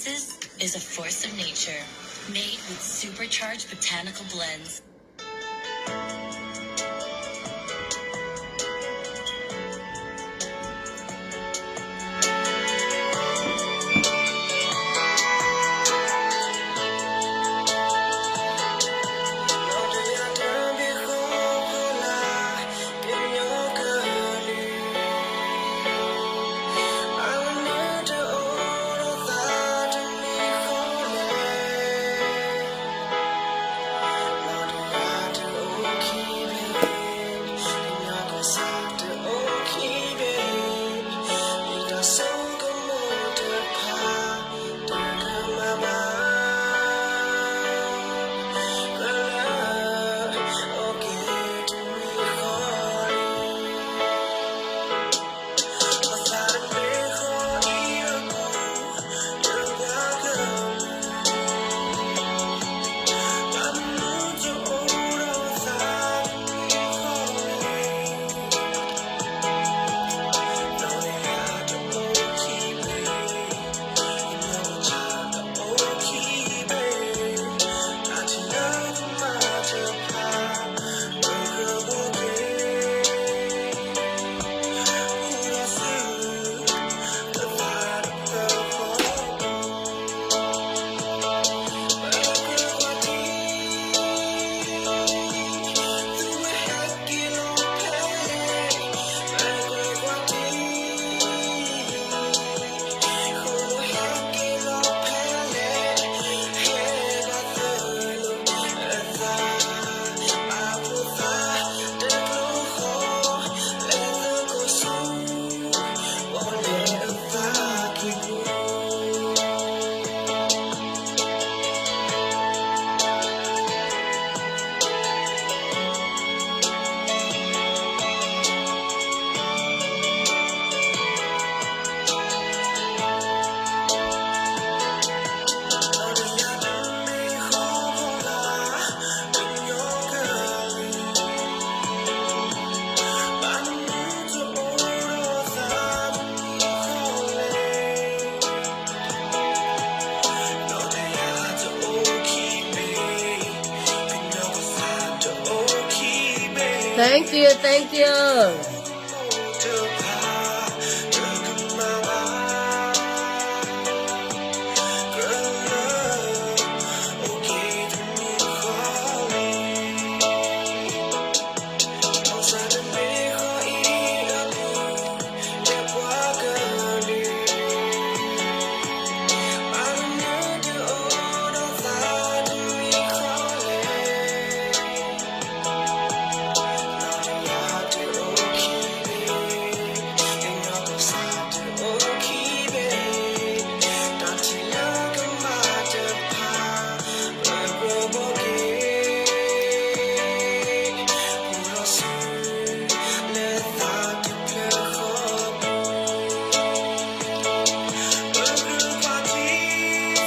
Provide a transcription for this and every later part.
This is a force of nature, made with supercharged botanical blends. Thank you, thank you.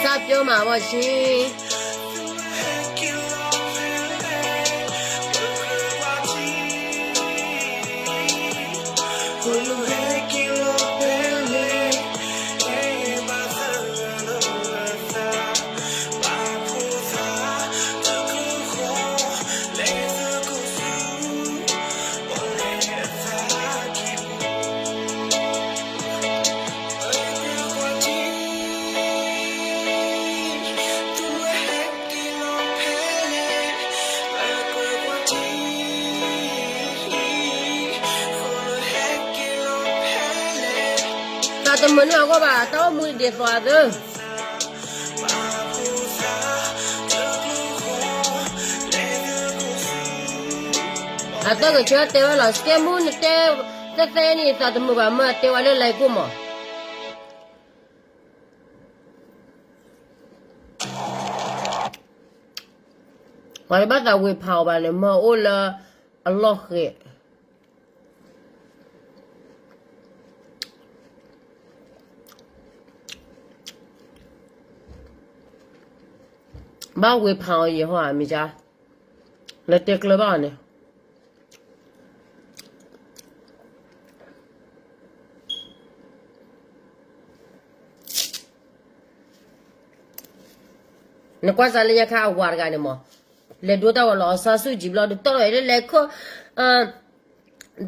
စၢ်ပျိမးဘီၣ်ဆံ တၢ်တမုာ်န့ၢ်အဂီၢ်ဘၣ် တၢ်အိၣ်မူဒ်သိးအသိး အတၢ်ကဆၢတဲဝဲလီၤ စကဲမူနတဲ သဲသဲန့ၣ် သးတမုာ်ဘၣ်မၢတဲဝဲလၢ like ကိၣ်မး ပှၤတဘၣ်သးဝ့ၤဖးအီၤဘၣ်န့ၣ် မၢအိၣ်လၢအလီၢ်ဃဲး ဘၣ်ဝ့ၤဖးအီၤယဲၢ်ဟီၣ်ဧါ မ့ၢ်ကါ လၢတဲကျၢၤဘၣ်အီၤန့ၣ် တၢ်တမုာ်န့ၢ်အဂီၢ်ဘၣ် တၢ်အိၣ်မူဒ်သိးအသိး နကွၢ်စးလၢညါခါအဝၤတဂၤန့ၣ်မး, လဲၤဒိတၢ်ဂီၤလီၤ အောင်ဆန်းစုကြည် ဘျီဒုးတီၢ်ထီၣ်အံၤလၢလဲၤခီ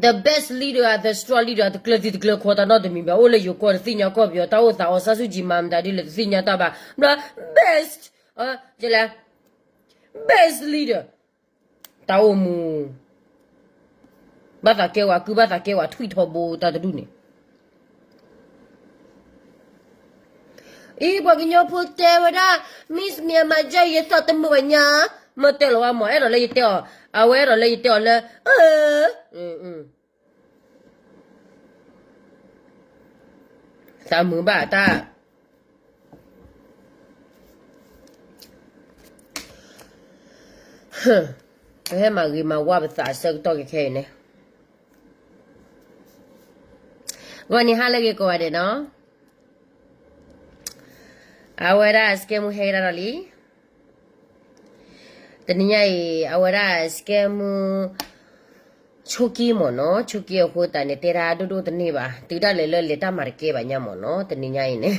the best leader အ the strong leader တကျၢၤသံတကျၢၤခီ တၢ်နီတမံၤဘၣ် အိၣ်လၢယိၤကီၢ်တသ့ၣ်ညါကီၢ်ပယီၤ တၢ်အိၣ်သး အောင်ဆန်းစုကြည် မၤမတၤဒ်လဲၣ်တသ့ၣ်ညါတၢ်ဘၣ် ဘျီ best လဲၣ် best leader တၢ်အိၣ်မူ ဘၣ်သးကဲဝဲကုၢ် ဘၣ်သးကဲဝဲထွံၣ်ထီဘိတၢ်တဒူၣ်န့ၣ် အံၤ ပှၤကညီဖိတဲဝဲဒၣ် Miss Myanmar ယဲယသးတမုာ်ဘၣ်ညါ, မ့ၢ်တဲလီၤဝဲမ့ၢ် အဲၣ်ဒိးလၢယတဲအီၤ, အဝဲအဲၣ်ဒိးလၢယတဲအီၤလၢ သးမုာ်ဘၣ်တၢ် ပဟဲမၤဂ့ၤမၤဝါပသးအဆၢကတီၢ်ခဲခဲအံၤန့ၣ်, ဂီၤနံၤဟါလၢအဂ့ၤကိးဂၤဒဲးနီၤ, အဝဲဒၣ် scam ဟဲကဒါဒီးလံ တနံၤညါအံၤ အဝဲဒၣ် scam ဆိက့မ့ၢ်နီၤ, ဆိက့အဃိသတးန့ၣ် တဲတၢ်ဒိၣ်ဒိၣ်တန့ၢ်ဘၣ်, တုၤဒၣ်လဲာ်လၢ လဲၤတၢ်မၤတကဲဘၣ်ညါမ့ၢ်နီၤ, တနံၤညါအံၤန့ၣ်,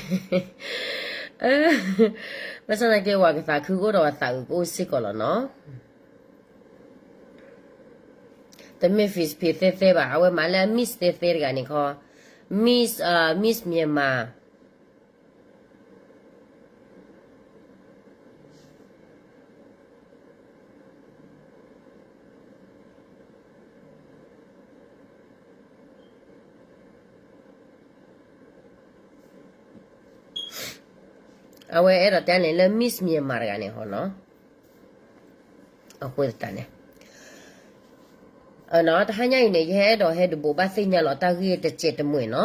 ဘၣ်ဆၣ်သနာ်က့ ပှၤကသးခုကအိၣ်ဒီးပှၤသးအုးကအိၣ်စ့ၢ်ကီးလီၤနီၤ. တမ့ၢ် Facebook သ့သ့ဘၣ်, အဝဲမၤလၢ Miss သ့သ့တဂၤန့ၣ်ခီ, Miss, Miss Myanmar အဝဲအဲၣ်ဒိးတဲန့ၣ်လၢ Miss Myanmar တဂၤန့ၣ်ဟီနီၤ, အဃိသတးန့ၣ် တဟါညါအံၤန့ၣ် ယဟဲအဲၣ်ဒိးဟဲဒုးဘိးဘၣ်သ့ၣ်ညါလီၤ တၢ်ဂ့ၢ်တစဲးတမှဲၤနီၤ,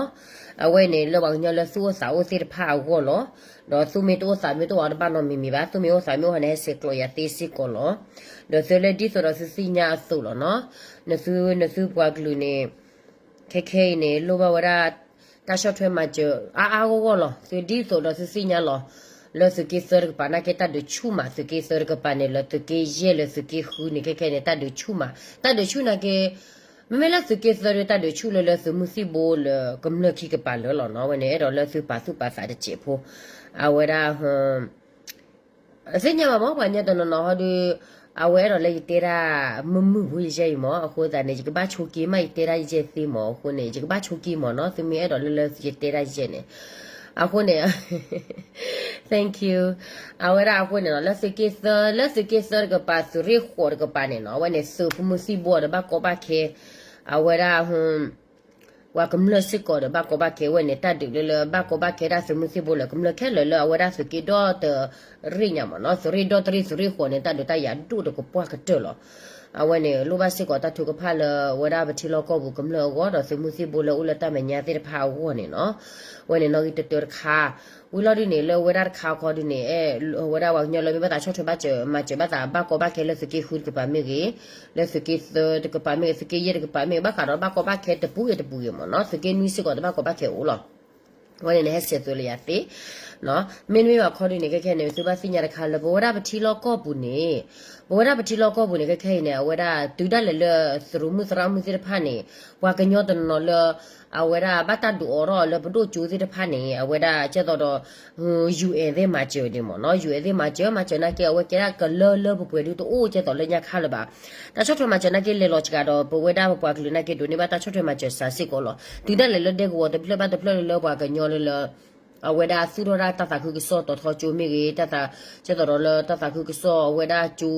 အဝဲန့ၣ် လၢပှၤကညီလၢသူၣ်အိၣ်သးအိၣ်သ့ၣ်တဖၣ်အဂီၢ်လီၤ, ဒီးသုမ့ၢ်တအိၣ်သးမ့ၢ်တအိၣ်အီၤတဘၣ်နီတမံၤမံၤဘၣ်, သုမ့ၢ်အိၣ်သးမ့ၢ်အိၣ်န့ၣ် ဟဲဆဲးကျိးယၤသ့စ့ၢ်ကီးလီၤ, ဒီးသုလၢဒ်သိးဒီးသုသ့ၣ်ညါအသိးလီၤနီၤ, နသု နသုပှၤကလုာ်န့ၣ် ခဲခဲအံၤန့ၣ် လိၣ်ဘၣ်ဝဲဒၣ် တၢ်ဆီၣ်ထွဲမၤစၢၤ အါအါဂီၢ်ဂီၢ်လီၤ, သုဒ်သိးဒီးသုသ့ၣ်ညါလီၤ, လၢသုးက့သၢတကပၤနာ်က့တၢ်ဒုးဆူၣ်မး, သုးက့သၢတကပၤန့ၣ် လၢသုးက့ယဲၢ်လၢသုးက့ဃုန့ၣ် ခဲခဲန့ၣ် တၢ်ဒုးဆူၣ်မး, တၢ်ဒုးဆူၣ်နာ်က့ မ့မ့ၢ်လၢသုးက့သၢဒုး တၢ်ဒုးဆူၣ်လၢလၢသုးမုၢ်သံၣ်ဘိလၢကမျၢၢ်ခံကပၤလၢာ်လီၤနီၤ, အဝဲန့ၣ် အဲၣ်ဒိးလၢသုပာ်သူၣ်ပာ်သးတစဲးဖိ, အဝဲဒၣ် သ့ၣ်ညါဘၣ်မ့ၢ် ပှၤကညီတနီၤနီၤဟီဒုး, အဝဲအဲၣ်ဒိးလၢယတဲဒၣ် မုာ်မုာ်ဖိယဲအံၤမ့ၢ်, အဃိသတးန့ၣ် ယကဘၣ်ဆိက့ၤမး ယတဲဒၣ်ယဲသ့မ့ၢ်, အဃိန့ၣ် ယကဘၣ်ဆိက့ၤမ့ၢ်နီၤ, သုမ့ၢ်အဲၣ်ဒိးလၢလၢယတဲဒၣ်ယဲန့ၣ်, အဃိန့ၣ် thank you, အဝဲဒၣ်အဃိန့ၣ်နီၤ လၢသုးက့သၢ, လၢသုးက့သၢတကပၤ သုးရ့ၣ်ဃိးတကပၤန့ၣ်နီၤ, အဝဲန့ၣ်သုးမုၢ်သံၣ်ဘိဒီးဘၣ်ကီဘၣ်ခဲ, အဝဲဒၣ် ပှၤကမျၢၢ်စ့ၢ်ကီးဒီးဘၣ်ကီဘၣ်ခဲဝဲန့ၣ် တၢ်ဒုးလၢလၢဘၣ်ကီဘၣ်ခဲဒၣ်သုးမုၢ်သံၣ်ဘိလၢကမျၢၢ်ခဲလၢာ်လၢ အဝဲဒၣ်သုးက့ဒီတရ့ၣ်ညါမ့ၢ်နီၤ, သုးရ့ၣ်ဒီတရ့ၣ် သုးရ့ၣ်ဃိးန့ၣ် တၢ်ဒုးတၢ်ယၤဒိၣ်တကပှၢ်ကတၢၢ်လီၤ. အဝဲန့ၣ် လိၣ်ဘၣ်စ့ၢ်ကီးတၢ်ထုကဖၣ်လၢအဝဲဒၣ်ပထံလီၢ်ကီၢ်ပူၤကမျၢၢ်အဂီၢ် ဒီးသုးမုၢ်သံၣ်ဘိလၢအိၣ်လၢတၢ်မဲာ်ညါသ့ၣ်တဖၣ်အဂီၢ်န့ၣ်နီၤ. အဝဲန့ၣ်နီၣ်ဂံၢ်တတၢတခါ, ဝံၤလီၤဒုးန့ၣ် လၢအဝဲဒၣ်တခါခီဒုးန့ၣ် အဝဲဒၣ်ပှၤကညီလၢမ့ၢ်ဘၣ်သးဆီၣ်ထွဲဘၣ်စၢၤမၤစၢၤဘၣ်သး ဘၣ်ကီဘၣ်ခဲလၢသုးက့ဃုတကပၤမ့ၢ်ဂ့ၤ, လၢသုးက့သၢတကပၤမ့ၢ်ဂ့ၤ, သုးက့ယဲၢ်တကပၤမ့ၢ်ဂ့ၤ, ဘၣ်ဃးဒီးဘၣ်ကီဘၣ်ခဲတပူၤဂ့ၤတပူၤဂ့ၤမ့ၢ်နီၤ, သုးက့နွံစ့ၢ်ကီးတဘၣ်ကီဘၣ်ခဲအိၣ်လီၤ. အဝဲန့ၣ်န့ၣ် ဟဲဆဲးသွဲလၢယၤသ့ မ့တမ့ၢ်ဘၣ်ခီဒုးန့ၣ် ခဲခဲန့ၣ် သုဘၣ်သ့ၣ်ညါတခါလၢ ပဝဲဒၣ်ပထံလီၢ်ကီၢ်ပူၤန့ၣ်, ပဝဲဒၣ်ပထံလီၢ်ကီၢ်ပူၤန့ၣ် ခဲခဲအံၤန့ၣ် အဝဲဒၣ်တုၤဒၣ်လဲာ်လၢ သရူးမုၣ်သရၣ်မုၣ်သ့ၣ်တဖၣ်န့ၣ် ပှၤကညီတနီၤနီၤလၢ အဝဲဒၣ်ဘၣ်တၢ်ဒုးအိးထီၣ်လၢပဒိၣ်ကၠိသ့ၣ်တဖၣ်န့ၣ် အဝဲဒၣ်ကဲသိးဒီး UN သ့ၣ်မၤစၢၤဒ်မ့ၢ်နီၤ, UN သ့ၣ်မၤစၢၤ မၤစၢၤနာ်က့ အဝဲကဲဒၣ်ကလၢလၢပှဲၤပှဲၤဒုးတအိၣ်ကဲသိးလၢညါခါလၢၤဘၣ်. တၢ်ဆီၣ်ထွဲမၤစၢၤနာ်က့လဲၤလီၤစှၤဒီး ပဝဲဒၣ်ပပှၤကလုာ်နာ်က့ဒိးန့ၢ်ဘၣ်တၢ်ဆီၣ်ထွဲမၤစၢၤစှၤစ့ၢ်ကီးလီၤ. တုၤဒၣ်လဲာ်လၢဒဲကဝီၤတဖျၢၣ်ဘၣ်တဖျၢၣ်လၢလၢပှၤကညီလၢလၢ အဝဲဒၣ်သူၣ်ထီၣ်ဒၣ်တၢ်သးခုကစီၣ်တီၤထီကၠိမ့ၢ်ဂ့ၤ, ကဲသိးဒီးလၢတၢ်သးခုကစီၣ် အဝဲဒၣ်ကၠိ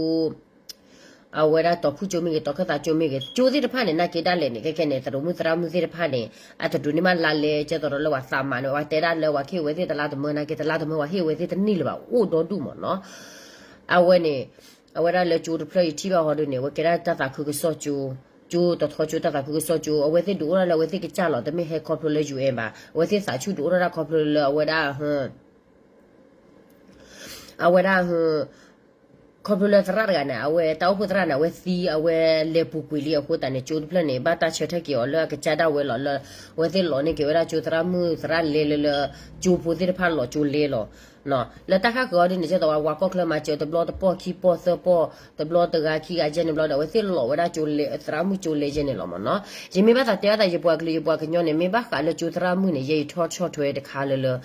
အဝဲဒၣ်တီၤဖုၣ်ကၠိမ့ၢ်ဂ့ၤ, တီၤခၢၣ်သးကၠိမ့ၢ်ဂ့ၤ, ကၠိသ့ၣ်တဖၣ်န့ၣ် နာ်က့ဒၣ်လဲာ်န့ၣ် ခဲခဲန့ၣ် သရူးမုၣ်သရၣ်မုၣ်သ့ၣ်တဖၣ်န့ၣ် အတဒိးန့ၢ်ဘၣ်လါလဲ ကဲသိးဒီးလၢပှၤသးမၤန့ၣ် ပှၤတဲဒၣ်လၢပှၤဟ့ၣ်ဝဲသ့ၣ်တလါတမၢနာ်က့ တလါတမၢပှၤဟ့ၣ်ဝဲသ့ၣ်တန့ၢ်လၢၤဘၣ် အိၣ်ဒီဒူၣ်မ့ၢ်နီၤ. အဝဲန့ၣ် အဝဲဒၣ်လၢကၠိတဖျၢၣ်ယထံၣ်ဘၣ်ဟီဒုးန့ၣ် အဝဲကဲဒၣ်တၢ်သးခုကစီၣ်ကၠိ, ကၠိတီၤထီကၠိ တၢ်သးခုကစီၣ်ကၠိ အဝဲသ့ၣ်ဒုးအိၣ်ဒၣ်လၢအဝဲသ့ၣ်ကစၢ်လီၤ, တမ့ၢ်ဟဲခီဖျိလၢ UN ဘၣ်. အဝဲသ့ၣ်သးဆူၣ်ဒုးအိၣ်ထီၣ်ဒၣ်ခီဖျိလၢအဝဲဒၣ် အဝဲဒၣ် ခီဖျိလၢသရၣ်တဂၤန့ၣ် အဝဲတၢ်အိၣ်ဖှိၣ်သရၣ်န့ၣ် အဝဲသံ အဝဲလဲၤပူၤကွံာ်လံအဃိသတးန့ၣ် ကၠိတဖျၢၣ်န့ၣ် ဘၣ်တၢ်ဆၢထၢၣ်က့ၤအီၤလၢအကစၢ်ဒၣ်ဝဲလီၤလၢ အဝဲသ့ၣ်လီၤန့ၢ်က့ၤဝဲဒၣ်ကၠိသရၣ်မုၣ်သရၣ်လဲလၢလၢ ကၠိဖိသ့ၣ်တဖၣ်လီၤကၠိလဲလီၤ. လၢတၢ်ခါဃၢၤအီၤဒ်န့ၣ် ကဲသိးဝဲ ပှၤကီၢ်ချၢမၤစၢၤတဘျီတပီၢ်ခံပီၢ်သၢပီၢ် တဘျီတဂၤခံဂၤကဲန့ၣ်ဘျီဒီး အဝဲသ့ၣ်လီၤဝဲဒၣ်ကၠိလဲ သရၣ်မုၣ်ကၠိလဲကဲန့ၣ်လီၤမ့ၢ်နီၤ. ယမ့ၢ်ဘၣ်သးတဲဘၣ်သး ယပှၤကလုာ်ယပှၤကညီန့ၣ် မ့ၢ်ဘၣ်ဃးလၢကၠိသရၣ်မုၣ်န့ၣ် ယဲယထီၣ်ဆီၣ်ထွဲတခါလၢလၢ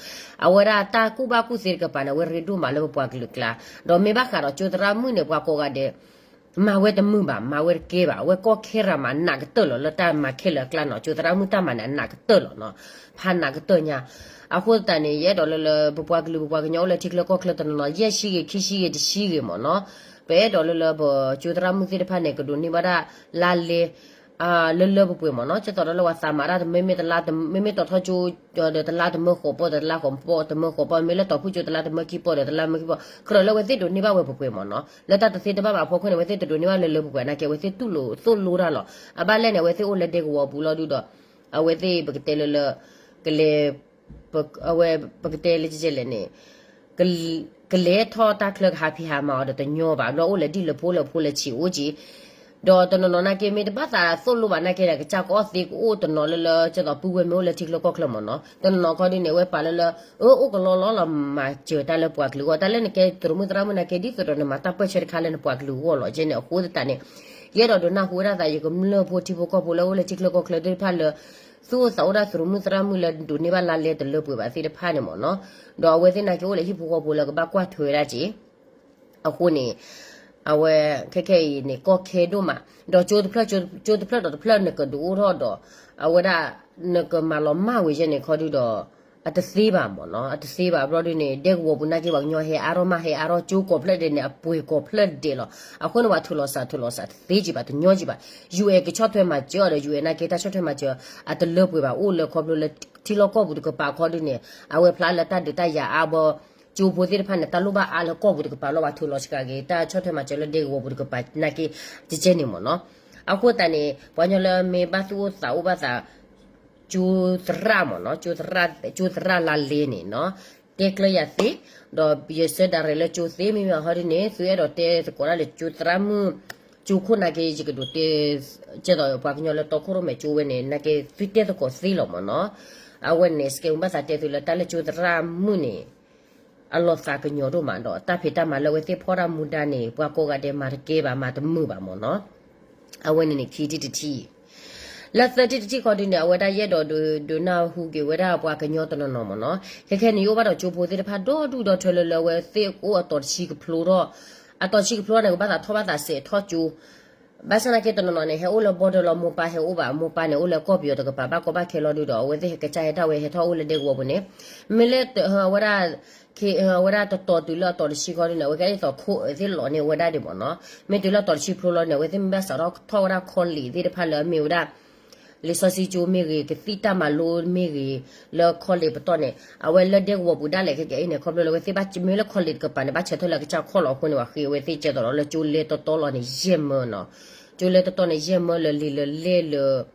အဝဲဒၣ်တၢ်ကူၣ်ဘၣ်ကူၣ်သ့တကပၤန့ၣ် အဝဲရ့ဒိၣ်မးလၢပပှၤကလုာ်ကျါ, ဒီးမ့ၢ်ဘၣ်ဃးဒီးကၠိသရၣ်မုၣ်န့ၣ် ပှၤကိးဂၤဒဲး မၤဝဲတမုာ်ဘၣ် မၤဝဲတကဲဘၣ် အဝဲကီၢ်ခဲရၤမး အနးကတၢၢ်လီၤ လၢတၢ်မၤခဲလၢာ်အကျါနီၤ ကၠိသရၣ်မုၣ်တၢ်မၤန့ၣ် အနးကတၢၢ်လီၤနီၤ, ဖးနးကတၢၢ်ညါ. အဃိသတးန့ၣ် ယအဲၣ်ဒိးလၢလၢ ပပှၤကလုာ်ပပှၤကညီအိၣ်လၢထံချၢကီၢ်ချၢတနီၤနီၤ ယဲၢ်ဆံဂ့ၤ ခံဆံဂ့ၤ တဆံဂ့ၤမ့ၢ်နီၤ, ပအဲၣ်ဒိးလၢလၢပကၠိသရၣ်မုၣ်သ့ၣ်တဖၣ်န့ၣ် ကဒိးန့ၢ်ဘၣ်ဒၣ်လါလဲ လၢလၢပှဲၤပှဲၤမ့ၢ်နီၤ, ကဲသိးဒီးလၢပှၤသးမၤတၢ်တမ့မ့ၢ်တလါ မ့မ့ၢ်တီၤထီကၠိ ဒီးတလါတမၢဃိးပီၢ် ဒီးတလါဃိးပီၢ် တမၢဃိးပီၢ် မ့ၢ်လၢတီၤဖုၣ်ကၠိတလါတမၢခံပီၢ် ဒီးတလါမၢခံပီၢ် ကြၢးလၢအဝဲသ့ၣ်ဒိးန့ၢ်ဘၣ်ဝဲပှဲၤပှဲၤမ့ၢ်နီၤ, လၢတၢ်တသ့တဘၣ်ဘၣ်အဖီခိၣ်န့ၣ် အဝဲသ့ၣ်တဒိးန့ၢ်ဘၣ်လၢလၢပှဲၤပှဲၤနာ်က့ အဝဲသ့ၣ်တူၢ်လိာ်သိၣ်လိတၢ်လီၤ. အဘၣ်လဲၣ်န့ၣ် အဝဲသ့ၣ်အိၣ်လၢဒဲကဝီၤပူၤလီၤဒုဒီး အဝဲသ့ၣ်ပကတဲလၢလၢ ကလဲၤ အဝဲ ပကတဲလၢကလဲၣ်န့ၣ် ကလဲၤထီၣ်တၢ်ချၢကဟးဖံးဟးမၤအီၤဒီးတညီဘၣ် ဘျီအိၣ်လဲၤဒ်လၢဖိလၢဖိလၢဆံးအိၣ်က့ၤ, ဒီးတနီၤနီၤနာ်က့ မ့ၢ်တဘၣ်သးသိၣ်လိဘၣ်နာ်က့ဒီး ကစၢ်ကအီၣ်သ့ကအိၣ်တနီၤလၢလၢ ကဲသိးပုၢ်ဝဲၢ်မ့ၢ်အိၣ်လၢထံချၢကီၢ်ချၢမ့ၢ်နီၤ, တနီၤနီၤခီဒ်န့ၣ် အဝဲပာ်လၢလၢ အၢ အိၣ်ကလီလီလီၤ မၤစၢၤတၢ်လၢပှၤကလုာ်အဂီၢ် တၢ်လၢနကဲသရၣ်မုၣ်သရၣ်မုၣ်နာ်က့ ဒ်သိးဒီးနမၤတၢ်ပၢၢ်ဆၢတခါလၢနပှၤကလုာ်အဂီၢ်လီၤ ကဲန့ၣ် အဃိသတးန့ၣ် ယအဲၣ်ဒိးဒုးနၢ်ဟူဝဲဒၣ်သး ယကမျၢၢ်ဖိထံဖိကီၢ်ဖိလၢအိၣ်လၢထံချၢကီၢ်ချၢသ့ၣ်တဖၣ်လၢ သူၣ်အိၣ်သးအိၣ်ဒၣ်သရၣ်မုၣ်သရၣ်မုၣ်လၢဒိးန့ၢ်ဘၣ်လါလဲတလၢပှဲၤဘၣ်သ့ၣ်တဖၣ်န့ၣ်မ့ၢ်နီၤ, ဒီးအဝဲသ့ၣ်နာ်က့အိၣ်လၢဟံၣ်ဖိဃီဖိလၢကဘၣ်ကွၢ်ထွဲဝဲဒၣ်က့ၤ အဃိန့ၣ် အဝဲ ခဲခဲအံၤန့ၣ် ကီၢ်ခဲဒိၣ်မး, ဒီးကၠိတဖျၢၣ် ကၠိတဖျၢၣ်ဒီးတဖျၢၣ်နကဒုးအိၣ်ထီၣ်ဒီး အဝဲဒၣ် နကမၤလီၤမၢ်ဝဲယဲန့ၣ်ခီဒုဒီး အတသ့ဘၣ်မ့ၢ်နီၤ, အတသ့ဘၣ်ဘျီဒုန့ၣ် ဒဲကဝီၤပူၤနာ်က့ ပှၤကညီဟဲအါထီၣ်မး ဟဲအါထီၣ်ကၠိကိးဖျၢၣ်ဒဲးန့ၣ် အပှဲၤကိးဖျၢၣ်ဒဲးလီၤ. အဃိန့ၣ် ပှၤထုးလီၤစး ထုးလီၤစးတသ့ကံဘၣ် တညီကံဘၣ်. ယူၣ်အဲၣ်ကဆီၣ်ထွဲမၤစၢၤအီၤဒီး ယူၣ်အဲၣ်နာ်က့ တၢ်ဆီၣ်ထွဲမၤစၢၤ အတလၢပှဲၤဘၣ် အိၣ်လၢခီဖျိလၢ ထံလီၢ်ကီၢ်ပူၤတကပၤခီဒုန့ၣ် အဝဲဖျါလၢတၢ်ဒုးတၢ်ယၤအါဘီ ကၠိဖိသ့ၣ်တဖၣ်န့ၣ် တၢ်လိၣ်ဘၣ်အါလၢကီၢ်ပူၤတကပၤလီၤ. ပှၤထုးလီၤစှၤက့ၤ တၢ်ဆီၣ်ထွဲမၤစၢၤလၢဒဲကဝီၤပူၤတကပၤနာ်က့ ကကဲန့ၣ်မ့ၢ်နီၤ. အဃိသတးန့ၣ် ပှၤကညီလၢမ့ၢ်ဘၣ်သူၣ်အိၣ်သးအိၣ်ဘၣ်သး ကၠိသရၣ်မ့ၢ်နီၤ, ကၠိသရၣ်လါလဲန့ၣ်နီၤ, တဲကျၢၤယၤသ့, ဒီးယဆၢဒၣ်ရဲၣ်လၢကၠိသ့ မ့မ့ၢ်ဟီဒ်န့ၣ် သုအဲၣ်ဒိးတဲသကိးတၢ်လၢကၠိသရၣ်မုၣ် ကၠိခိၣ်နာ်က့ ယကဒိးတဲ ကဲသိးပှၤကညီလၢတီခိၣ်ရိၣ်မဲာ်ကၠိဝဲန့ၣ် နာ်က့ သုတဲသကိးသ့လီၤမ့ၢ်နီၤ. အဝဲန့ၣ် စကဲမုၢ်ဘၣ်သးတဲသုလၢတၢ်လၢကၠိသရၣ်မုၣ်န့ၣ် အလီၤသးကညီၤဒိၣ်မးဒီး တၢ်ဖံးတၢ်မၤလၢအဝဲသ့ၣ်ဖီၣ်တၢ်မူဒါန့ၣ် ပှၤကိးဂၤဒဲးမၤတကဲဘၣ် မၤတမုာ်ဘၣ်မ့ၢ်နီၤ. အဝဲန့ၣ်န့ၣ် ခံထံၣ်တထံၣ် လၢသၢထံၣ်တထံၣ်ခီဒုန့ၣ် အဝဲဒၣ်ယအဲၣ်ဒိးဒုးနၢ်ဟူက့ၤဝဲဒၣ်ပှၤကညီတနီၤနီၤမ့ၢ်နီၤ. ခဲခဲန့ၣ် ယအိၣ်ဘၣ်ဒီးကၠိဖိသ့ၣ်တဖၣ်ဒီဒူၣ်ဒီထၢလၢလၢအဝဲသ့ၣ်အိၣ်အတီၤတဆံကဖျိထီၣ်, အတီၤတဆံကဖျိန့ၣ် ကဘၣ်သးထီၣ်ဘၣ်သးစဲးထီၣ်ကၠိ ဘၣ်ဆၣ်နာ်က့တနီၤနီၤန့ၣ် ဟဲအိၣ်လၢ border လီၤ မိၢ်ပၢ်ဟဲအိၣ်ဘၣ် မိၢ်ပၢ်န့ၣ် အိၣ်လၢကီၢ်ပယီၤတကပၤ ဘၣ်ကီဘၣ်ခဲလီၤဒုဒီး အဝဲသ့ၣ်ဟဲကစၢ်ဟဲထီၣ်ဝဲဟဲထီၣ်အိၣ်လၢဒဲကဝီၤပူၤန့ၣ် မ့ၢ်လၢ အဝဲဒၣ် အဝဲဒၣ်တတီၤတုၤလၢအတီၤတဆံခီဒုန့ၣ် အဝဲကဲဒ်သိးခိၣ်သ့ၣ်လီၤန့ၢ်ဝဲဒၣ်ဒံးမ့ၢ်နီၤ. မ့ၢ်တုၤလၢအတီၤတဆံဖျိလီၤန့ၣ် အဝဲသ့ၣ်မ့ၢ်ဘၣ်စးထီၣ်ထီၣ်ဝဲဒၣ် college သ့ၣ်တဖၣ်လၢအမ့ၢ်ဝဲဒၣ် လံာ်စီဆှံကၠိမ့ၢ်ဂ့ၤ ကသံၣ်တၢ်မၤလိမ့ၢ်ဂ့ၤ လၢ college ပတီၢ်န့ၣ် အဝဲလၢဒဲကဝီၤပူၤဒၣ်လဲာ်ခဲကဲအံၤန့ၣ် ခီဖျိလၢအဝဲသ့ၣ်ဘၣ်မ့ၢ်လၢ college တကပၤန့ၣ် ဘၣ်ဆၢထၢၣ်လၢအကစၢ်ခီၣ်လီၤအဃိန့ၣ် ပှၤဃ့အဝဲသ့ၣ်ကဲသိးဒီးလၢကၠိလဲတတီလီၤန့ၣ် ယဲၢ်မၢနီၤ. ကၠိလဲတတီန့ၣ် ယဲၢ်မၢလၢာ်လံာ်လၢာ်လဲၢ်လၢ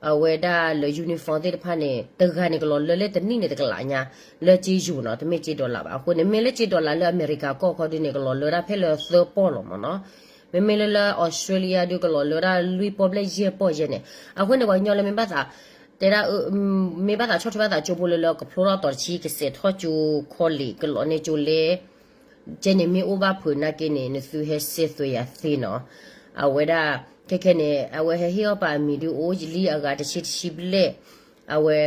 အဝဲဒၣ်လၢ uniform သ့ၣ်တဖၣ်န့ၣ် တဂၤန့ၣ် ကလီၤလၢလၢတနံၣ်န့ၣ်တကလးညါ လၢကၠ့ယိၤနီၤ တမ့ၢ်ကၠ့ dollar ဘၣ်. အဃိန့ၣ် မ့ၢ်လၢကၠ့ dollar လၢအမဲရကၤကီၢ်ခီဒုန့ၣ် ကလီၤလၢဒၣ်ဖဲလၢသၢပီၢ်လီၤမ့ၢ်နီၤ. မ့မ့ၢ်လၢလၢ Australia ဒုကလီၤလၢဒၣ်လွံၢ်ပီၢ်ဘျဲၣ်ယဲၢ်ပီၢ်ယဲၢ်န့ၣ်. အဃိန့ၣ် ပှၤကညီလၢမ့ၢ်ဘၣ်သး တဲဒၣ် မ့ၢ်ဘၣ်သးဆီၣ်ထွဲဘၣ်သးကၠိဖိလၢလၢကဖျိထီၣ်တီၤတဆံ ကစဲးထီၣ်ကၠိ college ကလီၤန့ၢ်ကၠိလဲ ကဲန့ၣ်မ့ၢ်အိၣ်ဘၣ်ဖုးနာ်က့န့ၣ် နသုဟဲစဲးသွဲးယၤသ့နီၤ. အဝဲဒၣ် ခဲခဲန့ၣ် အဝဲဟဲဟ့ၣ်အီၣ်ပာ်အမံၤဒုအိၣ်လံအဂၤတဆံတဆံဘျဲၣ်. အဝဲ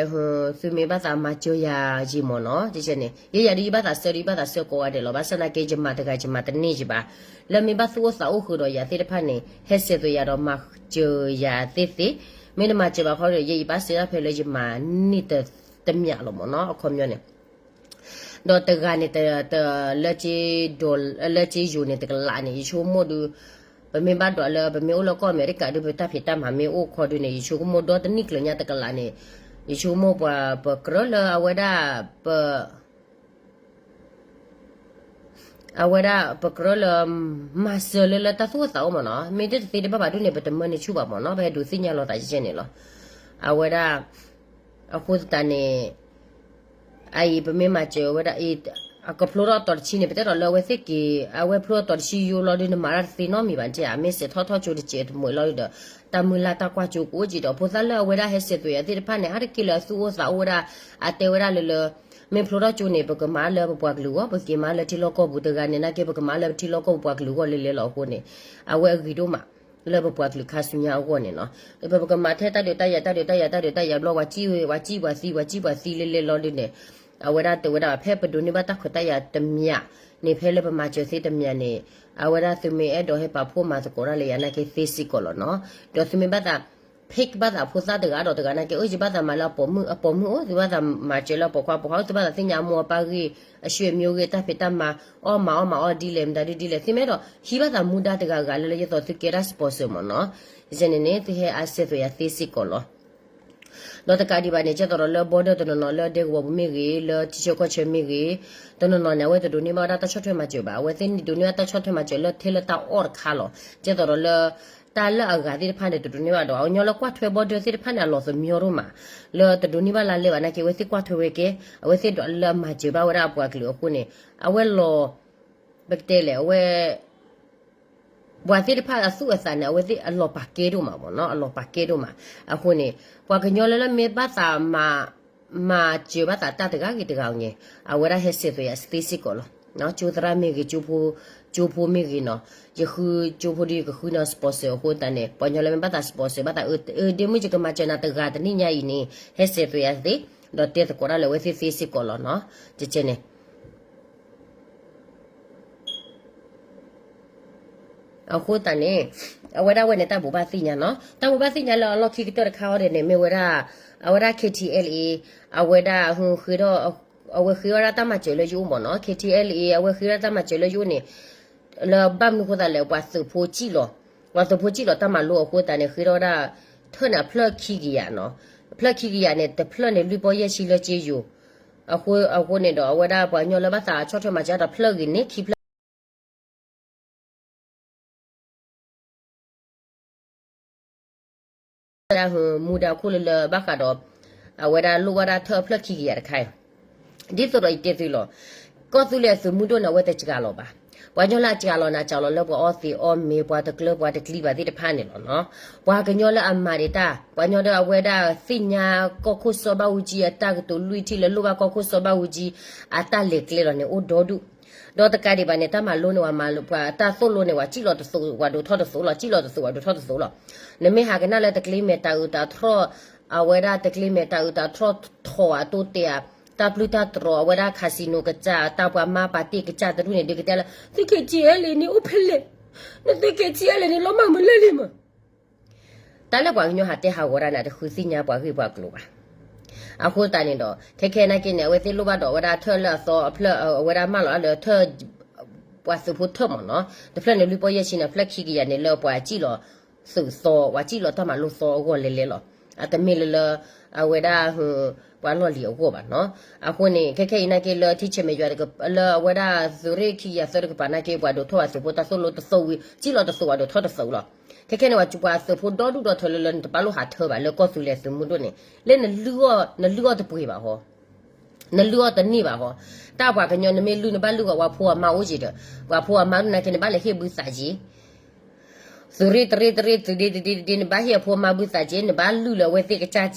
သုမ့ၢ်ဘၣ်သးမၤစၢၤယၤယံာ်မ့ၢ်နီၤ ကဲန့ၣ် ယဲယၤဒု ယဘၣ်သးဆၢဒု ယဘၣ်သးဆၢကိးဂၤဒဲးလီၤ. ဘၣ်ဆၣ်နာ်က့ ယမၤတဂၤယမၤတန့ၢ်ယံၤဘၣ်. လၢမ့ၢ်ဘၣ်သူၣ်အိၣ်သးအိၣ်ဃုာ်ဒီးယၤသ့ၣ်တဖၣ်န့ၣ် ဟဲစဲးသွဲးယၤဒီးမၤစၢၤယၤသ့သ့. မ့ၢ်တမၤစၢၤဘၣ်ခီဒီး ယဲယဘၣ်စဲးဒၣ်ဖဲလၢယမၤန့ၢ်တမံၤလီၤမ့ၢ်နီၤ အခီပညီန့ၣ် ဒီးတဂၤန့ၣ် တ လၢကၠ့ လၢကၠ့ယိၤန့ၣ် တကလးန့ၣ် ယဆိကမိၣ်ဒု ပမ့ၢ်ဘၣ်ဒွးလၢ ပမ့ၢ်အိၣ်လၢကီၢ်အမဲရကၤဒု ပတၢ်ဖံးတၢ်မၤမ့ၢ်အိၣ်ခီဒုန့ၣ် ယဆိကမိၣ်ဒီတနံၣ်ကျၢၤညါတကလးန့ၣ် ယဆိကမိၣ်ပှၤ ပကြၢးလၢအဝဲဒၣ် ပ အဝဲဒၣ် ပကြၢးလၢ မၤစၢၤလၢလၢတၢ်သူၣ်အိၣ်သးအိၣ်မ့ၢ်နီၤ, မ့ၢ်တသ့တဘၣ်ဘၣ်ဒ်န့ၣ် ပတမၢန့ၢ်ဆူၣ်ဘၣ်မ့ၢ်နီၤ, ပဟဲဒုးသ့ၣ်ညါလိာ်သးကဲန့ၣ်လီၤ. အဝဲဒၣ် အဃိသတးန့ၣ် အအံၤပမ့ၢ်မၤစၢၤဝဲဒၣ်အံၤ အကဖျိထီၣ်အတီၤတဆံန့ၣ် ပတဲဒီးလၢအဝဲသ့ၣ်က့ၤ အဝဲဖျိအတီၤတဆံယိလီၤဒု နမၤတၢ်တသ့နီတမံၤဘၣ်န့ၣ် မ့ၢ်စဲးထီၣ်ထီၣ်ကၠိတစဲးတမှဲးလီၤဒုဒီး တၢ်မုၢ်လၢ်တၢ်ကွၢ်ကၠိကအိၣ်က့ၤဒီး ဖိသၣ်လၢအဝဲဒၣ်ဟဲစဲးသွဲးယၤသ့ၣ်တဖၣ်န့ၣ် ဟးတက့ၢ်လၢအသူၣ်အိၣ်သးအိၣ်ဝဲဒၣ် အတဲဝဲဒၣ်လၢလၢ မ့ၢ်ဖျိထီၣ်ကၠိန့ၣ် ပကမၤလၢပပှၤကလုာ်အဂီၢ်, ပက့ၤမၤလၢထံလီၢ်ကီၢ်ပူၤတဂၤန့ၣ် နာ်က့ပကမၤလၢပထံလီၢ်ကီၢ်ပူၤပှၤကလုာ်အဂီၢ်လဲၤလဲၤလီၤအဃိန့ၣ်, အဝဲအဂ့ၤဒိၣ်မး လၢပပှၤကလုာ်ခါဆူညါအဂီၢ်န့ၣ်နီၤ. ပကမၤထဲတၢ်ဒုးတၢ်ယၤ တၢ်ဒုးတၢ်ယၤ တၢ်ဒုးတၢ်ယၤဘျီ ပှၤစံၣ်ဝဲ ပှၤစံၣ်ပှၤသံ ပှၤစံၣ်ပှၤသံလဲၤလဲၤလီၤဒုးန့ၣ်, အဝဲဒၣ်တဲဝဲဒၣ် ဖဲပဒိးန့ၢ်ဘၣ်တၢ်ခွဲးတၢ်ယာ်တမံၤန့ၣ် ဖဲလၢပမၤစၢၤသ့တမံၤန့ၣ်, အဝဲဒၣ်သုမ့ၢ်အဲၣ်ဒိးဟဲပာ်ဖှိၣ်မၤသကိးတၢ်လၢယၤနာ်က့သ့စ့ၢ်ကီးလီၤနီၤ. ဒီးသုမ့ၢ်ဘၣ်သး pick ဘၣ်သးဖိသၣ်တဂၤဒီးတဂၤနာ်က့ အၢ ယဘၣ်သးမၤလၢအပိာ်မုၣ် အပိာ်မုၣ်အိၣ် သုဘၣ်သးမၤစၢၤလၢအပိာ်ခွါ ပိာ်ခွါအိၣ် သုဘၣ်သးသ့ၣ်ညါအမိၢ်အပၢ်ဂ့ၢ် အဆွေမျိုးဂ့ၢ် တၢ်ဖံးတၢ်မၤ အီၣ်မၤအီၣ်မၤအီၣ်ဒ်လဲၣ် မတၤဒ်ဒ်လဲၣ် သုမ့ၢ်အဲၣ်ဒိးဟံးဘၣ်သးမူဒါတဂၤဂၤလၢလၢယသိးသုကဲဒၣ် sponsor မ့ၢ်နီၤ. ယဲန့ၣ်န့ၣ် သုဟဲအါစဲးသိးယၤသ့စ့ၢ်ကီးလီၤ. ဒီးတကးဒံးဘၣ်န့ၣ် ကဲသိးဒီးလၢ border တနီၤနီၤ လၢဒဲကဝီၤပူၤမ့ၢ်ဂ့ၤ လၢထံဆၢကီၢ်ဆၢမ့ၢ်ဂ့ၤ, တနီၤနီၤန့ၣ် အဝဲတဒိးန့ၢ်ဘၣ်ဝဲဒၣ်တၢ်ဆီၣ်ထွဲမၤစၢၤဘၣ်. အဝဲသ့ၣ်န့ၣ်ဒိးန့ၢ်ဘၣ်တၢ်ဆီၣ်ထွဲမၤစၢၤလၢထဲလၢတၢ်အီၣ်တခါလီၤ. ကဲသိးဒီးလၢ တၢ်လၢအဂၤသ့ၣ်တဖၣ်န့ၣ် တဒိးန့ၢ်ဘၣ်ဒီး အကညီလၢကွၢ်ထွဲ border သ့ၣ်တဖၣ်န့ၣ် အလီၤသမံထီၣ်ဒိၣ်မး, လၢတဒိးန့ၢ်ဘၣ်လါလဲဘၣ်နာ်က့ အဝဲသ့ၣ်ကွၢ်ထွဲဝဲကဲ, အဝဲသ့ၣ်ဒိးလၢအမၤစၢၤဘၣ်ဝဲဒၣ်အပှၤကလုာ်အဃိန့ၣ်, အဝဲလီၤ ပကတဲလဲၣ် အဝဲ ပှၤသ့ၣ်တဖၣ်အသူၣ်အသးန့ၣ် အဝဲသ့ၣ်အလီၤပာ်ကဲဒိၣ်မးမ့ၢ်နီၤ, အလီၤပာ်ကဲဒိၣ်မး. အဃိန့ၣ် ပှၤကညီလၢလၢမ့ၢ်ဘၣ်သးမၤ မၤစၢၤဘၣ်သးတၢ်တဂၤဂ့ၤတဂၤအံၤန့ၣ် အဝဲဒၣ်ဟဲစဲးသွဲးယၤသ့စ့ၢ်ကီးလီၤ. ကၠိသရၣ်မ့ၢ်ဂ့ၤ, ကၠိဖိမ့ၢ်ဂ့ၤနီၤ, ယဃုကၠိဖိဒီးယကဃုနီၤ sponsor အဃိသတးန့ၣ် ပှၤကညီလၢမ့ၢ်ဘၣ်သး sponsor ဘၣ်သး အၢ ဒ့မုၣ် ယကမၤစၢၤနၤတဂၤတနံၣ်ညါအံၤန့ၣ် ဟဲစဲးသွဲးယၤသ့, ဒီးတဲသကိးတၢ်လၢအဝဲသ့ၣ်သ့စ့ၢ်ကီးလီၤနီၤ. ကဲကဲန့ၣ် အဃိသတးန့ၣ် အဝဲဒၣ်ဝဲန့ၣ် တၢ်ဘိးဘၣ်သ့ၣ်ညါနီၤ, တၢ်ဘိးဘၣ်သ့ၣ်ညါလၢအလီၢ်ခံကတၢၢ်တခါအံၤန့ၣ် မ့ၢ်ဝဲဒၣ် အဝဲဒၣ် KTLA အဝဲဒၣ် ဃ့ဒီး အဝဲဃ့ဝဲဒၣ်တၢ်မၤစၢၤလၢယအိၣ်မ့ၢ်နီၤ, KTLA အဝဲဃ့ဝဲဒၣ်တၢ်မၤစၢၤလၢယအိၣ်န့ၣ် လၢဘၣ်မနုၤအဃိသတးလဲၣ် ပှၤသုးဖိစံၣ်လီၤ, ပှၤသုးဖိစံၣ်လီၤတၢ်မၤလိအဃိသတးန့ၣ် ဃ့ဒီးဝဲဒၣ် ထၢၣ်န့ၣ်အဖျၢၣ်ခံကယၤနီၤ, အဖျၢၣ်ခံကယၤန့ၣ် တဖျၢၣ်န့ၣ် လွံၢ်ပီၢ်ယဲၢ်ဆံလၢက့ယိၤ, အဃိန့ၣ်ဒီး အဝဲဒၣ်ပှၤကညီလၢဘၣ်သးဆီၣ်ထွဲမၤစၢၤတဖျၢၣ်ဂ့ၤန့ၣ် ခံဖျၢၣ် ဝဲဒၣ်မူဒါခိၣ်လၢလၢဘၣ်ဃးဒီး အဝဲဒၣ်လိၣ်ဘၣ်ဒၣ်ထၢၣ်အဖျၢၣ်ခံကယၤတခါအံၤ, ဒ်သိးဒီးယတဲသုလီၤ, ကီၢ်သူလ့ၤအသုးမုၢ်ဒိၣ်န့ၣ် အဝဲတစှၤလီၤဘၣ်. ပှၤကညီလၢအစှၤလီၤန့ၣ် အစှၤလီၤလၢပှၤအီသံးအီမ့ၤ ပှၤတကျၢၤပှၤတကျံဘၣ်သ့ၣ်တဖၣ်န့ၣ်လီၤနီၤ. ပှၤကညီလၢအမၤဒံးတၢ် ပှၤကညီဒီးအဝဲဒၣ်သ့ၣ်ညါကီၢ်ခိၣ်စီၤဘၣ်အူကၠံအတၢ်ကတိၤလွံၢ်ထံၣ် လၢလိၣ်ဘၣ်ကီၢ်ခိၣ်စီၤဘၣ်အူကၠံ အတၢ်လဲၤကျဲလီၤန့ၣ် အိၣ်ဒီဒူၣ် ဒီးတကးဒံးဘၣ်န့ၣ် တၢ်မၤလိန့ၣ် ပှၤမၤလိပှၤတၢ်သိၣ်လိန့ၣ် ပှၤစံၣ်လီၤတသိး ပှၤဒိးထီၣ်တသိးလီၤ စံၣ်လီၤတသိး ပှၤဒိးထီၣ်တသိးလီၤ. နမ့ၢ်ဟးကနၣ်လၢတကျ့မဲာ်တၤအုးတၤထီၣ် အဝဲဒၣ်တကျ့မဲာ်တၤအုးတၤထီၣ်ထီၣ်အတိၢ်တဲာ် တၢ်ပျုၢ်တၢ်တြီၤ အဝဲဒၣ် casino ကစၢ် တၢ်ပှၤမၤပာ်တ့ၢ်ကစၢ်တရူၢ်န့ၣ် ဒုးကတဲလၢ သု KTLA န့ၣ်အိၣ်ဖဲလဲၣ်, နသု KTLA န့ၣ် လီၤမၢ်မုာ်လဲၣ်လံမး တၢ်လၢပှၤကညီဟးတဲဟးဂီၤတၢ်န့ၣ် တဃုသ့ၣ်ညါပှၤဂ့ၢ်ပှၤကျိၤဘၣ်. အဃိသတးန့ၣ်ဒီး ခဲခဲနာ်က့န့ၣ် အဝဲသ့ၣ်လိၣ်ဘၣ်ဒီး အဝဲဒၣ်ထၢၣ်လၢအသီအဖျၢၣ် အဝဲဒၣ်မၢလီၤအါလၢထၢၣ် ပှၤသုးဖိထၢၣ်မ့ၢ်နီၤ တဖျၢၣ်န့ၣ် လွံၢ်ပီၢ်ယဲၢ်ဆံန့ၣ် အဖျၢၣ်ခံကယၤန့ၣ် လၢပှၤစံၣ်လီၤသုးသီ ပှၤစံၣ်လီၤတၢ်မၤလိသီအဂီၢ်လဲၤလဲၤလီၤ. အတမ့ၢ်လၢလၢ အဝဲဒၣ် ပှၤလီၢ်လံၤအဂီၢ်ဘၣ်နီၤ. အဃိန့ၣ် ခဲခဲအံၤနာ်က့လၢထံဆဲးမဲာ်ယွၤ လၢအဝဲဒၣ်သုးရ့ၣ်ခံကယၤသၢတကပၤနာ်က့ ပှၤဒိးထီၣ်ဘၣ်သုးဖိတၢ်သိၣ်လိတသိးဝံၤ စံၣ်လီၤတသိး ပှၤဒိးထီၣ်တသိးလီၤ. ခဲခဲန့ၣ် ပှၤသုးဖိဒီဒူၣ်ဒီထၢလၢလၢနတဘၣ်လိၣ်ဟးထၢဘၣ်လၢကီၢ်သူလ့ၤသုးမုၢ်ဒိၣ်န့ၣ် လၢနလုၢ်အီၣ် နလုၢ်အီၣ်တပှ့ၤဘၣ်ဟီ နလုၢ်အီၣ်တန့ၢ်ဘၣ်ဟီ. တၢ်ပှၤကညီနမ့ၢ်လုၢ်နဘၣ်လုၢ်ဂီၤပှၤဖိအမါအိၣ်က့ၤဒီး ပှၤဖိအမါဒ်နာ်က့ နဘၣ်လဲၤဟ့ၣ်ဘုသးက့ၤ သုးရ့ၣ်တရ့ၣ်တရ့ၣ် သုးဒ့တဒ့တဒ့ နဘၣ်ဟ့ၣ်အဖိအမါဘုသးက့ၤ နဘၣ်လုၢ်လၢအဝဲသ့ၣ်ကစၢ်က့ၤ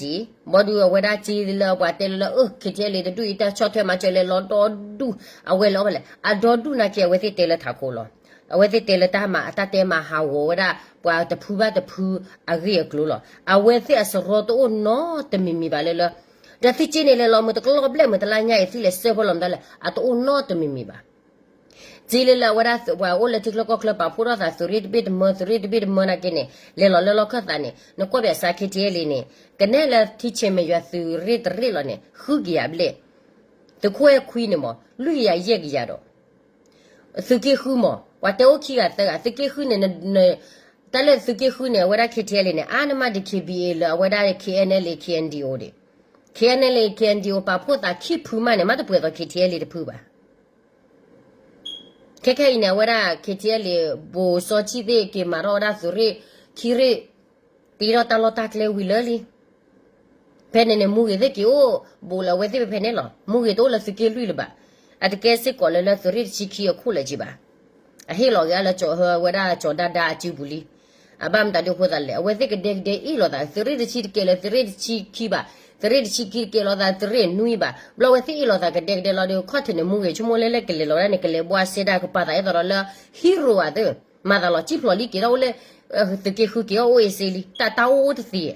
ဘီဒုးအဝဲဒၣ်က့ၤလၢပှၤတဲလၢလၢ အၢ ခံထံအဲလ့ၤတဒူၣ်အံၤ တၢ်ဆီၣ်ထွဲမၤစၢၤလဲၤလီၤဒီဒူၣ် အဝဲလၢအီၣ်ဘၣ်လဲၣ် အဒီဒူၣ်နာ်က့ အဝဲသ့ၣ်တဲလၢထးခိၣ်လီၤ. အဝဲသ့ၣ်တဲလၢတၢ်မၤ အတၢ်တဲမၤဟးဂီၤဝဲဒၣ် ပှၤတဖုဘၣ်တဖုအဂ့ၢ်အကျိၤလီၤ. အဝဲသ့ၣ်အစရီတအိၣ်နီတမံၤမံၤဘၣ်လၢလၢ ဒီးသုက့ၤန့ၣ် လဲၤလီၤမုၢ်တကလီၢ်ဘျဲၣ်မုၢ်တလါညါအံၤ သုလဲၤစၢဖီလီၤမတၤလဲၣ် အတအိၣ်နီတမံၤမံၤဘၣ်. က့ၤလၢလၢအဝဲဒၣ်ပှၤအိၣ်လၢထံချၢကီၢ်ချၢ ပာ်ဖှိၣ်ထီၣ်သး သုးရ့ၣ်တဘ့ၣ်တမၢ သုးရ့ၣ်တဘ့ၣ်တမၢနာ်က့န့ၣ် လဲၤလီၤလၢလီၢ်ခၢၣ်သးန့ၣ် နကွၢ်ဘၣ်စး ခံထံအဲလ့ၤန့ၣ် ကနဲလၢထံဆဲးမဲာ်ယွၤသုးရ့ၣ်တရ့ၣ်လီၤန့ၣ် ဃုကယၤဘျဲၣ် သုးခိၣ်အဲၣ်ခွံန့ၣ်မး လွံၢ်ကယၤယဲၢ်ကယၤဒီး သုးက့ဃုမး ပှၤတဲအိၣ်ခံဂၤသၢဂၤ သုးက့ဃုန့ၣ် တၢ်လၢသုးက့ဃုန့ၣ် အဝဲဒၣ် ခံထံအဲလ့ၤန့ၣ် အါန့ၢ်မးဒံး ခံဘံၣ်အ့လၢအဝဲဒၣ် ခံအဲၣ်နဲလ့ ခံအဲၣ်ဒံၣ်အိၣ်ဒံး ခံအဲၣ်နဲလ့ ခံအဲၣ်ဒံၣ်အိၣ် ပာ်ဖှိၣ်သးခံဖုမးန့ၣ် မ့ၢ်တပှဲၤသိး ခံထံအဲလ့ၤတဖုဘၣ်. ခဲခဲအံၤန့ၣ် အဝဲဒၣ် ခံထံအဲလ့ၤ ဘိးစီဆံၣ်သ့ၣ် က့ၤမၤထီၣ်ဝဲဒၣ်သုးရ့ၣ် ခံရ့ၣ် တ့ထီၣ်တၢ်လီၢ်တၢ်ကျဲဝံၤလၢလံ ဖဲန့ၣ်န့ၣ် မူဂ့ၤသ့ၣ်က့ၤအိၣ်ဘူးလၢအဝဲသ့ၣ်ဖဲဖဲန့ၣ်လီၤ. မူဂ့ၤတအိၣ်လၢသုးက့လွံၢ်လၢၤဘၣ်. အတကဲစ့ၢ်ကီးလၢလၢသုးရ့ၣ်တဆံခံအခိၣ်လၢၤက့ၤဘၣ်. အဟ့ၣ်လီၤက့ၤအါလၢကၠီၤဟၢဝဲဒၣ်ကၠီၤဒါဒါအစုပူၤလံ. အဘၣ်မတၤဒုးအဃိသးလဲၣ် အဝဲသ့ၣ်ကဒဲကဒဲအ့ၣ်လိာ်သး သုးရ့ၣ်တဆံတကဲလၢသုးရ့ၣ်တဆံခံဘၣ်. သုးရ့ၣ်တဆံခံတကဲလီၤသး သုးရ့ၣ်နွံဘၣ်. ဘျီဝဲသ့ၣ်အ့ၣ်လိာ်သးကဒဲကဒဲလီၤဒီး ခီၣ်ထံးန့ၣ်မူဂ့ၤ ဆိကမိၣ်လၢလၢကလဲၤလီၤဒၣ်န့ၣ် ကလဲၤဘှါစဲဒၣ်ကပာ်သးအဲၣ်သိးဒီးလၢ hero အသး မၤသးလီၤ စံၣ်ဖျိးလံက့ၤထီၣ်အိၣ်လၢ သုးက့ဃုက့ၤအီၣ်အိၣ်အ့စ့လံ တၢ်တၢ်အိၣ်အိၣ်တသ့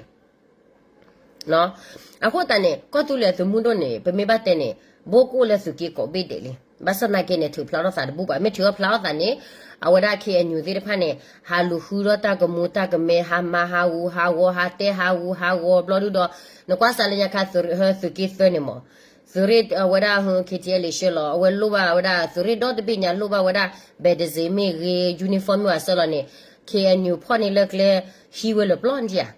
အဃိသတးန့ၣ် ကီၢ်သူလ့ၤအသုးမုၢ်ဒိၣ်န့ၣ် ပမ့ၢ်ဘၣ်တဲန့ၣ် ဘိကအိၣ်လၢသုးက့ကိးဘ့ၣ်ဒဲးလံ. ဘၣ်ဆၣ်သနာ်က့န့ၣ် ထုးဖျါထီၣ်သးတဘူၣ်ဘၣ်. မ့ၢ်ထုးထီၣ်ဖျါထီၣ်သးန့ၣ် အဝဲဒၣ် KNU သ့ၣ်တဖၣ်န့ၣ် ဟးလူၤဃုဒီးတၢ်ကမူၤတၢ်ကမဲ ဟးမၤဟးဂူာ်ဟးဂီၤ ဟးတဲဟးဂူာ်ဟးဂီၤဘျီဒုဒီး နကွၢ်စးလၢညါခါ သုးက့သၢန့ၣ်မး သုးရ့ၣ်အဝဲဒၣ် KTLA ဆှၢလီၤ အဝဲလိၣ်ဘၣ်ဝဲဒၣ် သုးရ့ၣ်ဒီတဘ့ၣ်ညါလိၣ်ဘၣ်ဝဲဒၣ် ဘဲးတစ့မ့ၢ်ဂ့ၤ uniform မ့ၢ်ဝဲဆှၢလီၤန့ၣ် KNU ဖီၣ်န့ၢ်လၢကျဲ ဟံးဝဲလၢပျီန့ၣ်ဧါ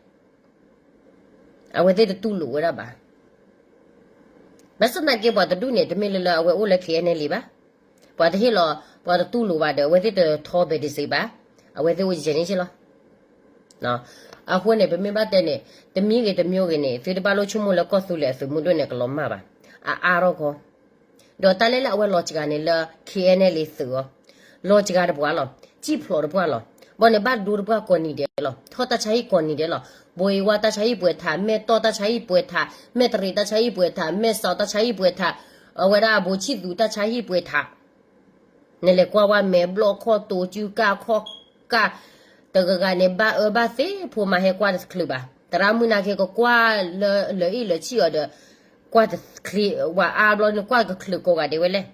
အဝဲသ့ၣ်တတူၢ်လိာ်ဝဲဒၣ်ဘၣ်. ဘၣ်ဆၣ်သနာ်က့ပှၤတဒူၣ်န့ၣ် တမ့ၢ်လၢလၢအဝဲအိၣ်လၢ KNLA ဘၣ်. ပှၤတဟ့ၣ်လီၤ ပှၤတတူၢ်လိာ်ဘၣ်ဒီး အဝဲသ့ၣ်တထီဘဲးတစ့ဘၣ်. အဝဲသ့ၣ်အိၣ်ယဲၢ်န့ၣ်လီၤ. အဃိန့ၣ် ပမ့ၢ်ဘၣ်တဲန့ၣ် တမံၤဂ့ၤတမံၤဂ့ၤန့ၣ် သုတဘၣ်လိၣ်ဆိကမိၣ်လၢကီၢ်သူလ့ၤအသုးမုၢ်ဒိၣ်န့ၣ် ကလီၤမၢ်ဘၣ်. အအါထီၣ်ကီ ဒီးတၢ်လဲၣ်လၢအဝဲလီၤစှၤန့ၣ်လၢ KNLA သုးအီၤ လီၤစှၤတပှၤလီၤ. စံၣ်ဖျိးတပှၤလီၤ. ဘီန့ၣ်ဘၣ်ဒိတပှၤကိးနံၤဒဲးလီၤ. ထီၣ်တၢ်ဆါဟံၣ်ကိးနံၤဒဲးလီၤ. ဘိအ့ဝါတၢ်ဆါဟံၣ်ပှဲၤထး, မဲၢ်တီၢ်တၢ်ဆါဟံၣ်ပှဲၤထး, မဲၢ်တရံးတၢ်ဆါဟံၣ်ပှဲၤထး, မဲၢ်စီၤတၢ်ဆါဟံၣ်ပှဲၤထး, အဝဲဒၣ်ဘိဆံၣ်သူတၢ်ဆါဟံၣ်ပှဲၤထး နလဲၤကွၢ်ဝဲမဲာ်ဘျီၣ်ခီၣ်တိၤစုကၢ်ခီၣ်ကၢ် တဂၤဂၤန့ၣ် ဘၣ်အၢဘၣ်သီဖိမးဟဲကွၢ်တချုးဘၣ်. သရၣ်မုၣ်နာ်က့ကကွၢ်လၢအ့ၣ်လၢဆံၣ်အီၤဒီး ကွၢ်တချ့ဝဲအါဘျီန့ၣ် ကွၢ်ကချုးကိးဂၤဒဲးဝဲလဲၣ်.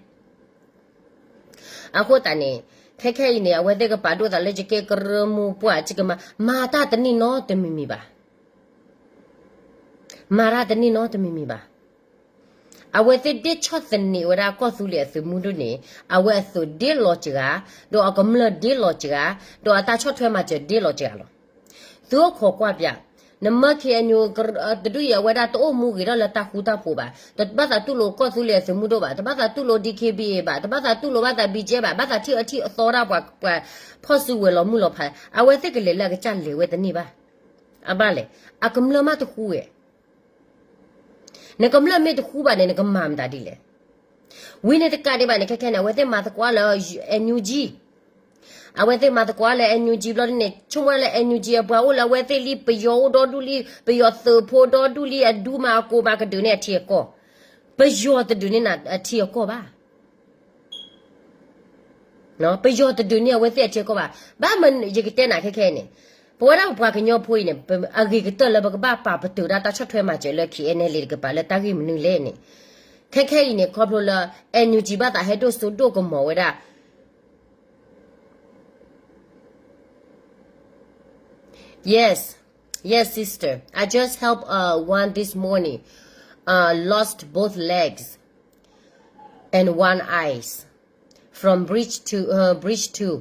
အဃိသတးန့ၣ် ခဲခဲအံၤန့ၣ် အဝဲသ့ၣ်ကပာ်ဒိၣ်သးလၢယကဲကရၢမိၢ်ပှၢ်ကမၤ မၤတၢ်တန့ၢ်နီတမံၤမံၤဘၣ်. မၤတၢ်တန့ၢ်နီတမံၤမံၤဘၣ်. အဝဲသ့ၣ်ဒ့ၣ်ဆီၣ်သနံးဝဲဒၣ်ကီၢ်သူလ့ၤအသုးမုၢ်ဒိၣ်န့ၣ် အဝဲအသုးဒ့ၣ်လီၤစှၤ, ဒီးအကမျၢၢ်ဒ့ၣ်လီၤစှၤ, ဒီးအတၢ်ဆီၣ်ထွဲမၤစၢၤဒ့ၣ်လီၤစှၤလီၤ. သုအိၣ်ခိးကွၢ်ပၠး, နမၢ KNU တဒူၣ်အံၤအဝဲဒၣ်တအိၣ်မူဂ့ၤထီၣ်လၢတၢ်ဃူတၢ်ဖိးဘၣ်, တဘၣ်သးတူၢ်လိာ်ကီၢ်သူလ့ၤအသုးမုၢ်ဒိၣ်ဘၣ်, တဘၣ်သးတူၢ်လိာ် DKBA ဘၣ်, တဘၣ်သးတူၢ်လိာ်ဘၣ်သး ဘံကဲ ဘၣ်, ဘၣ်သးထံၣ်အထံၣ်အသီဒၣ်ပှၤ ပှၤဖီၣ်စုဝဲၤလီၤမုၢ်လီၤဖး, အဝဲသ့ၣ်ကလဲၤလၢအကစၢ်လဲၤဝဲတန့ၢ်ဘၣ်. အဘၣ်လဲၣ်, အကမျၢၢ်မ့ၢ်တဃူဝဲ နကမျၢၢ်မ့ၢ်တဃူဘၣ်န့ၣ် နကမၤမတၤဒ်လဲၣ်. ဝံၤန့ၣ်တကးဒံးဘၣ်န့ၣ် ခဲခဲန့ၣ် အဝဲသ့ၣ်မၤသကိးလၢ NUG, အဝဲသ့ၣ်မၤသကိးလၢ NUG ဘျီဒ်န့ၣ် ဆိကမိၣ်လၢ NUG အပှၤအိၣ်လၢအဝဲသ့ၣ်လံ ပယီၤအိၣ်ဒီဒူၣ်လံ ပယီၤသုးဖိဒီဒူၣ်လံ အဒူမၤအကိၢ်မၤကဒုးန့ၢ်အထံအကီၢ်, ပယီၤတဒုးန့ၢ်အထံအကီၢ်ဘၣ်. ပယီၤတဒုးန့ၢ်အဝဲသ့ၣ်အထံအကီၢ်ဘၣ်. ဘၣ်မနုၤယကတဲနၤခဲခဲအံၤန့ၣ်, ပဝဲဒၣ်ပပှၤကညီဖိအံၤန့ၣ် အဂ့ၤကတၢၢ်လၢပကဘၣ်ပာ်ပတုာ်ဒၣ်တၢ်ဆီၣ်ထွဲမၤစၢၤလၢ KNLA တကပၤလၢတၢ်ဂ့ၢ်မနုၤလဲၣ်န့ၣ်, ခဲခဲအံၤန့ၣ် ခီဖျိလၢ NUG ဘၣ်သးဟဲဒိၣ်စိဒိၣ်ကမီၤဝဲဒၣ် Yes, yes, sister. I just helped uh one this morning. Uh, lost both legs and one eyes from bridge to uh bridge two.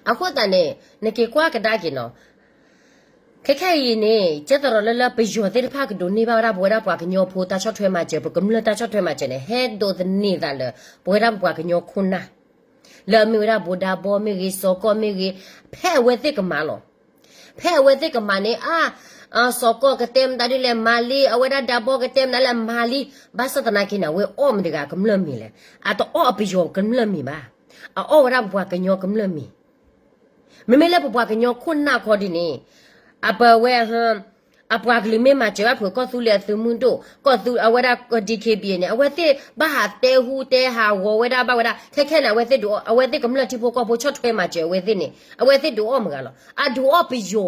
အဃိသတးန့ၣ် နက့ၤကွၢ်ကဒါက့ၤနီၤ. ခဲခဲအံၤန့ၣ် ကဲသရီးလၢလၢပယီၤသ့ၣ်တဖၣ်ကဒိးန့ၢ်ဘၣ်ဝဲဒၣ် ပဝဲဒၣ်ပှၤကညီဖိတၢ်ဆီၣ်ထွဲမၤစၢၤ ပကမျၢၢ်တၢ်ဆီၣ်ထွဲမၤစၢၤန့ၣ် ဟဲဒိးသန့ၤသးလၢ ပဝဲဒၣ်ပပှၤကညီခိၣ်နၢ် လၢအမ့ၢ်ဝဲဒၣ်ဘိးဒါဘီမ့ၢ်ဂ့ၤ စီၤကီၢ်မ့ၢ်ဂ့ၤ ဖဲအဝဲသ့ၣ်ကမၤလီၤ. ဖဲအဝဲသ့ၣ်ကမၤန့ၣ် အါ စီၤကီၢ်ကတဲမတၤဒ်လဲၣ်မၤလံ အဝဲဒၣ်ဒါဘီကတဲမတၤလဲၣ်မၤလံ. ဘၣ်ဆၣ်သနာ်က့န့ၣ် အဝဲအီၣ်မတၤတဂၤကမျၢၢ်မ့ၤလဲၣ်. အတအီၣ်အပယီၤကမျၢၢ်မ့ၤဘၣ်. အအီၣ်ဝဲဒၣ်ပပှၤကညီကမျၢၢ်မ့ၤ. မ့မ့ၢ်လၢပပှၤကညီခိၣ်နၢ်ခီဒ်န့ၣ် အပဝဲ အပှၤကလုာ်မ့ၢ်မၤစၢၤဘၣ်ဖုးကီၢ်သူလ့ၤအသုးမုၢ်ဒိၣ် ကီၢ်သူအဝဲဒၣ် DKBA န့ၣ် အဝဲသ့ၣ်ဘၣ်ဟးတဲဟူတဲဟးဂီၤဝဲဒၣ်ဘၣ်ဝဲဒၣ် ခဲခဲန့ၣ် အဝဲသ့ၣ်ဒုးအီၣ် အဝဲသ့ၣ်ကမျၢၢ်ထံဖိကီၢ်ဖိဆီၣ်ထွဲမၤစၢၤအဝဲသ့ၣ်န့ၣ် အဝဲသ့ၣ်ဒုးအီၣ်မတၤတဂၤလီၤ. အဒုးအီၣ်ပယီၤ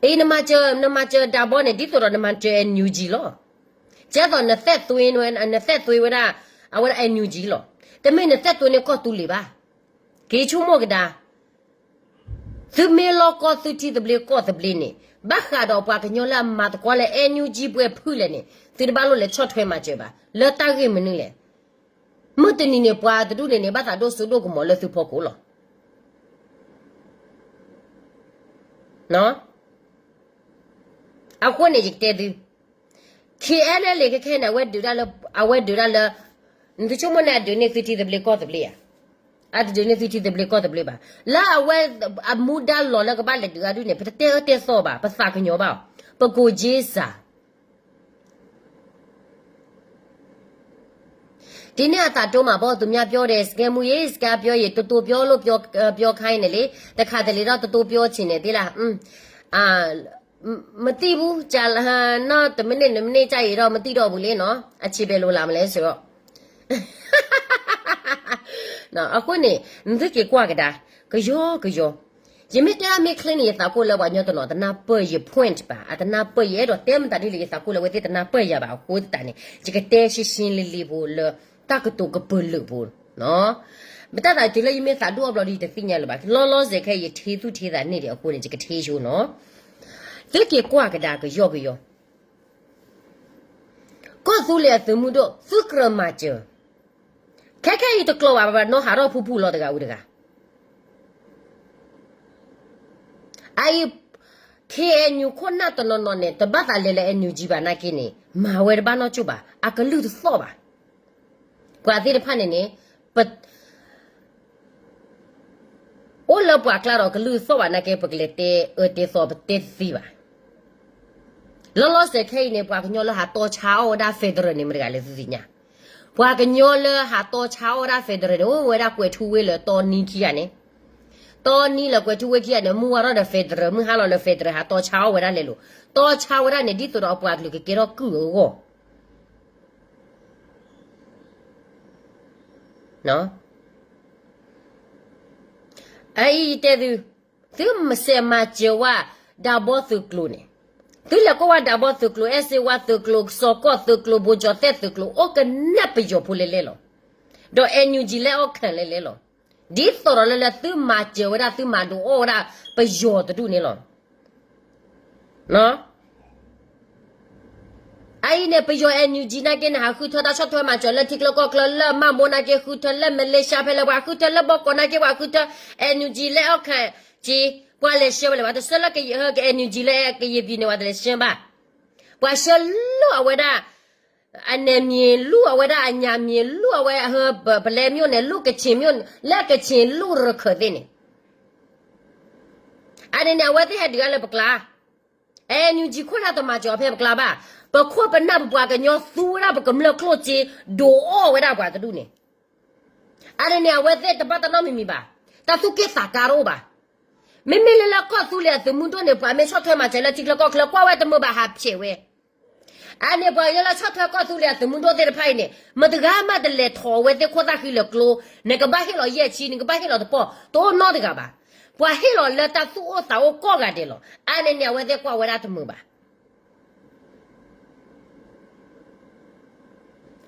အံၤ နမၤစၢၤ နမၤစၢၤဒါဘီန့ၣ် ဒ်သိးဒီးနမၤစၢၤ NUG လီၤ. ကဲသိးနသဲးသွ့ နသဲးသွ့ဝဲဒၣ် အဝဲဒၣ် NUG လီၤ. တမ့ၢ်နသဲးသွ့န့ၢ်ကီၢ်သူလ့ၤဘၣ်. က့ၤဆိကမိၣ်ကဒါ သုမ့ၢ်လီၢ်ကီၢ်သုထံသဘျ့ကီၢ်သဘျ့န့ၣ် ဘၣ်ဃးဒီးပှၤကညီလၢအမၤသကိးလၢ NUG ပှဲၤဖုလဲၣ်န့ၣ် သုတဘၣ်လိၣ်လဲၤဆီၣ်ထွဲမၤစၢၤဘၣ် လၢတၢ်ဂ့ၢ်မနုၤလဲၣ်. မုၢ်တနံၤန့ၣ် ပှၤတဒူၣ်န့ၣ်န့ၣ် ဘၣ်သးဒိၣ်စိဒိၣ်ကမီၤလၢသုဖီခိၣ်လီၤ. အဃိန့ၣ်ယကတဲသု KNLA ခဲခဲန့ၣ် အဝဲဒုးဒၣ်လၢ အဝဲဒုးဒၣ်လၢ နသုဆိကမိၣ်န့ၣ် အဒုးန့ၢ်သုထံသဘျ့ကီၢ်သဘျ့ဧါ. အတဒုးန့ၢ်သုထံသဘျ့ကီၢ်သဘျ့ဘၣ်. လၢအဝဲအမူဒါလီၤလၢကဘၣ်လဲၤဒုးအဒုးန့ၣ် ပတတဲအၢတဲသီဘၣ်, ပသးကညီၤဘၣ်, ပကိးက့စၢ် ဒီနေ့အသံတိုးမှာပေါ့ သူများပြောတယ် စကဲမူရေး စကားပြောရင် တိုးတိုးပြောလို့ ပြော ပြောခိုင်းတယ်လေ တခါတလေတော့ တိုးတိုးပြောချင်တယ် သိလား မသိဘူး ကြာ နောက်တစ်မိနစ် နှစ်မိနစ်ကြာရင်တော့ မသိတော့ဘူးလေနော် အခြေဘယ်လိုလာမလဲဆိုတော့ အဃိန့ၣ် နသုက့ၤကွၢ်ကဒါ ကယီကယီ ယမ့ၢ်တဲမ့ၢ်ချ့န့ၣ် ယသးကိၢ်လၢပှၤကညီတနီၤ တနၢ်ပၢၢ်ယ point ဘၣ် အတနၢ်ပၢၢ်ယအဲၣ်ဒိးတဲမတၤဒ်လဲၣ် ယသးကိၢ်လၢအဝဲသ့ၣ်တနၢ်ပၢၢ်ယၤဘၣ် အဃိသတးန့ၣ် ယကတဲရှင်းရှင်းလင်းလင်းဖိလၢ တၢ်ကတိၤကပၢၤလၢာ်ဖိ မတၤသးတုၤလၢယမ့ၢ်သးဒိၣ်အီၣ်ဘျီဒီး ယတသ့ၣ်ညါလၢၤဘၣ် လီၤလီၤဆဲးခဲအံၤ ယထံၣ်သူၣ်ထံၣ်သးန့ၣ်ဒီး အဃိန့ၣ် ယကထံၣ်ဆိနီၤ သုက့ၤကွၢ်ကဒါကယီကယီ ကီၢ်သူလ့ၤအသုးမုၢ်ဒိၣ် သုကြၢးမၤစၢၤ ခဲခဲအံၤတကျိၤဘၣ် ဘၣ်နီၢ်ဟးထီၣ်ဖူဖူလီၤတဂၤဝံၤတဂၤ အအံၤ ခ့ၣ်အဲၣ်ယူၣ် ခိၣ်နၢ်တနီၤနီၤန့ၣ် တဘၣ်သးလဲၤလၢ NUG ဘၣ်နာ်က့န့ၣ် မၤဝဲတဘၣ်နီၢ်ကၠိၣ်ဘၣ် အကလုၢ်တသီၣ်ဘၣ် ပှၤသ့ၣ်တဖၣ်န့ၣ်န့ၣ် ပ အိၣ်လၢပှၤကျါဒီးကလုၢ်သီၣ်ဘၣ်နာ်က့ ပကလဲၤတဲအၢတဲသီပတဲတသ့ဘၣ်. လီၤလီၤဆဲးခဲအံၤန့ၣ် ပှၤကညီလၢဟးတီဆါအီၣ်ဝဲဒၣ် federal န့ၣ် မတၤတဂၤလဲၣ်သုသ့ၣ်ညါ. ပှၤကညီလၢဟးတီဆါအီၣ်ဝဲဒၣ် federal န့ၣ် အိၣ်ဝဲဒၣ်ကွဲၤထူဝ့လၢတီနံခံဂၤန့ၣ်, တီနံလၢကွဲၤထူဝ့ခံဂၤန့ၣ် မုၢ်ဝါထီၣ်ဒီး federal မုၢ်ဟါလီၤလၢ federal ဟးတီဆါအီၣ်ဝဲဒၣ်လဲၤလိၤ, တီဆါဝဲဒၣ်န့ၣ် ဒ်သိးဒီးအပှၤကလုာ်ကကဲထီၣ်ကုၢ်အဂီၢ် အအံၤတဲသု, သုမၤစၢၤမၤစၢၤဝဲ ဒၣ်ဘီသုးကျိၤန့ၣ်, သုလဲၤကွၢ်ဝဲဒၣ်ဘီသုးကျိၤ, အဲၣ်စ့ဝါသုးကျိၤ, စီၤကီၢ်သုးကျိၤ, ဘိကၠီၤသဲၣ်သုးကျိၤ, အိၣ်ကနၣ်ပယီၤဖိလဲၤလဲၤလီၤ. ဒီး NUG လၢအီၣ်ခၢၣ်လဲၤလဲၤလီၤ. ဒ်သိးဒီးလၢလၢသုမၤစၢၤဝဲဒၣ် သုမၤဒိးအီၣ်ဝဲဒၣ်ပယီၤတဒူၣ်န့ၣ်လီၤ. အအံၤန့ၣ် ပယီၤ NUG နာ်က့န့ၣ် ဟးဃုထၢတၢ်ဆီၣ်ထွဲမၤစၢၤလၢထံချၢကီၢ်ချၢ, လၢမၢ်မိၢ်နာ်က့ ဃုထၢ, လၢ Malaysia ဖဲလဲၣ် ပှၤဃုထၢ, လၢဘီကီးနာ်က့ ပှၤဃုထၢ, NUG လၢအီၣ်ခၢၣ်က့ ပှၤလဲၤဆှၢဝဲလၢၤဘၣ်. တဆှၢလၢကယဲၢ် NUG လၢကယဲၢ်ပံၤန့ၣ် ပှၤတလဲၤဆှၢဘၣ်. ပှၤဆှၢလူၢ်အဝဲဒၣ် အနဲၣ်မံၤ, လူၢ်အဝဲဒၣ်အညၣ်မံၤ, လူၢ်အဝဲအဟၢ ပလဲမ့ၢ်န့ၣ်, လူၢ်ကချ့ၣ်မ့ၢ်န့ၣ်, လၢကချ့ၣ်လူၢ်ရခၢၣ်သ့ၣ်န့ၣ် အန့ၣ်န့ၣ် အဝဲသ့ၣ်ဟဲဒုးအါလၢပကျါ, NUG ခိၣ်နၢ်တမၤစၢၤအီၤဖဲပကျါဘၣ်. ပခိၣ်ပနၢ်ပပှၤကညီသူဝဲဒၣ်ပကမျၢၢ်ကျိၣ်စ့ ဒိးအီၣ်ဝဲဒၣ်ပှၤတဒူၣ်န့ၣ်, အန့ၣ်န့ၣ် အဝဲသ့ၣ်တဘၣ်တၢ်နီတမံၤမံၤဘၣ်. တၢ်သူၣ်က့ၣ်သးကါတအိၣ်ဘၣ်. မ့မ့ၢ်လၢလၢကီၢ်သူလ့ၤအသုးမုၢ်ဒိၣ်န့ၣ် ပှၤမ့ၢ်ဆီၣ်ထွဲမၤစၢၤလၢထံချၢကီၢ်ချၢ ကွၢ်ဝဲတမုာ်ဘၣ်ဟးဖျဲးဝဲ အန့ၣ်ပှၤကညီလၢဆီၣ်ထွဲကီၢ်သူလ့ၤအသုးမုၢ်ဒိၣ်သ့ၣ်တဖၣ်အံၤန့ၣ် မတဂၤမးတလဲၤထီၣ်ဝဲသ့ၣ်ခိၣ်သၣ်ဃံလၢာ်ကျိ, နကဘၣ်ဟ့ၣ်လီၤယဲၢ်ဆံ, နကဘၣ်ဟ့ၣ်လီၤတပီၢ်, တအိၣ်နီတဂၤဘၣ်. ပှၤဟ့ၣ်လီၤလၢတၢ်သူၣ်အိၣ်သးအိၣ်ကိးဂၤဒဲးလီၤ. အန့ၣ်န့ၣ် အဝဲသ့ၣ်ကွၢ်ဝဲဒၣ်တမုာ်ဘၣ်.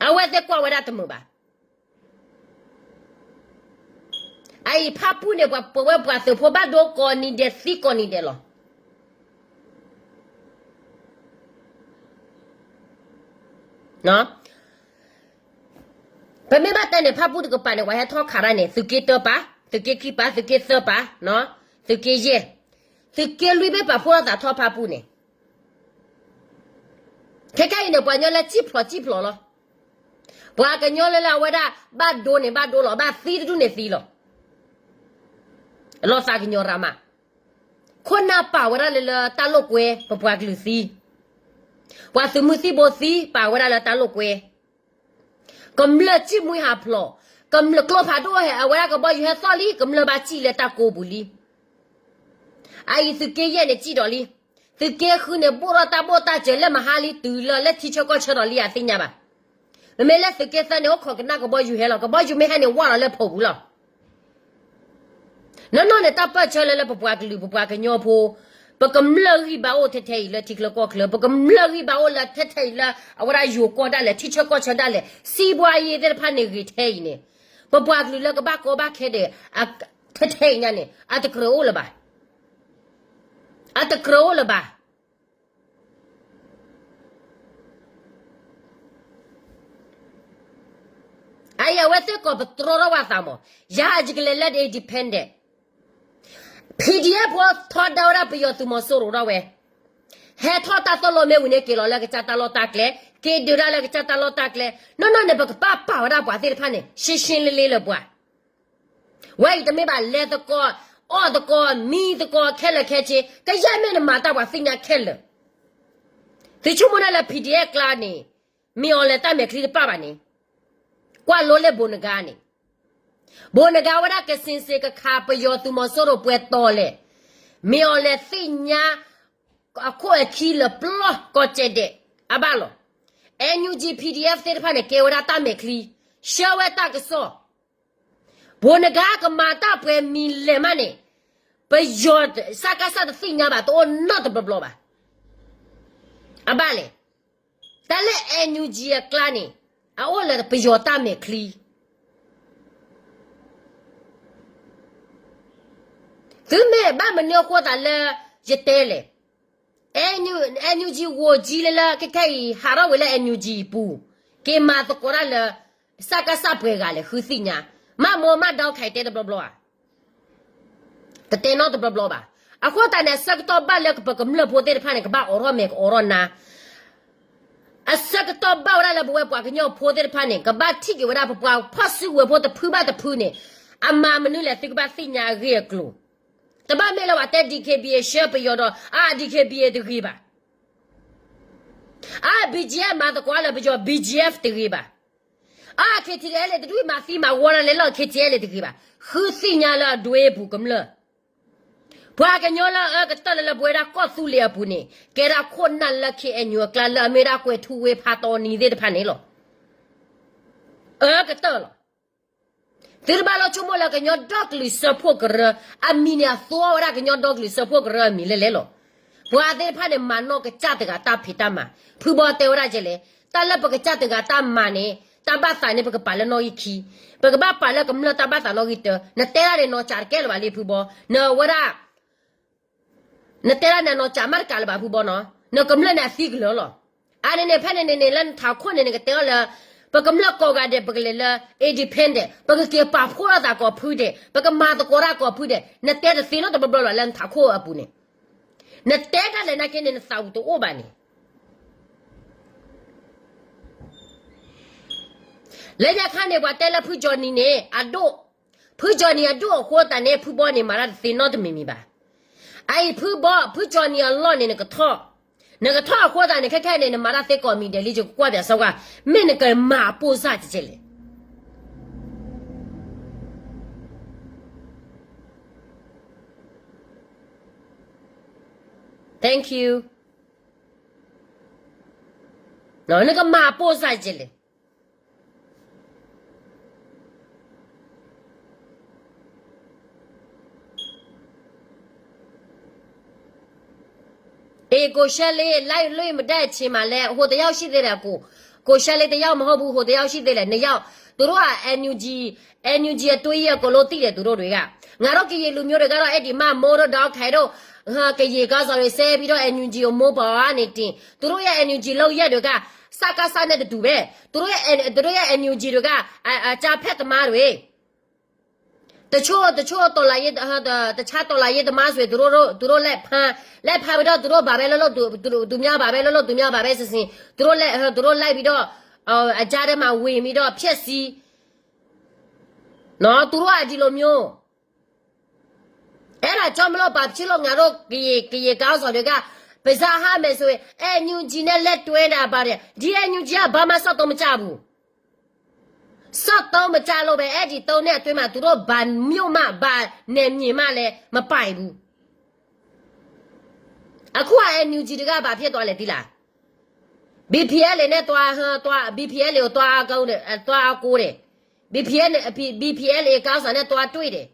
အဝဲသ့ၣ်ကွၢ်ဝဲဒၣ်တမုာ်ဘၣ်. အအံၤဖၣ်ပူၣ်န့ၣ် ပှၤပဝဲပှၤသုးဖိဘၣ်ဒိကိးနံၤဒဲးသံကိးနံၤဒဲးလီၤ. ပမ့ၢ်ဘၣ်တဲန့ၣ် ဖၣ်ပူၣ်တကပၤန့ၣ် ပှၤဟဲထီၣ်ခးတၢ်န့ၣ် သုးက့တၢပၤ, သုးက့ခံပၤ, သုးက့သၢပၤ, သုးက့ယဲၢ်, သုးက့လွံၢ်ဘ့ၣ်ပာ်ဖှိၣ်ထီၣ်သးထီၣ်ဖၣ်ပူၣ်န့ၣ် ခဲခဲအံၤန့ၣ် ပှၤကညီလၢစံၣ်ဖျိးစံၣ်ဖျိးလီၤ. ပှၤကညီလၢလၢအဝဲဒၣ် ဘၣ်ဒိန့ၣ်ဘၣ်ဒိလီၤ, ဘၣ်သံတဒူၣ်န့ၣ်သံလီၤ. လီၤသးကညီၤရၣ်မး, ခိၣ်နၢ်ပာ်ဝဲဒၣ်လၢလၢတၢ်လိာ်ကွဲ ပပှၤကလုာ်သံ, ပှၤသုးမုၢ်သံၣ်ဘိသံ ပာ်ဝဲဒၣ်လၢတၢ်လိာ်ကွဲ ကမျၢၢ်စံၣ်မှံဟးဖျိး, ကမျၢၢ်ကျိဖးဒိၣ်ဟဲ အဝဲဒၣ်ကဘီယူၤဟဲသီၣ်လံ, ကမျၢၢ်ဘၣ်စံၣ်လၢတၢ်ကိးပူၤလံ. အအံၤသုးက့ယဲၢ်န့ၣ်စံၣ်ဒီးလံ. သုးက့ဃုန့ၣ် ဘိၣ်ထီၣ်တၢ်ဘိၣ်တၢ်စၢၤလၢမဟါလံ တုၤလၢလၢထံဆၢကီၢ်ဆၢဒီးလံ အသ့ၣ်ညါဘၣ်. မ့မ့ၢ်လၢသုးက့သၢန့ၣ် အိၣ်ခိးကနၣ်ကဘီယူၤဟဲလီၤ, ကဘီယူၤမ့ၢ်ဟဲန့ၣ် ဝၢ်လီၤလၢဖီပူၤလီၤ. နီၢ်နီၢ်န့ၣ် တၢ်ပၢၢ်ဆၢလၢလၢပပှၤကလုာ် ပပှၤကညီဖိ ပကမျၢၢ်ဂံၢ်ဘါအိၣ်ထဲထဲအံၤလၢထံချၢကီၢ်ချၢ, ပကမျၢၢ်ဂံၢ်ဘါအိၣ်လၢထဲထဲအံၤလၢ အဝဲဒၣ်ယိၤကီၢ်ဒၣ်လဲာ် ထံဆၢကီၢ်ဆၢဒၣ်လဲာ် စံးဘှါယ့သ့ၣ်တဖၣ်န့ၣ်ဂ့ၤထဲအံၤန့ၣ်, ပပှၤကလုာ်လၢကဘၣ်ကီဘၣ်ခဲဒီး ထဲထဲအံၤညါန့ၣ် အတကြၢးအိၣ်လၢၤဘၣ်. အတကြၢးအိၣ်လၢၤဘၣ်. အအံၤအဝဲသ့ၣ်ကိးပတြီထီၣ်ဝဲအသးမး, ယၤယကလဲၤလၢ independent, PDF ဖိထီဒါဝဲဒၣ်ပယီၤသုးမီၤစိရိၤထီၣ်ဝဲ, ဟဲထီၣ်တၢ်သိၣ်လိမ့ၢ်ဝံၤန့ၣ် က့ၤလီၤလၢကစၢ်တၢ်လီၢ်တၢ်ကျဲ, က့ၤဒုးဒၣ်လၢကစၢ်တၢ်လီၢ်တၢ်ကျဲ, နီၢ်နီၢ်န့ၣ် ပကပာ်ပာ်ဝဲဒၣ်ပှၤသ့ၣ်တဖၣ်န့ၣ် ရှင်းရှင်းလင်းလင်းလၢပှၤ ဝဲအံၤတမ့ၢ်ဘၣ်လဲၤသကိး, အီၣ်သကိး, မံသကိးခဲလၢာ်ခဲဆ့, ကယဲၢ်မ့ၢ်နမၤတၢ်ပှၤသ့ၣ်ညါခဲလၢာ်. သုဆိကမိၣ်ဒၣ်လၢ PDF ကျါန့ၣ် မ့ၢ်အီၤလဲၤတၢ်မဲာ်ချံတပာ်ဘၣ်န့ၣ်, ကွၢ်လိလၢဘိးနဂါန့ၣ်, ဘိးနဂါဝဲဒၣ်ကစ့ၣ်စ့ၣ်ကခးပယီၤသုးမီၤစိရိၤပှဲၤတီၤလဲၣ်, မ့ၢ်အီၤလဲၤသ့ၣ်ညါ အခိၣ်အခံလၢပျီကီၢ်စဲၣ်ဒဲး, အဘၣ်လီၤ. NUG PDF သ့ၣ်တဖၣ်န့ၣ် ကဲဝဲဒၣ်တၢ်မဲာ်ချံ, ဆှၢဝဲတၢ်ကစီၣ်, ဘိးနဂါကမၤတၢ်ပှဲၤမံၤလဲၢ်မးန့ၣ်, ပယီၤ စကစ တသ့ၣ်ညါဘၣ် တအိၣ်နီတဘျီဘျီဘၣ်. အဘၣ်လဲၣ်, တၢ်လၢ NUG အကျါန့ၣ်, အအိၣ်လၢပယီၤတၢ်မဲာ်ချံ သုမ့ၢ်ဘၣ်မနုၤအဃိသတးလၢယတဲလဲၣ်, NUG ဂိၢ်ကၠံလၢလၢခဲခဲအံၤ ဟးထီၣ်ဝဲလၢ NUG အပူၤ, က့ၤမၤသကိးတၢ်လၢ စကစ ပှဲၤဂၤလဲၣ် ဃုသ့ၣ်ညါ, မးမိၢ်မးဒီးခဲအံၤတဲတဘျီဘျီဧါ, တတဲနီတဘျီဘျီဘၣ်. အဃိသတးန့ၣ် အဆၢကတီၢ်ဘၣ်လၢပကမျၢၢ်ဖိသ့ၣ်တဖၣ်န့ၣ် ကဘၣ်အိးထီၣ်မဲာ်ကအိးထီၣ်နါ အဆၢကတီၢ်ဘၣ်ဝဲဒၣ်လၢပဝဲပှၤကညီဖိသ့ၣ်တဖၣ်န့ၣ် ကဘၣ်ထံၣ်က့ၤဝဲဒၣ်ပပှၤဖီၣ်စုကဝဲၤဖိတဖုဘၣ်တဖုန့ၣ်, အမၤမနုၤလဲၣ် သုကဘၣ်သ့ၣ်ညါအဂ့ၢ်အကျိၤ, တဘၣ်မ့ၢ်လၢပှၤတဲ DKBA ဆှၢပယီၤဒီး အ DKBA တဂ့ၤဘၣ်, အ BGF မၤသကိးလၢပယီၤ BGF တဂ့ၤဘၣ်, အ KTLA တဒူၣ်မၤသံမၤဝီဒၣ်လဲာ်လၢ KTLA တဂ့ၤဘၣ်, ဃုသ့ၣ်ညါလၢအဒွဲပူၤကမျၢၢ် ပှၤကညီလၢအအၢကတၢၢ်လၢလၢပဝဲဒၣ်ကီၢ်သူလ့ၤအပူၤန့ၣ် ကဲဒၣ်ခိၣ်နၢ်လၢ KNU အကျါလၢအမ့ၢ်ဒၣ်ကွဲၤထူဝ့ဖးတီနံၤသ့ၣ်တဖၣ်န့ၣ်လီၤ. အၢကတၢၢ်လီၤ. သုတဘၣ်လီၤဆိကမိၣ်လၢကညီဒီကလုာ်စၢဖှိၣ်ကရၢ အမံၤန့ၣ် အသွီဝဲဒၣ်ကညီဒီကလုာ်စၢဖှိၣ်ကရၢအမံၤလဲၣ်လဲၣ်လီၤ. ပှၤသ့ၣ်တဖၣ်န့ၣ် မၤနီၢ်ကစၢ်တဂၤတၢ်ဖံးတၢ်မၤ, ဖုဘီတဲဝဲဒၣ်ကဲလဲၣ်, တၢ်လၢပကစၢ်တဂၤတၢ်မၤန့ၣ် တၢ်ဘၣ်သးန့ၣ် ပကပာ်လၢနီၣ်ဂံၢ်ခံ, ပကဘၣ်ပာ်လၢကမျၢၢ်တၢ်ဘၣ်သးနီၣ်ဂံၢ်တၢ, နတဲဒၣ်န့ၣ်နီၢ်စၢ်တကဲလၢၤဘၣ်လံဖုဘီ, နဝဲဒၣ် နတဲဒၣ်န့ၣ်နီၢ်စၢ်မးတကးလၢၤဘၣ်ဖုဘီနီၤ, နကမျၢၢ်န့ၣ်အသံကလၢာ်လီၤ. အါန့ၣ်န့ၣ် ဖဲန့ၣ်န့ၣ်န့ၣ် လၢနထးခိၣ်န့ၣ် နကတဲအီၤလၢ ပကမျၢၢ်ကိးဂၤဒဲး ပကလဲၤလၢ independent ပကက့ၤပာ်ဖှိၣ်ထီၣ်သးကိးဖုဒဲး ပကမၤသကိးတၢ်ကိးဖုဒဲး နတဲတသ့နီတဘျီဘျီလၢနထးခိၣ်အပူၤန့ၣ်, နတဲတၢ်လဲၣ်နာ်က့န့ၣ် နသးပူၤတအိၣ်ဘၣ်န့ၣ် လၢညါခါန့ၣ် ပှၤတဲလၢဖုကၠီနံၤန့ၣ် အဒိၣ်, ဖုကၠီနံၤအဒိၣ်အဃိသတးန့ၣ် ဖုဘီန့ၣ် မၤတၢ်တသ့နီတမံၤမံၤဘၣ်. အအံၤဖုဘီ ဖုကၠီနံၤအလီၢ်န့ၣ် နကထီၣ်, နကထီၣ်အဃိသတးန့ၣ် ခဲခဲန့ၣ် နမၤတၢ်သ့ကိးမံၤဒဲးလံ ယကကွၢ်ပၠးစၢၤကွၢ်, မ့ၢ်နကမၤပိၢ်စၢ်ကဲလဲၣ်. Thank you. နကမၤပိၢ်စၢ်ကဲလဲၣ်. အေး ကိုရှဲလေး လိုက်လွှင့်မတက်ချင်ပါလဲ ဟိုတယောက်ရှိသေးတယ် ကို, ကိုရှဲလေး တယောက်မဟုတ်ဘူး ဟိုတယောက်ရှိသေးတယ် နှစ်ယောက် သူတို့က NUG, NUG အသွေးကြီးအကုန်လုံးသိတယ် သူတို့တွေက ငါတို့ကရင်လူမျိုးတွေကတော့ အဲ့ဒီမှ မိုးတို့ ဒေါက်ခိုင်တို့ ကရင်ခေါင်းဆောင်တွေ ဆဲပြီးတော့ NUG ကို မိုးပေါ်ကနေ တင် သူတို့ရဲ့ NUG လုပ်ရပ်တွေက စကစနဲ့ တတူပဲ သူတို့ရဲ့ သူတို့ရဲ့ NUG တွေက အကြမ်းဖက်သမားတွေ တချို့ တချို့ တော်လှန်ရေး တခြား တော်လှန်ရေးသမားဆိုရင် သူတို့ သူတို့ လက်ဖမ်း လက်ဖမ်းပြီးတော့ သူတို့ ဘာပဲလုပ်လုပ် သူ သူ သူများ ဘာပဲလုပ်လုပ် သူများ ဘာပဲ စစ်ဆင် သူတို့ လက် သူတို့ လိုက်ပြီးတော့ အကြားထဲမှာ ဝင်ပြီးတော့ ဖျက်ဆီး နော် သူတို့က ဒီလိုမျိုး အဲ့ဒါကြောင့်မလို့ ဘာဖြစ်လို့ ငါတို့ ကရင် ကရင်ခေါင်းဆောင်တွေက ပါးစပ်ဟါမယ်ဆိုရင် NUG နဲ့ လက်တွဲတာ ပါတယ် ဒီ NUG က ဘာမှ စက်သုံးမကျဘူး စက်သုံးမကျလို့ပဲ အဲ့ဒီသုံးနှစ်အတွင်းမှာ သူတို့ ဘာမြို့မှ ဘာနယ်မြေမှလည်း မပိုင်ဘူး အခုက NUG တွေက ဘာဖြစ်သွားလဲ သိလား BPLA နဲ့ သွား သွား BPLA ကို သွား သွားအားကိုးတယ် BPLA BPLA ခေါင်းဆောင်နဲ့ သွားတွေ့တယ်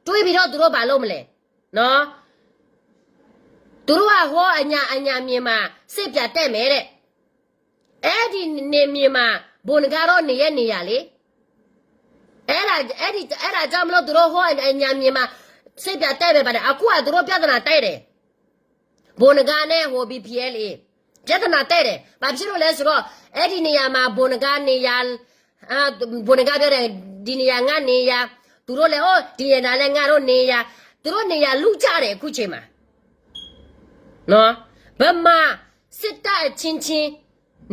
တွေ့ပြီးတော့ သူတို့ ဘာလုပ်မလဲ နော် သူတို့က ဟို အညာ အညာမြေမှာ စစ်ပြန်တက်မယ်တဲ့ အဲ့ဒီနယ်မြေမှာ ဗိုလ်နဂါတို့ နေရဲ့နေရာလေ အဲ့ဒါ အဲ့ဒီ အဲ့ဒါကြောင့်မလို့ သူတို့ ဟို အညာမြေမှာ စစ်ပြန်တက်မယ် ပါတယ် အခုက သူတို့ ပြဿနာတက်တယ် ဗိုလ်နဂါနဲ့ ဟို BPLA ပြဿနာတက်တယ် ဘာဖြစ်လို့လဲဆိုတော့ အဲ့ဒီနေရာမှာ ဗိုလ်နဂါနေရာ အာ ဗိုလ်နဂါပြောတယ် ဒီနေရာ ငါ့နေရာ သူတို့လည်း အိုး ဒီနေရာလည်း ငါတို့နေရာ သူတို့နေရာ လုကြတယ် အခုချိန်မှာ နော် ဗမာစစ်တပ်အချင်းချင်း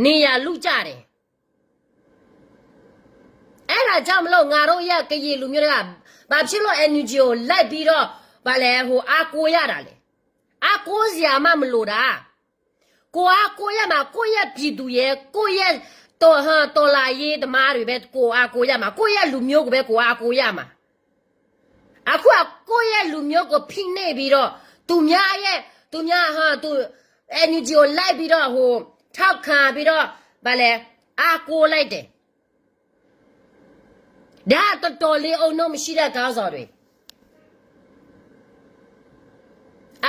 နေရာလုကြတယ် အဲ့ဒါကြောင့်မလို့ ငါတို့ရဲ့ ကရင်လူမျိုးတွေက ဘာဖြစ်လို့ NUG ကို လိုက်ပြီးတော့ ဘာလဲ ဟို အားကိုးရတာလဲ အားကိုးစရာမှ မလိုတာ ကိုယ်အားကိုးရမှာ ကိုယ့်ရဲ့ပြည်သူရယ် ကိုယ့်ရဲ့ တော်လှန်ရေးသမားတွေပဲ ကိုယ်အားကိုးရမှာ ကိုယ့်ရဲ့လူမျိုးကိုပဲ ကိုယ်အားကိုးရမှာ အခုက ကိုယ့်ရဲ့လူမျိုးကိုဖိနှိပ်ပြီးတော့ သူများရဲ့ သူများ ဟာ သူ NUG ကိုလိုက်ပြီးတော့ ဟို ထောက်ခံပြီးတော့ ဘာလဲ အားကိုးလိုက်တယ် ဒါကတော်တော်လေး အုံနောက်မရှိတဲ့ ခေါင်းဆောင်တွေ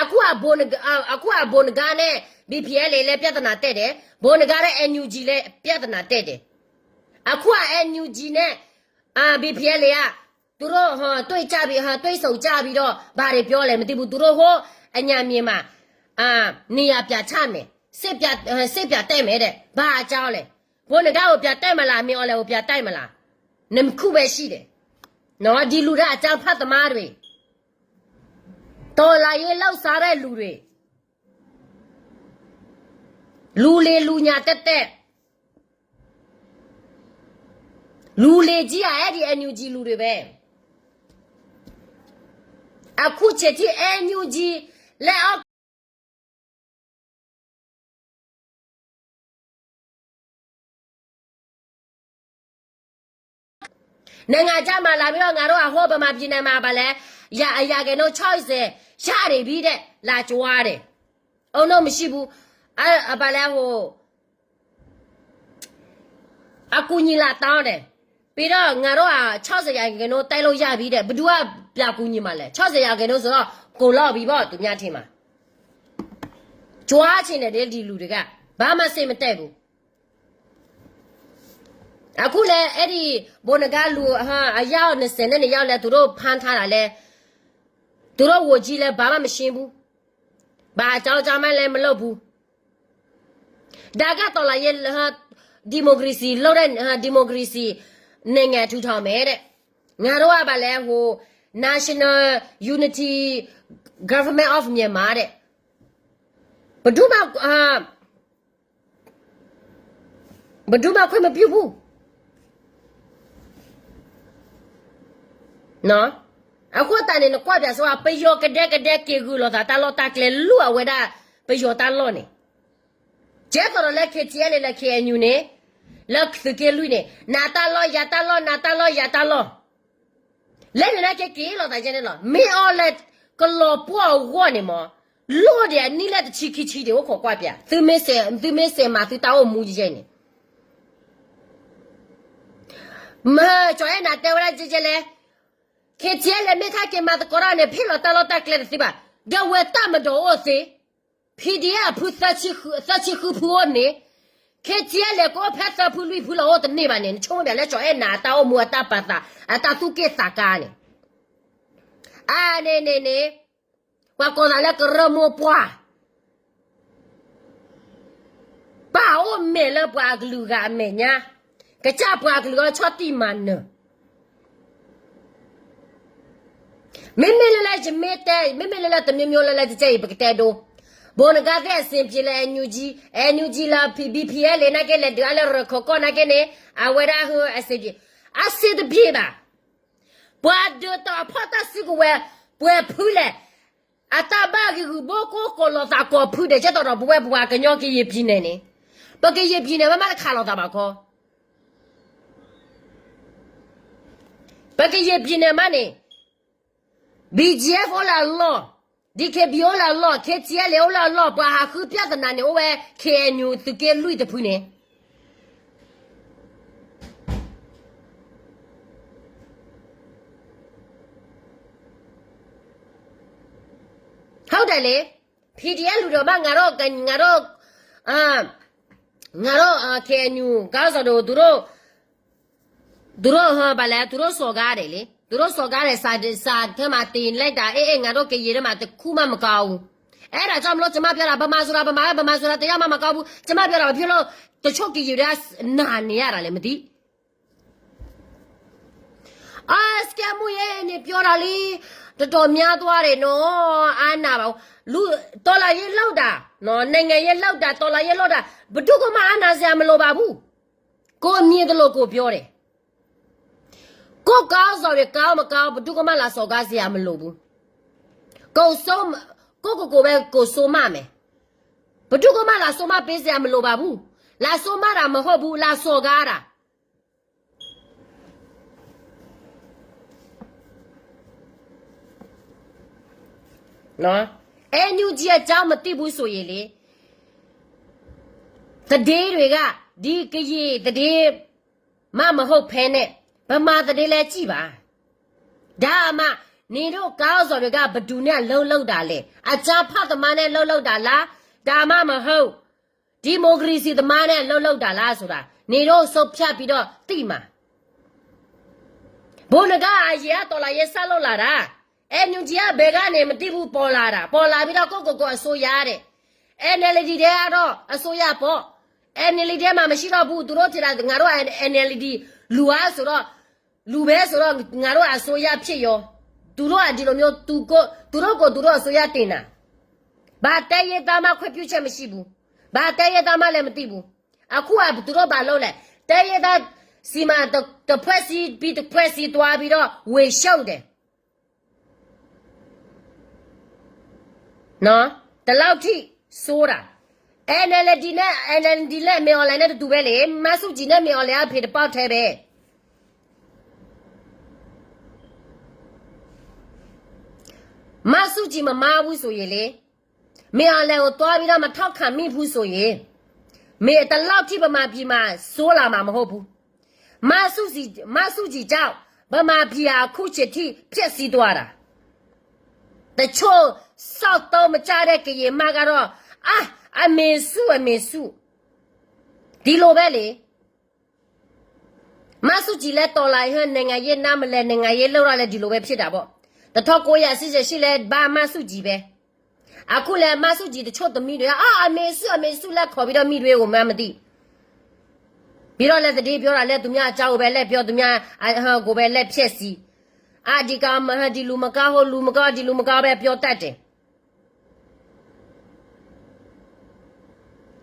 အခုက ဗိုလ်နဂါ အခုက ဗိုလ်နဂါနဲ့ BPLA လည်း ပြဿနာတက်တယ် ဗိုလ်နဂါနဲ့ NUG လည်း ပြဿနာတက်တယ် အခုက NUG နဲ့ BPLA က သူတို့ ဟို တွေ့ကြပြီး ဟို တွေ့ဆုံကြပြီးတော့ ဘာတွေပြောလဲ မသိဘူး သူတို့ ဟို အညံ့မြေမှာ နေရာပြချမယ် စစ်ပြ စစ်ပြတက်မယ်တဲ့ ဘာအကြောင်းလဲ ဗိုလ်နဂါကို ပြတိုက်မလား မင်းအောင်လှိုင်ကို ပြတိုက်မလား နှစ်ခုပဲရှိတယ် နော် ဒီလူတွေ အကြမ်းဖက်သမားတွေ တော်လှန်ရေးလုပ်စားတဲ့လူတွေ လူလီၤလူလီၤ လူလီၤကြီးက အဲဒီ NUG လူတွေပဲ အခုချိန်ထိ NUG လက်အောက် နိုင်ငံခြားမှာလာပြီးတော့ ငါတို့အဟိုဗမာပြည်နယ်မှာ ဘာလဲ ရာ ရာခိုင်နှုန်း ခြောက်ဆယ် ရနေပြီတဲ့ လာကြွားတယ် အုံနောက်မရှိဘူး အ ဘာလဲ ဟို အကူအညီလာတောင်းတယ် ပြီးတော့ ငါတို့က ခြောက်ဆယ်ရာခိုင်နှုန်း တိုက်လို့ရပြီတဲ့ ဘယ်သူက ပြန်ကူညီမှာလဲ ခြောက်ဆယ်ရာခိုင်နှုန်း ဆိုတော့ ကုန်လောက်ပြီပေါ့ သူများထင်မှာ ကြွားချင်တယ် ဒီလူတွေက ဘာမှစိတ်မတက်ဘူး အခုလဲ အဲဒီ ဗိုလ်နဂါလူ အယောက် နှစ်ဆယ်နဲ့ နှစ်ယောက်လဲ သူတို့ဖမ်းထားတာလဲ သူတို့ ဝန်ကြီးလဲ ဘာမှမရှင်းဘူး ဘာအကြောင်းကြားမှလဲ မလုပ်ဘူး ဒါက တော်လှန်ရေး ဒီမိုကရေစီ လုပ်တဲ့ ဒီမိုကရေစီ နိုင်ငံထူထောင်မယ်တဲ့ ငါတို့က ဘာလဲ ဟို National Unity Government of Myanmar တဲ့ ဘယ်သူမှ ဘယ်သူမှ ခွင့်မပြုဘူး နော် အခုအတၢ်န့ၣ် နကွၢ်ပြးစ့ၢ်ကီး ပယီၤကဒဲကဒဲ က့ၤဂုာ်လိာ်သး တၢ်လီၢ်တၢ်ကျဲ လူအဝဲဒၣ် ပယီၤတၢ်လီၢ်န့ၣ် ကဲသိးဒီးလၢ KTLA လၢ KNU န့ၣ် လၢသုးက့လွံၢ်န့ၣ် နၤတၢ်လီၢ် ယၤတၢ်လီၢ် နၤတၢ်လီၢ် ယၤတၢ်လီၢ် လဲန့ၣ် နက့ၤက့ၤလိာ်သးယဲန့ၣ်လီၤ မ့ၢ်အီၤလဲၣ် ကလီၤပှီၢ်အဂီၢ်န့ၣ်မး လိၣ်ဒံးအနံၣ်လၢတဆံခံဆံဒံး အိၣ်ခိးကွၢ်ပြး သုမ့ၢ်စဲး သုမ့ၢ်စဲးမၤသုတၢ်အိၣ်မူယဲန့ၣ် မ့ၢ်ကၠီၤအဲၣ်နၤတဲဝဲဒၣ်ကဲကဲလဲၣ် KTLA မ့ၢ်ခါက့ၤမၤသကိးတၢ်န့ၣ် ဖ့ၣ်လီၤတၢ်လီၢ်တၢ်ကျဲတသ့ဘၣ် ဒီးဝဲတၢ်မၤဒီးအိၣ်သ့ PDF ဖု သၢဆံဃုဖုအိၣ်န့ၣ် KTLA ကအိၣ်ဖဲသၢဖုလွံၢ်ဖုလီၤ အိၣ်တန့ၢ်ဘၣ်န့ၣ် နဆိကမိၣ်ဘၣ်လၢကၠီၤအဲၣ်နၤအတၢ်အိၣ်မူအတၢ်ပာ်သး အတၢ်သူၣ်က့ၣ်သးကါန့ၣ် အန့ၣ်န့ၣ်န့ၣ် ပှၤကိးသးလၢကရၢမိၢ်ပှၢ် ပၢ်အိၣ်မဲာ်လၢပှၤအကလုာ်ဂၤအမဲာ်ညါ, ကစၢ်ပှၤကလုာ်အီၤဆီၣ်တံၢ်မၤနၢၤ, မ့မ့ၢ်လၢလၢယမ့ၢ်တဲ, မ့မ့ၢ်လၢလၢတမံၤမံၤလၢလၢတကဲအံၤ ပကတဲဒိ, ဘိးနဂါသ့ၣ်အဆင်ပြေလၢ NUG, NUG လၢ BPLA နာ်က့လဲၤဒုးအါလၢ ရၢၢ်ခီၣ်ကီၢ်နာ်က့န့ၣ် အဝဲဒၣ်ဟဲအဆင်ပြေ, အဆင်တပြေဘၣ်. ပှၤဒုးတၢ်အဖီၣ်တၢ်စုကဝဲၤ ပှဲၤဖုလဲၣ်, အတၢ်ဘၣ်ဂံာ်ဂူာ်ဘိကိးကိးလိာ်သးကိးဖုဒဲး ကဲသိးဒီးပဝဲပှၤကညီကရင်ပြည်နယ်န့ၣ်, ပကရင်ပြည်နယ် မ့ၢ်မးတခးလိာ်သးဘၣ်ခီ, ပကရင်ပြည်နယ် မးန့ၣ် BGF အိၣ်လၢအလီၢ်, DKBA အိၣ်လၢအလီၢ်, KTLA အိၣ်လၢအလီၢ်, ပှၤဟးဃုပြဿနာန့ၣ် အိၣ်ဝဲ KNU သုးက့လွံၢ်တဖုန့ၣ် ဟုတ်တယ်လေ, PDF လူတွေမး ငါတို့, ငါတို့, ငါတို့ KNU ခေါင်းဆောင်တို့, သူတို့, သူတို့ ဘာလဲ, သူတို့စော်ကားတယ်လေ, သူတို့ စော်ကားတယ်, စာ, စာထဲမှာတင်လိုက်တာ, အေး, အေး, ငါတို့ကရင်ထဲမှာ တစ်ခုမှမကောင်းဘူး. အဲ့ဒါကြောင့်မလို့ ကျွန်မပြောတာ, ဗမာဆိုတာ ဗမာပဲ, ဗမာဆိုတာ တစ်ယောက်မှမကောင်းဘူး. ကျွန်မပြောတာ ဘာဖြစ်လို့ တချို့ကရင်တွေက နာနေရတာလဲ မသိ. အာ, စကဲမူရဲ့ နပြောတာလေး တော်တော်များသွားတယ်နော်, အားနာပါဦး. လူ, တော်လှန်ရေးလုပ်တာနော်, နိုင်ငံရေးလုပ်တာ, တော်လှန်ရေးလုပ်တာ, ဘယ်သူကမှ အားနာစရာမလိုပါဘူး. ကိုယ်မြင်သလို ကိုယ်ပြောတယ်. ကိုယ့်ခေါင်းဆောင်တွေ ကောင်းမကောင်း ဘယ်သူကမှ လာစော်ကားစရာမလိုဘူး. ကိုယ့်စိတ်, ကိုယ့်ကိုယ်ကိုယ်ပဲ ကိုယ်စိုးမမယ်. ဘယ်သူကမှ လာစိုးမပေးစရာမလိုပါဘူး. လာဆိုးမးတာမဟုတ်ဘူး, လာစော်ကားတာ. နော်, အဲနယူဂျီအကြောင်းမသိဘူးဆိုရင်လေ, သတင်းတွေက ဒီကရင်သတင်းမှမဟုတ်ဘဲနဲ့ ဗမာသတင်းလည်းကြည့်ပါ. ဒါမှ နင်တို့ခေါင်းဆောင်တွေက ဘယ်သူနဲ့အလုပ်လုပ်တာလဲ? အကြမ်းဖက်သမားနဲ့အလုပ်လုပ်တာလား? ဒါမှမဟုတ် ဒီမိုကရေစီသမားနဲ့အလုပ်လုပ်တာလားဆိုတာ နင်တို့ဆုံးဖြတ်ပြီးတော့သိမှာ. ဘိနကါအရင်ကတော်လှန်ရေးစလုပ်လာတာ, အဲနယူဂျီကဘယ်ကနေမသိဘူး ပေါ်လာတာ, ပေါ်လာပြီးတော့ ကိုယ့်ကိုယ်ကိုယ်အစိုးရတဲ့, အဲနလ်ဒီထဲကတော့အစိုးရပေါ့, အဲနလ်ဒီထဲမှာမရှိတော့ဘူး, သူတို့ထင်တာ ငါတို့ အဲနလ်ဒီ လူအားဆိုတော့ လူပဲဆိုတော့ ငါတို့အစိုးရဖြစ်ရော, သူတို့ကဒီလိုမျိုး သူကိုယ်သူတို့အစိုးရတင်တာ, ဘာတိုင်းရင်းသားမှခွင့်ပြုချက်မရှိဘူး, ဘာတိုင်းရင်းသားမှလည်းမသိဘူး. အခုကသူတို့ဘာလုပ်လဲ, တိုင်းရင်းသားဆီမှာ တစ်ဖွဲ့ဆီပြီးတစ်ဖွဲ့ဆီသွားပြီးတော့ ဝေရှုပ်တယ်. နော်, ဒီလောက်ထိဆိုးတာ, အဲနလ်ဒီနဲ့ အဲနလ်ဒီ နဲ့ မင်းအောင်လှိုင် နဲ့တတူပဲလေ, မဆူၣ်ကီၤ နဲ့ မင်းအောင်လှိုင် ကဖေတပေါက်ထဲပဲ. မဆူၣ်ကီၤမမါဘူးဆိုရင်လေ, မင်းအောင်လှိုင်ကိုသွားပြီးတော့မထောက်ခံမိဘူးဆိုရင်, မင်းဒီလောက်ထိဗမာပြည်မှာဆိုးလာမှာမဟုတ်ဘူး. မဆူၣ်ကီၤ, မဆူၣ်ကီၤကြောင့် ဗမာပြည်ဟာအခုချိန်ထိပျက်စီးသွားတာ. တချို့ စောက်သုံးမကျတဲ့ကရင်မကတော့ အာ, အမေစု အမေစု, ဒီလိုပဲလေ. မဆူၣ်ကီၤလည်း တော်လှန်ရေး နိုင်ငံရေးနားမလည် နိုင်ငံရေးလုပ်တော့လည်း ဒီလိုပဲဖြစ်တာပေါ့. တစ်ထောင့်ကိုးရာစုရှစ်လည်း ဘာမှဆူၣ်ကီၤပဲ. အခုလည်း မဆူၣ်ကီၤတချို့သမီးတွေက အာ, အမေစု အမေစု လက်ခေါ်ပြီးတော့ မိတွေးကို မှန်းမသိ. ပြီးတော့လည်း သတင်းပြောတာလည်း သူများအကြောင်းကိုပဲ လှည့်ပြော, သူများအဟန်ကိုပဲ လှည့်ဖျက်ဆီး. အာ, ဒီက, ဒီလူမကောင်း ဟိုလူမကောင်း ဒီလူမကောင်းပဲ ပြောတတ်တယ်.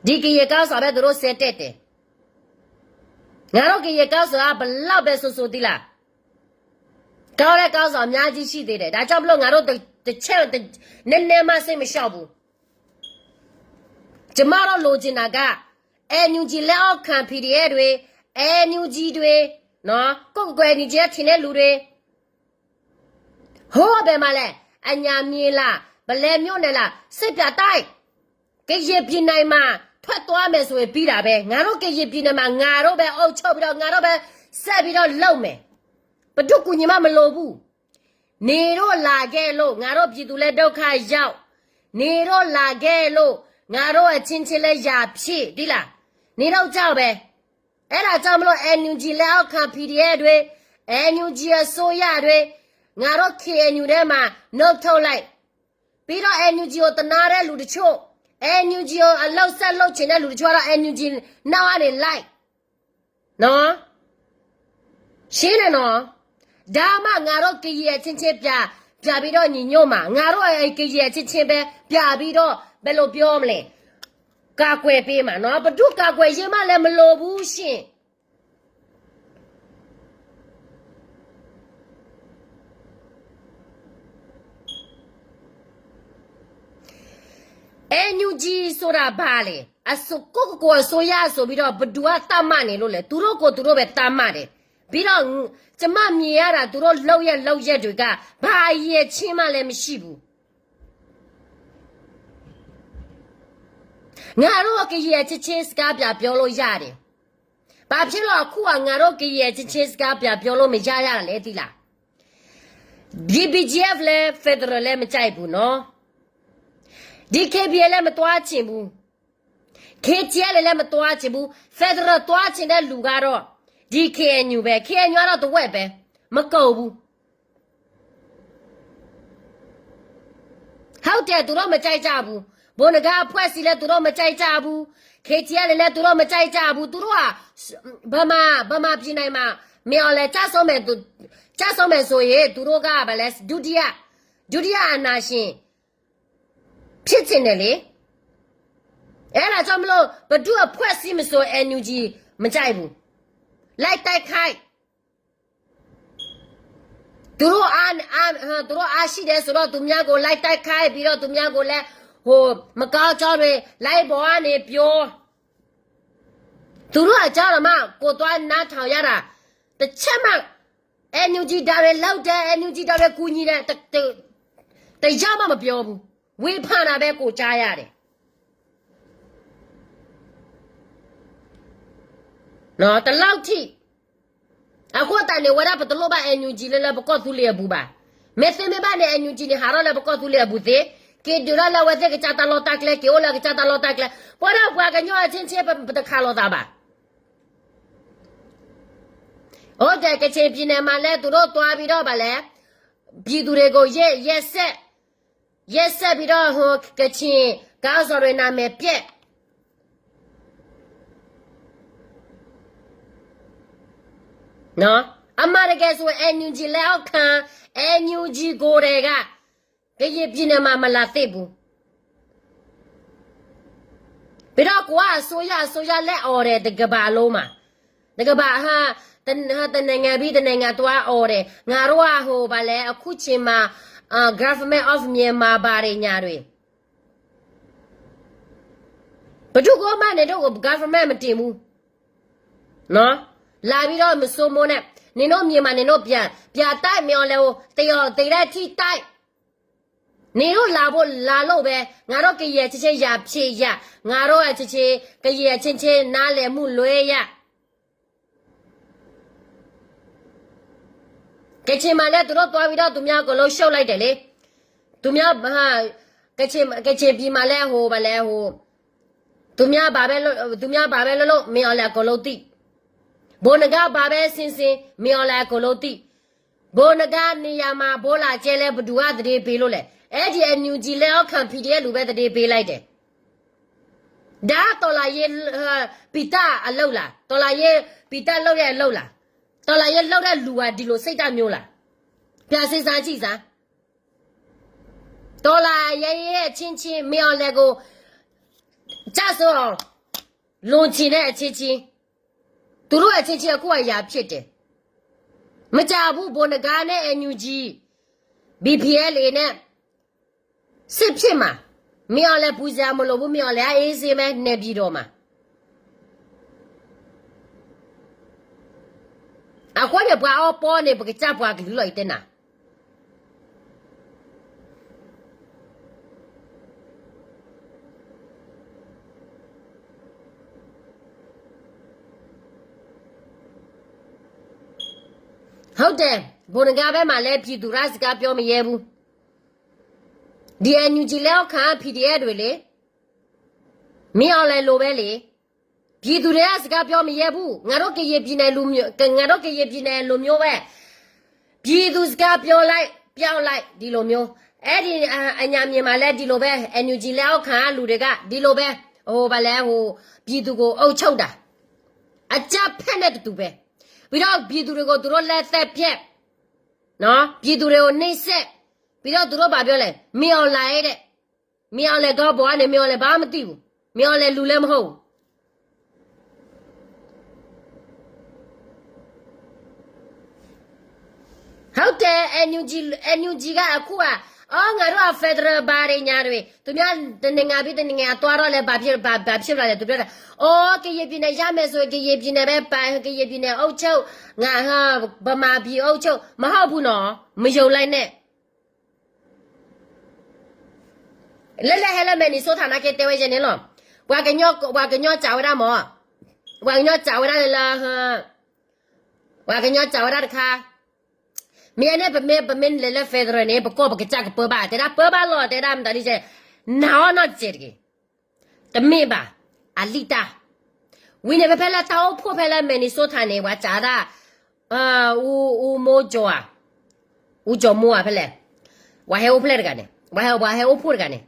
ဒီကရင်ခေါင်းဆောင်ပဲ သူတို့ဆဲတက်တယ်. ငါတို့ကရင်ခေါင်းဆောင်က ဘယ်လောက်ပဲဆိုဆိုသီးလား, ကောင်းတဲ့ခေါင်းဆောင်အများကြီးရှိသေးတယ်. ဒါကြောင့်မလို့ ငါတို့တစ်ချက် နည်းနည်းမှစိတ်မလျှော့ဘူး. ကျမတို့လိုချင်တာက အဲနယူဂျီ လက်အောက်ခံ ပီဒီအက်ဖ် တွေ, အဲနယူဂျီ တွေ, နော်, ကိုယ့်ကိုယ်ကိုယ် အဲနယူဂျီ ကထင်တဲ့လူတွေ, ဟိုးဘယ်မှာလဲ, အညာမြေလား, ပလဲမြို့နယ်လား, စစ်ပြတိုင်း, ကရင်ပြည်နယ်မှာ ထွက်သွားမယ်ဆိုရင် ပြီးတာပဲ. ငါတို့ကရင်ပြည်နယ်မှာ ငါတို့ပဲအုပ်ချုပ်ပြီးတော့ ငါတို့ပဲဆက်ပြီးတော့လုပ်မယ်. ဘယ်သူကူညီမှမလိုဘူး. နင်တို့လာခဲ့လို့ ငါတို့ပြည်သူလည်းဒုက္ခရောက်, နင်တို့လာခဲ့လို့ ငါတို့အချင်းချင်းလည်းရန်ဖြစ်, သိလား, နင်တို့ကြောင့်ပဲ. အဲဒါကြောင့်မလို့ အဲနယူဂျီ လက်အောက်ခံ ပီဒီအက်ဖ် တွေ, အဲနယူဂျီ အစိုးရတွေ, ငါတို့ ခ့ဢၣ်ယူၣ် ထဲမှာ နုတ်ထွက်လိုက်. ပြီးတော့ အဲနယူဂျီ ကို သနားတဲ့လူတချို့, အဲနယူဂျီ ကို အလုပ်ဆက်လုပ်ချင်တဲ့လူတချို့ကတော့ အဲနယူဂျီ နောက်ကနေလိုက်. နော်, ရှင်းတယ်နော်. ဒါမှ ငါတို့ကရင်အချင်းချင်း ပြန်, ပြန်ပြီးတော့ညီညွတ်မှာ, ငါတို့ကရင်အချင်းချင်းပဲ ပြန်ပြီးတော့ ဘယ်လိုပြောမလဲ, ကာကွယ်ပေးမှာနော်. ဘယ်သူကာကွယ်ရေးမှလည်းမလိုဘူးရှင်. အဲနယူဂျီ ဆိုတာဘာလဲ? အစိုး, ကိုယ့်ကိုယ်ကိုယ်အစိုးရဆိုပြီးတော့ ဘယ်သူကသတ်မှတ်နေလို့လဲ? သူတို့ကိုယ်သူတို့ပဲသတ်မှတ်တယ်. ပြီးတော့ ကျမမြင်ရတာ သူတို့လုပ်ရပ်လုပ်ရပ်တွေက ဘာအရည်အချင်းမှလည်းမရှိဘူး. ငါတို့ကရင်အချင်းချင်း စကားပြန်ပြောလို့ရတယ်. ဘာဖြစ်လို့အခုက ငါတို့ကရင်အချင်းချင်း စကားပြန်ပြောလို့မရရတာလဲ သိလား? ဒီ ဘီဂျီအက်ဖ် လည်း ဖက်ဒရယ်လည်း မကြိုက်ဘူးနော်. ဒီ ခ့ၣ်ပီၣ်အယ်လ် လည်း မသွားချင်ဘူး. ခ့ၣ်ထီၣ်အယ်လ် လည်း မသွားချင်ဘူး. ဖက်ဒရယ်သွားချင်တဲ့လူကတော့ ဒီ ခ့ၣ်အၣ်ယူၣ် ပဲ. ခ့ၣ်အၣ်ယူၣ် ကတော့ တဝက်ပဲ, မကုန်ဘူး. ဟုတ်တယ်, သူတို့မကြိုက်ကြဘူး. ဗိုလ်နဂါအဖွဲ့အစည်းလည်း သူတို့မကြိုက်ကြဘူး. ခ့ၣ်ထီၣ်အယ်လ် လည်း သူတို့မကြိုက်ကြဘူး. သူတို့က ဗမာ, ဗမာပြည်နယ်မှာ မင်းအောင်လှိုင်ကျဆုံးမယ်, ကျဆုံးမယ်ဆိုရင် သူတို့က ဘာလဲ, ဒုတိယ, ဒုတိယအာဏာရှင် ဖြစ်ချင်တယ်လေ. အဲဒါကြောင့်မလို့ ဘယ်သူအဖွဲ့အစည်းမဆို အဲနယူဂျီ မကြိုက်ဘူး. လိုက်တိုက်ခိုက်. သူတို့အား, အား, သူတို့အားရှိတယ်ဆိုတော့ သူများကို လိုက်တိုက်ခိုက်ပြီးတော့ သူများကိုလည်း ဟို, မကောင်းကြောင်းတွေ live ပေါ်ကနေပြော. သူတို့အကြောင်းတောင်မှ ကိုယ်သွားနားထောင်ရတာ တစ်ချက်မှ NUG ဒါတွေလုပ်တယ်, NUG ဒါတွေကူညီတယ်, တ- တ- တစ်ယောက်မှမပြောဘူး, ဝေဖန်တာပဲ ကိုယ်ကြားရတယ်. နော်, ဒီလောက်ထိ အဃိသတးန့ၣ် ဝဲဒၣ်ပတလိၣ်ဘၣ် NUG လၢလၢပကီၢ်သူလ့ၤအပူၤဘၣ်. မ့ၢ်သ့မ့ၢ်ဘၣ်န့ၣ် NUG န့ၣ် ဟးထီၣ်လၢပကီၢ်သူလ့ၤအပူၤသ့, က့ၤဒုးထီၣ်လၢအဝဲသ့ၣ်ကစၢ်တၢ်လီၢ်တၢ်ကျဲ, က့ၤအိၣ်လၢကစၢ်တၢ်လီၢ်တၢ်ကျဲ, ပဝဲဒၣ်ပှၤကညီအချင်းချင်း ပတခးလိာ်သးဘၣ်. ဟုတ်တယ်, ကချင်ပြည်နယ်မှာလည်း သူတို့သွားပြီးတော့ ဘာလဲ, ပြည်သူတွေကို ရက်- ရက်စက်- ရက်စက်ပြီးတော့ ဟို ကချင်ခေါင်းဆောင်တွေ နာမည်ပျက် နော်, အမှန်တကယ်ဆို NUG လက်အောက်ခံ NUG ကိုယ်တိုင်က ကရင်ပြည်နယ်မှာ မလာသင့်ဘူး. ပြီးတော့ ကိုယ်က အစိုးရ အစိုးရ လက်အော်တယ် တစ်ကမ္ဘာလုံးမှာ, တစ်ကမ္ဘာ ဟ တစ်- ဟ တစ်နိုင်ငံပြီးတစ်နိုင်ငံ သွားအော်တယ်. ငါတို့က ဟို ဘာလဲ, အခုချိန်မှာ အာ Government of Myanmar ဘာတွေညာတွေ ဘယ်သူကမှ နင်တို့ကို government မတင်ဘူးနော်. လာပြီးတော့ မစိုးမိုးနဲ့, နင်တို့ မြန်မာ နင်တို့ ပြန်- ပြန်တိုက် မင်းအောင်လှိုင်ကို သေအောင် သေတဲ့အထိ တိုက်. နင်တို့ လာဖို့ လာလို့ပဲ, ငါတို့ ကရင်အချင်းချင်း ရန်ဖြစ်ရန်, ငါတို့ အချင်းချင်း ကရင်အချင်းချင်း နားလည်မှု လွဲရန်. ကချင်မှာလည်း သူတို့ သွားပြီးတော့ သူများ အကုန်လုံး ရှုပ်လိုက်တယ်လေ. သူများ ဟ ကချင်- ကချင်ပြည်မှာလည်း ဟို ဘာလဲ ဟို သူများ ဘာပဲလုပ်- သူများ ဘာပဲလုပ်လုပ် မင်းအောင်လှိုင် အကုန်လုံး သိ. ဗိုလ်နဂါး ဘာပဲ ဆင်ဆင် မင်းအောင်လှိုင် အကုန်လုံး သိ. ဗိုလ်နဂါး နေရာမှာ ဗိုလ်လာကျဲ လဲ ဘယ်သူက သတင်းပေးလို့လဲ. အဲ့ဒီ NUG လက်အောက်ခံ PDF လူပဲ သတင်းပေးလိုက်တယ်. ဒါ တော်လှန်ရေး ဟ ပီတာအလုပ်လား, တော်လှန်ရေး ပီတာလုပ်တဲ့အလုပ်လား, တော်လှန်ရေးလုပ်တဲ့လူဟာ ဒီလိုစိတ်ဓာတ်မျိုးလား. ပြန်စဉ်းစားကြည့်စမ်း. တော်လှန်ရေးအချင်းချင်း မင်းအောင်လှိုင်ကို ကျဆုံးအောင် လိုချင်တဲ့အချင်းချင်း, သူတို့အချင်းချင်း အခုအရာဖြစ်တယ်. မကြာဘူး ဗိုလ်နဂါး နဲ့ NUG, BPLA နဲ့ စစ်ဖြစ်မှာ. မင်းအောင်လှိုင် ပူစရာမလိုဘူး, မင်းအောင်လှိုင် အေးဆေးပဲ နေပြည်တော်မှာ. အဃိန့ၣ် ပှၤအီပီန့ၣ် ပကစၢ်ပှၤကလုာ်လီၤ ယတဲနၤ. ဟုတ်တယ်, ဗိုလ်နဂါး ဘက်မှာလည်း ပြည်သူက စကားပြောမရဲဘူး. ဒီ NUG လက်အောက်ခံ PDF တွေလေ, မင်းအောင်လှိုင် လိုပဲလေ. ပြည်သူတွေက စကားပြောမရဲဘူး. ငါတို့ ကရင်ပြည်နယ်လူမျိုး- ငါတို့ ကရင်ပြည်နယ်လူမျိုးပဲ. ပြည်သူစကားပြောလိုက် ပြောက်လိုက် ဒီလိုမျိုး. အဲ့ဒီ အ- အညာမြေမှာလည်း ဒီလိုပဲ, NUG လက်အောက်ခံ လူတွေက ဒီလိုပဲ, ဟို ဘာလဲ ဟို ပြည်သူကို အုပ်ချုပ်တာ, အကြမ်းဖက်နဲ့ တူတူပဲ. ပြီးတော့ ပြည်သူတွေကို သူတို့ လက်သတ်ဖြတ်, နော်, ပြည်သူတွေကို နှိပ်စက်, ပြီးတော့ သူတို့ ဘာပြောလဲ, မင်းအောင်လှိုင် တဲ့. မင်းအောင်လှိုင် ကီးဘိး ကနေ မင်းအောင်လှိုင် ဘာမှမသိဘူး. မင်းအောင်လှိုင် လူလည်းမဟုတ်ဘူး. ဟုတ်တယ်, NUG NUG က အခုက အော် ငါတို့က federal ဘာတွေညာတွေ, သူများ တစ်နိုင်ငံပြီးတစ်နိုင်ငံ သွားတော့လဲ ဘာဖြစ်- ဘာ- ဘာဖြစ်လာလဲ, သူပြောတာ, အော် ကရင်ပြည်နယ် ရမယ်ဆိုရင် ကရင်ပြည်နယ်ပဲပိုင်, ကရင်ပြည်နယ် အုပ်ချုပ်, ငါ- ဗမာပြည် အုပ်ချုပ်, မဟုတ်ဘူးနော်, မယုံလိုက်နဲ့. လဲၤလဲၤဟဲလၢ Minnesota နာ်က့ တဲဝဲယဲန့ၣ်လီၤ. ပှၤကညီ- ပှၤကညီ စံးဝဲဒၣ်မး, ပှၤကညီ စံးဝဲဒၣ်လၢ ပှၤကညီ စံးဝဲဒၣ်တခါ, မ့ၢ်န့ၣ် ပမ့ၢ်- ပမ့ၢ်လဲၤလၢ federal န့ၣ် ပကီၢ်ပကစၢ်ကပၢဘၣ်, တဲဒၣ်ပၢဘၣ်လီၤ, တဲဒၣ်မတၤဒ်လဲၣ်, နာ်အီၤနီတစဲးတဂ့ၤ. တမ့ၢ်ဘၣ်, အလံၣ်တၢ်. ဝံၤန့ၣ် ဖဲ- ဖဲလၢတၢ်အိၣ်ဖှိၣ်ဖဲလၢ Minnesota န့ၣ် ပှၤစံးဒၣ် အ- အ- ဦးမိုးကျော် အ- ဦးကျော်မိုး ဧါ ဖဲလဲၣ်, ပှၤဟဲအိၣ်ဖျဲၣ်တဂၤန့ၣ်, ပှၤဟဲ- ပှၤဟဲအိၣ်ဖှိၣ်တဂၤန့ၣ်,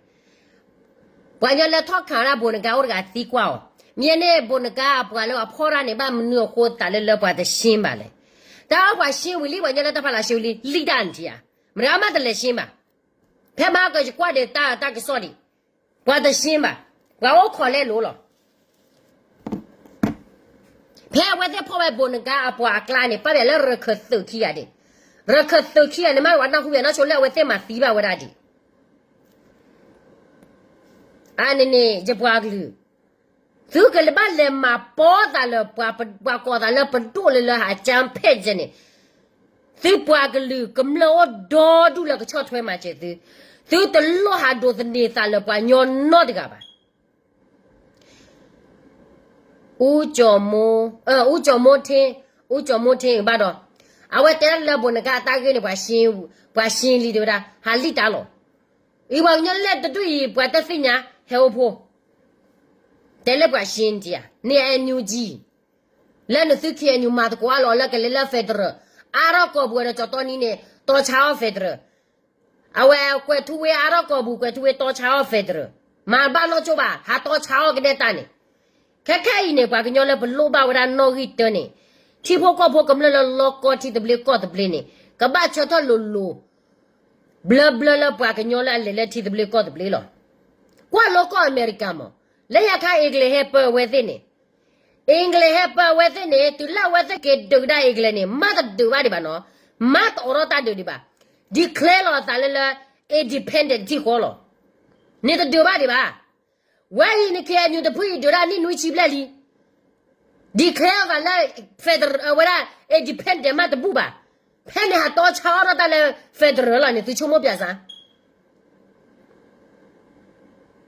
ပှၤကညီလၢထီၣ်ခးဒၣ် ဗိုလ်နဂါး အိၣ်တဂၤ သံကွၢ်အီၤ, မ့ၢ်န့ၣ် ဗိုလ်နဂါး အပှၤလၢအဖီၣ်တၢ်န့ၣ် ဘၣ်မနုၤအဃိသးလၢ လၢပှၤတရှင်းဘၣ်လဲၣ်. တၢ်ပှၤရှင်းဝံၤလံ, ပှၤကညီလၢတၢ်ဖီလာ်ရှင်းဝံၤလံ, လံၣ်တၢ်န့ၣ်ထံဧါ, မတၤမးတလဲၤရှင်းဘၣ်. ဖဲမၤကယကွၢ်ဒီး တၢ်- တၢ်ကစီၣ်ဒံး, ပှၤတရှင်းဘၣ်, ပှၤအိၣ်ခိးလဲလိာ်လီၤ. ဖဲအဝဲသ့ၣ်ဖီၣ်ဝဲ ဗိုလ်နဂါး အပှၤအကျါန့ၣ် ပာ်ဘၣ်လၢ ရခၢၣ်သုးခံဂၤဒံး, ရခၢၣ်သုးခံဂၤန့ၣ် မ့ၢ်ဝဲနၢ်ဟူဘၣ်နီၢ်ဆိလၢ အဝဲသ့ၣ်မၤသံဘၣ်ဝဲဒၣ်ဒံး. အန့ၣ်န့ၣ် ယပှၤကလုာ် သုကဘၣ်လဲၤမၤပီသးလၢ ပှၤကိးသးလၢပဒိၣ်လၢလၢဟးကၠၢဖဲးကဲန့ၣ်, သုပှၤကလုာ်ကမျၢၢ်အိၣ်ဒီဒူၣ်လၢကဆီၣ်ထွဲမၤစၢၤသု, သုတလိၣ်ဟးဒိးသန့ၤသးလၢပှၤကညီနီတဂၤဘၣ်. အူကၠီၤမိထ့, အူကၠီၤမိထ့, အူကၠီၤမိထ့ဘၣ်ဒီး, အဝဲတဲဒၣ်လၢဘိးနကါအတၢ်ဂ့ၢ်န့ၣ် ပှၤရှ့လံတဲဝဲဒၣ် ဟးလံၣ်တၢ်လီၤ. အံၤပှၤကညီလၢတဒူၣ်အံၤ ပှၤတသ့ၣ်ညါ ဟဲအိၣ်ဖှိၣ်, တဲလၢပှၤရှ့တံဧါ, န့ၣ် NUG လၢနသုခံ NUG မၤသကိးအါလီၤလၢကလဲၤလၢ federal, အါထီၣ်ကီၢ်ပူၤဝဲဒီးကၠီၤတီနံၤန့ၣ် တီဆါအီၣ် federal, အဝဲကွဲးထူဝ့အါထီၣ်ကီၢ်ပူၤ ကွဲးထူဝ့တီဆါအီၣ် federal, မၤဘၣ်နီၢ်ကၠိဘၣ် ဟးတီဆါအီၣ်ကနဲၣ်တၢ်န့ၣ်, ခဲခဲအံၤန့ၣ် ပှၤကညီလၢပလိၣ်ဘၣ်ဝဲဒၣ်နီၣ်ဂံၢ်တၢန့ၣ်, ထံဖိကီၢ်ဖိကမျၢၢ်လၢလီကီၢ်ထံသဘျ့ကီၢ်သဘျ့န့ၣ် ကဘၣ်ဆၢထၢၣ်လိၤလိၤ ဘျၢဘျၢလၢပှၤကညီလၢအလဲၤလၢထံသဘျ့ကီၢ်သဘျ့လီၤ. ကွၢ်လိကီၢ်အမဲရကၤမး, လၢညါခါ English ဟဲပၢအဝဲသ့ၣ်န့ၣ်, English ဟဲပၢအဝဲသ့ၣ်န့ၣ် တုၤလၢအဝဲသ့ၣ်က့ၤဒုးကဒါ English န့ၣ် မၤတဒုးဘၣ်ဒံးဘၣ်နီၤ, မၤတအိးထီၣ်တၢ်ဒုးဒံးဘၣ်, declare လီၤအသးလၢလၢ independent ထံဃီလီၤ. န့ၣ်တဒုးဘၣ်ဒံးဘၣ်. ဝဲအံၤန့ၣ် KNU တဖုအံၤဒုးဒၣ်နံၣ်နွံဆံဘျဲၣ်လံ declare အသးလၢ federal ဝဲဒၣ် independent မးတဘူၣ်ဘၣ်. ဖဲန့ၣ်ဟးတီဆါအီၣ်ထီၣ်တၢ်လၢ federal လီၤန့ၣ် သုဆိကမိၣ်ပၠးစ့ၢ်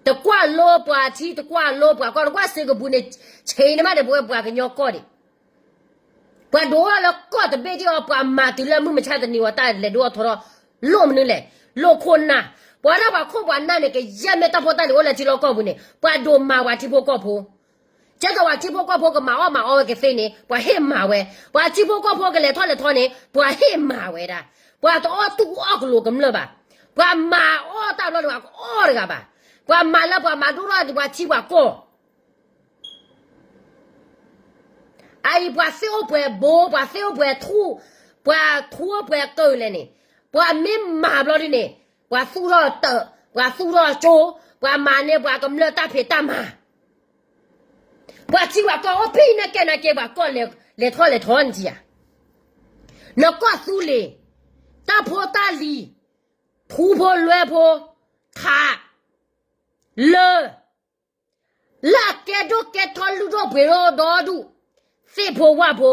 တကွၢ်လိပှၤထံ တကွၢ်လိပှၤကီၢ် တကွၢ်စ့ကပူၤန့ၣ် ဆ့န့ၣ်မးဒီးပဝဲပှၤကညီကီၢ်ဒံး, ပှၤဒိးအိၣ်လၢကီၢ်တဘ့ၣ်ဒံးအီၤ ပှၤမၤတုၤလၢမုၢ်မဆါတနံၤဝဲတၢ်လဲၤဒိၣ်အီၣ်ထီထီၣ်, လိၣ်မနုၤလဲၣ်, လိၣ်ခိၣ်နၢ်, ပှၤဒၣ်ပှၤခိၣ်ပှၤနၢ်န့ၣ် ကယဲၢ်မ့ၢ်တၢ်ဖိတၢ်လံၤအိၣ်လၢထံလီၢ်ကီၢ်ပူၤန့ၣ် ပှၤဒိးမၤပှၤထံဖိကီၢ်ဖိ ကဲသိးပှၤထံဖိကီၢ်ဖိကမၤအီၣ်မၤအီဝဲကသ့န့ၣ် ပှၤဟ့ၣ်မၤဝဲ, ပှၤထံဖိကီၢ်ဖိကလဲၤထီၣ်လဲၤထီန့ၣ် ပှၤဟ့ၣ်မၤဝဲဒၣ်, ပှၤတအီၣ်တူၣ်အီၣ်ကလိၤကမျၢၢ်ဘၣ်, ပှၤမၤအီၣ်တၢ်ဘျီန့ၣ် ပှၤကအီၣ်တဂၤဘၣ်, ပှၤမၤလၢပှၤမၤဒိၣ်ထီၣ်ဒံးပှၤထံပှၤကီၢ် အအံၤပှၤသ့အိၣ်ပှဲၤဘိ ပှၤသ့အိၣ်ပှဲၤထူ, ပှၤထူအိၣ်ပှဲၤကၢၢ်လဲၣ်န့ၣ်, ပှၤမ့ၢ်မၤဘျီဒ်န့ၣ်, ပှၤသူၣ်ထီၣ်တၢး, ပှၤသူၣ်ထီၣ်ကၠိ, ပှၤမၤန့ၢ်ပှၤကမျၢၢ်တၢ်ဖံးတၢ်မၤ, ပှၤထံပှၤကီၢ်အိၣ်ဖဲအံၤနာ်က့နာ်က့ ပှၤကီၢ်လဲၤထီၣ်လဲၤထီန့ၣ်ဧါ, နကီၢ်သူလ့ၤ, တၢ်ဖိတၢ်လံၤ, ထူဖိလွဲဖိ, ထး, လၢ လၢအကဲဒိၣ်ကဲထီလုၢ်ဒိၣ်ပှ့ၤဒိၣ်ဒီဒူၣ်, သ့ၣ်ဖိဝၣ်ဖိ,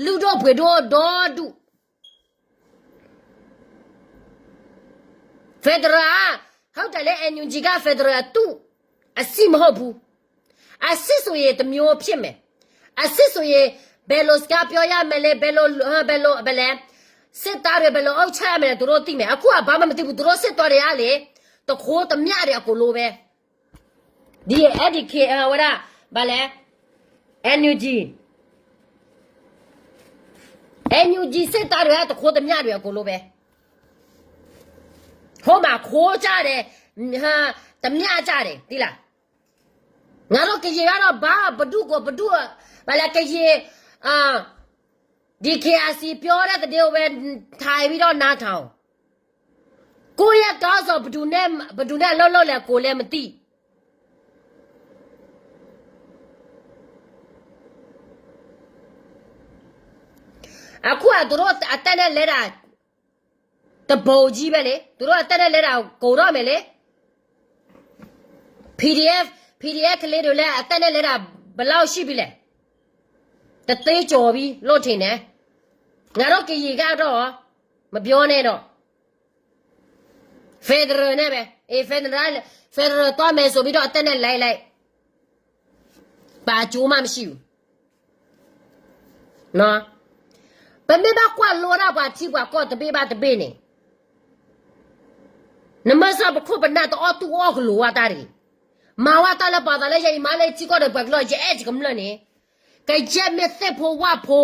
လုၢ်ဒိၣ်ပှ့ၤဒိၣ်ဒီဒူၣ်, federal ဟဲတၢ်လၢ NUG က federal အတူၢ်, အစံၣ်မဟီၣ်ပူၤ, အစံၣ်စိၤယ့ၤတမျိုးဖြစ်မယ်, အစံၣ်စိၤယ့ၤ, ဘဲလိာ်စကါပျီယါမဲာ်လဲၣ်, ဘဲလိာ်, ဘဲလိာ်, ဘဲလဲၣ်, စစ်သားတွေ ဘယ်လိုအုပ်ချုပ်ရမယ်လဲၣ် သူတို့သိမယ်, အခုအဘာမှမသိဘူး, သူတို့စစ်သားတွေအားလေ, တခိတမျှတွေအကုန်လုံးပဲ ဒ်အံၤ ဒ်ခဲ ဝဲဒၣ် ဘၣ်လဲၣ်, NUG, NUG စစ်သားတွေက တခိတမျှတွေအကုန်လုံးပဲ, ဟိုမှာခိုးကြတယ်, တမျှကြတယ်, သိလား, ငါတို့ကရင်ကတော့ ဘာ ပဒုကို ပဒု ဘာလဲ ကရင်, အာ, ဒီ KRC ပြောတဲ့သတင်းကိုပဲ ထိုင်ပြီးတော့နားထောင်. ကိုယ့်ရဲ့ခေါင်းဆောင် ဘယ်သူနဲ့ ဘယ်သူနဲ့ အလုပ်လုပ်လဲ ကိုယ်လည်းမသိ. အခုက သူတို့အသက်နဲ့လဲတာ တပုံကြီးပဲလေ. သူတို့အသက်နဲ့လဲတာ ကုန်တော့မယ်လေ. PDF, PDF ကလေးတွေလည်း အသက်နဲ့လဲတာ ဘယ်လောက်ရှိပြီလဲ? တစ်သိန်းကျော်ပြီလို့ထင်တယ်. ငါတို့ကရင်ကတော့ မပြောနဲ့တော့. Federal နဲ့ပဲ. အေး Federal, Federal သွားမယ်ဆိုပြီးတော့ အသက်နဲ့လဲလိုက်. ဘာအကျိုးမှမရှိဘူး. ပမ့ၢ်ဘၣ်ကွၢ်လိဒၣ်ပှၤထံပှၤကီၢ်တဘ့ၣ်ဘၣ်တဘ့ၣ်န့ၣ်, နမ့ၢ်စၢ်ပခိၣ်ပနၢ်တအီၣ်တူၢ်အီၣ်ကလိာ်ဝဲတၢ်တဂ့ၤ. မၤဝဲတၢ်လၢပှၤသးလၢယဲအံၤမးလၢထံကီၢ်ဒီးပှၤကလုာ် ယအဲၣ်ယကမျၢၢ်န့ၣ်, ကယဲၢ်မ့ၢ်သ့ၣ်ဖိဝၣ်ဖိ,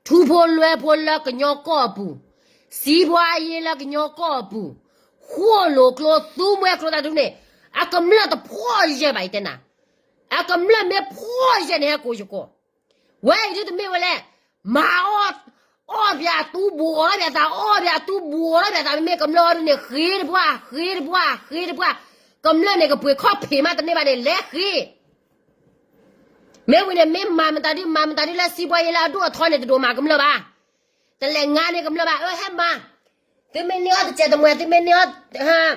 ထူဖိလွဲဖိလၢကညီကီၢ်အပူၤ, စံးပှၤအရေးလၢကညီကီၢ်အပူၤ, ဃိၣ်လိာ်ကျိ သူမှဲကျိတၢ်ဒုးန့ၣ်, အကမျၢၢ်တဖှီၣ်ယဲၢ်ဘၣ်အံၤတဲနၤ. အကမျၢၢ်မ့ၢ်ဖှီၣ်ယဲၢ်န့ၣ် ဟဲကိးယကိး. ဝဲအံၤဒုတမ့ၢ်ဝဲလဲၣ်, မၤအီၣ်, အီၣ်ပၠးသူဘူးအီၣ်ပၠးသး, အီၣ်ပၠးသူဘူးအီၣ်ပၠးသး, မ့မ့ၢ်ကမျၢၢ်အီၤဒုန့ၣ် ဃ့တပှၢ်, ဃ့တပှၢ်, ဃ့တပှၢ်, ကမျၢၢ်န့ၣ် ကပှ့ၤခီၣ်ဖံးမးတန့ၢ်ဘၣ်န့ၣ် လဲၤဃ့ မ့ၢ်ဝံၤန့ၣ် မ့ၢ်မၤမတၤဒု မၤမတၤဒုလၢစံးပှၤယဲလၢအဒိၣ်အထီန့ၣ် တဒိးမၤကမျၢၢ်ဘၣ်. တလဲၤငါန့ၢ်ကမျၢၢ်ဘၣ်. အၢ ဟဲမၤ, သုမ့ၢ်န့ၢ်အီၣ်တစဲးတမှဲၤ သုမ့ၢ်န့ၢ်အီၣ်,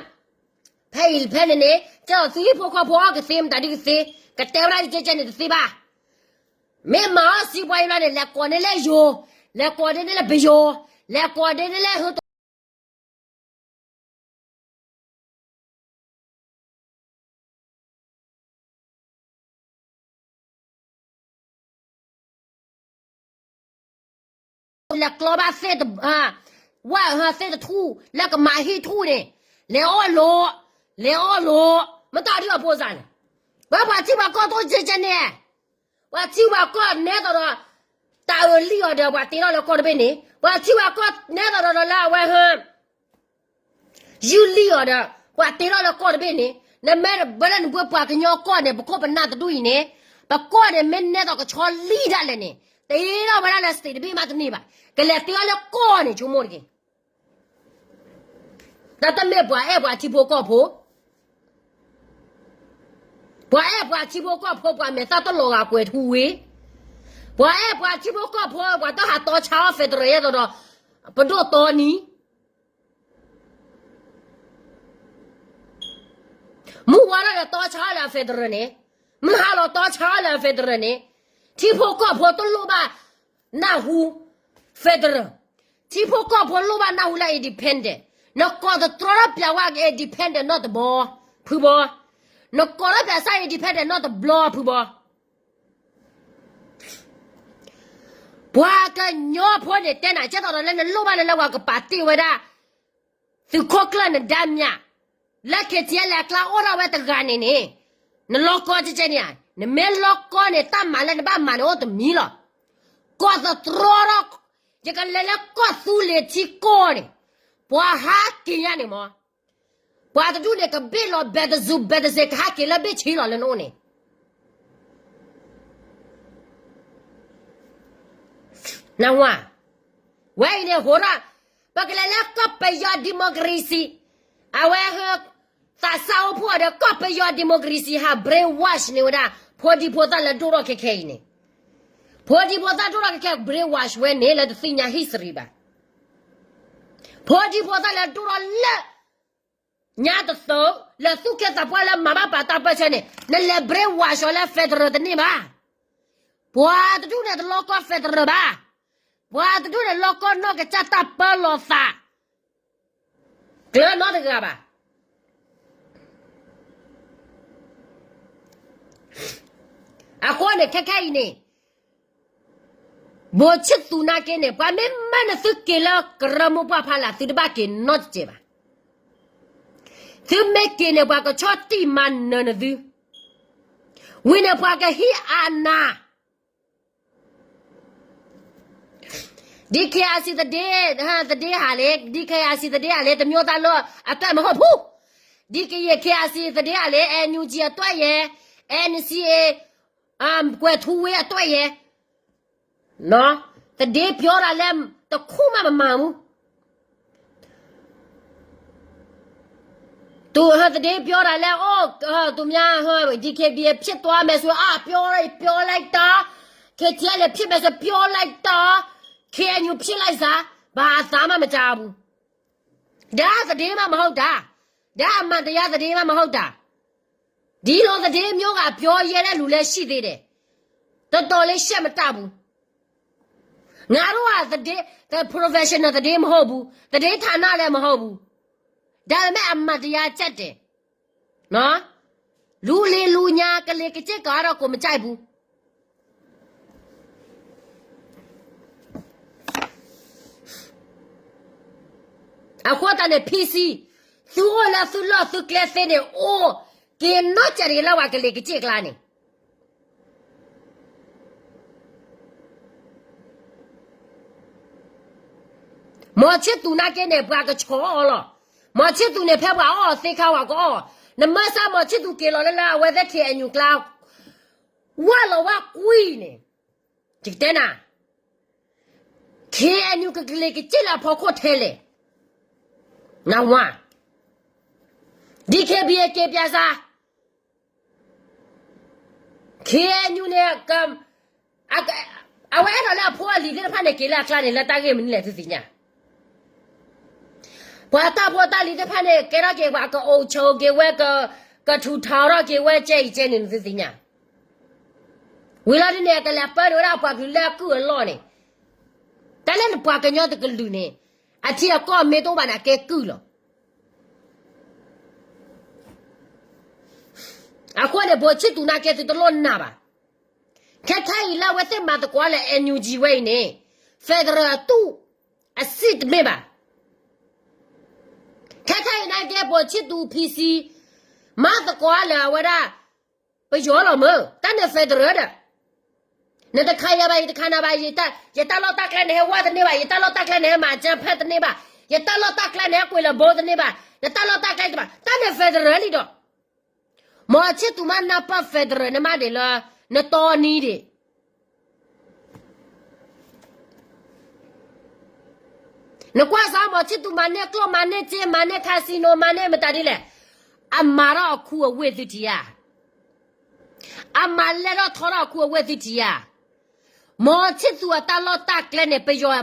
ဖဲအံၤဖဲန့ၣ်န့ၣ် ကဲသိးသုဟံၣ်ဖိဃီဖိအီၣ်ကသ့မတၤဒုကသ့, ကတဲဝဲဒၣ်ကဲကဲန့ၣ်တသ့ဘၣ်. မ့ၢ်မၤအီၣ်စံးပှၤအံၤဘျီန့ၣ် လဲၤကိးန့ၢ်လၢယိၤ, လဲၤကိးန့ၢ်လၢပယိၤ, လဲၤကိးန့ၢ်လၢဟၢ လဲၤကျီဘၣ်သ့ၣ်တ, ဝဲသ့ၣ်တထူၣ် လၢကမၤဟံၣ်ထူၣ်န့ၣ်, လဲၤအီၣ်လိာ်, လဲၤအီၣ်လိာ်, မတၤဒုအဖိစၢ်န့ၣ်, ဝဲပှၤထံပှၤကီၢ်တိၢ်ကဲကဲန့ၣ်, ပှၤထံပှၤကီၢ်နဲသိးဒီး တၢ်အၢၣ်လံၣ်အီၤဒီး ပှၤတ့ထီၣ်လၢကီၢ်တဘ့ၣ်န့ၣ်, ပှၤထံပှၤကီၢ်နဲသိးဒီးလၢအဝဲဟၢ ယူၢ်လံၣ်အီၤဒီး ပှၤတ့ထီၣ်လၢကီၢ်တဘ့ၣ်န့ၣ်, နမ့ၢ်ဘၣ်လၢနဘှ့ပှၤကညီကီၢ်န့ၣ် ပခိၣ်ပနၢ်တဒူၣ်အံၤန့ၣ်, ပကီၢ်န့ၣ်မ့ၢ်နဲသိးကဆီလံၣ်ဒၣ်လဲာ်န့ၣ် တ့ထီၣ်ဝဲဒၣ်လၢ state တဘ့ၣ်မးတန့ၢ်ဘၣ်, ကလဲၤတ့ထီၣ်လၢကီၢ်န့ၣ် ဆိကမိၣ်တက့ၢ်. တၢ်တမ့ၢ်ပှၤအဲၣ်ပှၤထံဖိကီၢ်ဖိ, ပှၤအဲၣ်ပှၤထံဖိကီၢ်ဖိ ပှၤမဲာ်သၣ်တလီၤဂာ်ကွဲးထူဝ့, ပှၤအဲၣ်ပှၤထံဖိကီၢ်ဖိ ပှၤတဟးတီဆါအီၣ် federal ယဲသိးဒီး ပဒိၣ်တီနံၤ မုၢ်ဝါထီၣ်ဒီးတီဆါအီၣ်လၢအ federal န့ၣ်, မုၢ်ဟါလီၤတီဆါအီၣ်လၢအ federal န့ၣ်, ထံဖိကီၢ်ဖိတလိၣ်ဘၣ်နၢ်ဟူ federal, ထံဖိကီၢ်ဖိလိၣ်ဘၣ်နၢ်ဟူလၢ independent, နကိးသတြီထီၣ်ပျးဝဲ independent နီတဘျီ, ဖုဘီ, နကိးထီၣ်ပျးစၢ် independent နီတဘျီ ဖုဘီ. ပှၤကညီဖိန့ၣ်တဲနၤ ကဲသိးဒီးလၢနလိၣ်ဘၣ်လၢလၢပှၤကပာ်တ့ၢ်ဝဲဒၣ် သုးခိၣ်ကျၢၢ်နဒါမျၢ်, လၢ KTLA အကျါအိၣ်ထီၣ်ဝဲတဂၤန့ၣ်န့ၣ်, နလီကီကဲကဲန့ၣ်ဧါ, နမ့ၢ်လီကီန့ၣ် တၢ်မၤလၢနဘၣ်မၤန့ၣ်အိၣ်တမံၤလီၤ. ကိးသတြီထီၣ်, ယကလဲၤလၢကီၢ်သူလ့ၤထံကီၢ်န့ၣ်, ပှၤဟးက့ၤညါန့ၣ်မး ပှၤတဒူၣ်န့ၣ် ကဘ့ၣ်လီၤ ဘဲတစူး ဘဲတစ့း ကဟးက့ၤလၢဘ့ၣ်ဆ့လီၤလၢနအိၣ်န့ၣ်, နဝၤ, ဝဲအံၤန့ၣ် ဟိးရၣ်, ပကလဲၤလၢကီၢ်ပယီၤ democracy, အဝဲဟၢ သးစၢ်အိၣ်ဖှိၣ်အီၤဒီး ကီၢ်ပယီၤ democracy ဟး brainwash န့ၢ်ဝဲဒၣ် ဖိဒံဖိသၣ်လၢဒိၣ်ထီၣ်ခဲခဲအံၤန့ၣ်, ဖိဒံဖိသၣ်ဒိၣ်ထီၣ်ခဲခဲ brainwash ဝဲန့ၣ် လၢတသ့ၣ်ညါ history ဘၣ်. ဖိဒံဖိသၣ်လၢဒိၣ်ထီၣ်လၢ ညါတသုး လၢသူၣ်ကဲသးပှၢ်လၢမၤဘၣ်ပာ်တၢ်ပၢၢ်ဆၢန့ၣ် နလဲၤ brainwash အီၤလၢ federal တန့ၢ်ဘၣ်. ပှၤတဒူၣ်န့ၣ်တလီကီ federal ဘၣ်. ပှၤတဒူၣ်န့ၣ်လီကီနီၢ်ကစၢ်တၢ်ပၢလီၤသး ကျၢၤနီတဂၤဘၣ်. အဃိန့ၣ် ခဲခဲအံၤန့ၣ် ဘိၣ်ဆံၣ်သူနာ်က့န့ၣ် ပှၤမ့ၢ်မၢနသုက့ၤလၢကရၢမိၢ်ပှၢ်ဖးလာ် သုတဘၣ်က့ၤနီတစဲးဘၣ်. သုမ့ၢ်က့ၤန့ၣ် ပှၤကဆီၣ်တံၢ်မၤနၢၤနသု, ဝံၤန့ၣ်ပှၤကဟံးအနၤ ဒ် KIC သဒ့, သဒ့ဟးလၢ, ဒ် KIC သဒ့ဟးလၢ တမျိုးသားလွတ် အတွက်မဟုတ်ဘူး. ဒ်ကယဲၢ် KIC သဒ့ဟးလၢ NUG အတွက်ယဲၢ်, NCA ကွဲၤထူဝ့အတွက်ယဲၢ်, သဒ့ပြောတာလည်း တစ်ခုမှမမှန်ဘူး. သူသဒ့ပြောတာလည်း အိၣ်, သူများ DKBA ဖြစ်သွားမယ်ဆိုရင် အာ, ပြောလိုက်တာ, KTLA ဖြစ်မယ်ဆိုရင် ပြောလိုက်တာ, KNU ဖြစ်လိုက်စမ်း, ဘာသံမှမကြားဘူး. ဒါသတင်းမှမဟုတ်တာ, ဒါအမှန်တရားသတင်းမှမဟုတ်တာ. ဒီလိုသတင်းမျိုးက ပြောရဲတဲ့လူလည်းရှိသေးတယ်. တော်တော်လေး ရှက်မတတ်ဘူး. ငါတို့က သတင်း, professional သတင်းမဟုတ်ဘူး, သတင်းဌာနလည်းမဟုတ်ဘူး. ဒါပေမဲ့ အမှန်တရားကြက်တယ်. နော်, လူလီလူညါ ကလံၤကစ့ၣ်ကီး ကတော့ ကိုမကြိုက်ဘူး. အဃိသတးန့ၣ် PC သုအိၣ်လၢသုလီၢ်သုကျဲသ့န့ၣ် အိၣ်က့ၤနီၢ်ကၠးတဂ့ၤလၢပှၤကလံၤကစ့ၣ်ကျါန့ၣ်. မောင်ချစ်သူ နာ်က့န့ၣ် ပှၤကဆီၣ်အီၤလီၤ. မောင်ချစ်သူ န့ၣ် ဖဲပှၤအီၣ်အီၤသ့ခါ ပှၤကအီၣ်, နမၢစၢ် မောင်ချစ်သူ က့ၤလီၤလၢလၢအဝဲသ့ၣ် KNU ကျါ ဝၢ်လီၤဝၢ်ကွံာ်န့ၣ်, ယကတဲနၤ, KNU ကကလံၤကစ့ၣ်လၢအဖီခိၣ်ထဲလဲၣ်. နဝၤ, DKBA က့ၤပျးစၢ် KNU န့ၣ် အဝဲအဲၣ်ဒိးလၢအဖိအလံၤသ့ၣ်တဖၣ်န့ၣ် က့ၤလၢအကျါန့ၣ် လၢတၢ်ဂ့ၢ်မနုၤလဲၣ် သုသ့ၣ်ညါ. ပှၤတၢ်ဖိတၢ်လံၤသ့ၣ်တဖၣ်န့ၣ် ကဲထီၣ်က့ၤပှၤကအိၣ်ဆိးက့ၤဝဲ ကထူးထီထီၣ်က့ၤဝဲကဲအံၤကဲန့ၣ် နသုသ့ၣ်ညါ. ဝံၤလီၤဒ်န့ၣ် ကလဲၤပၢနုာ်ဝဲဒၣ်ပှၤကလုာ်လၢအကုၢ်အလီၢ်န့ၣ်, တၢ်လၢနပှၤကညီတကလုာ်န့ၣ် အထံအကီၢ်မ့ၢ်တအိၣ်ဘၣ်န့ၣ် အကဲကုၢ်လီၤ. အဃိန့ၣ် ဘိးဆံၣ်သူးနာ်က့သုတလိၣ်နာ်ဘၣ်. ခဲခဲအံၤလၢအဝဲသ့ၣ်မၤသကိးလၢ NUG ဝဲအံၤန့ၣ် federal အတူၢ်အစံၣ်တမ့ၢ်ဘၣ်. ခဲခဲအံၤနာ်က့ ဘိးဆံၣ်သူး PC မၤသကိးလၢအဝဲဒၣ် ပယီၤလီၤမၢ် တၢ်န့ၣ် federal ဒီး နတခးယၤဘၣ် ယတခးနၤဘၣ်, ယတၢ်လီၢ်တၢ်ကျဲန့ၣ်ဟဲဝါတန့ၢ်ဘၣ်, ယတၢ်လီၢ်တၢ်ကျဲန့ၣ်ဟဲမၤကၢဖဲတန့ၢ်ဘၣ်, ယတၢ်လီၢ်တၢ်ကျဲန့ၣ်ဟဲကွံာ်လၢဘိတန့ၢ်ဘၣ်, နတၢ်လီၢ်တၢ်ကျဲတဘၣ်, တၢ်န့ၣ် federal လံဒီး မီၤဆံၣ်သူးမးနၢ်ပၢၢ် federal န့ၣ်မးဒံးလၢ နတီနံၤဒံး နကွၢ်စး မီၤဆံၣ်သူးမၤန့ၢ်ကျိၣ် မၤန့ၢ်စ့ မၤန့ၢ် casino မၤန့ၢ်မတၤဒ်လဲၣ်, အမၤထီၣ်အခူအဝ့ၢ်သုထံဧါ, အမၤလဲၢ်ထီၣ်ထီထီၣ်အခူအဝ့ၢ်သုထံဧါ. မီၤဆံၣ်သူးအတၢ်လီၢ်တၢ်ကျဲန့ၣ် ပယီၤ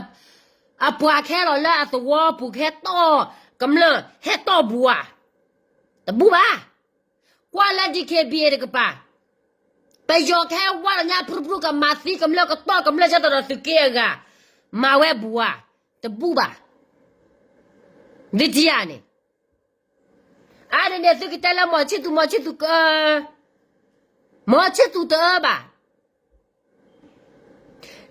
အပှၤကဟဲလီၤလၢအသဝီပူၤ ကဟဲတီၢ်ကမျၢၢ် ဟဲတီၢ်ဘူးဧါ, တဘူးဘၣ်. ကွၢ်လၢ DKBA တကပၤ, ပယီၤကဟဲဝါလီၤညါ ဖုဖုကမၤသံကမျၢၢ် ကတီၢ်ကမျၢၢ်ဆၢထီၣ်ဒီးသုးက့အဂၤ, မၤဝဲဘူးဧါ, တဘူးဘၣ်. သုထံဧါန့ၣ်, အါန့ၣ်န့ၣ် သုကတဲလၢမီၤဆံၣ်သူး မီၤဆံၣ်သူးက, မီၤဆံၣ်သူးတအၢဘၣ်.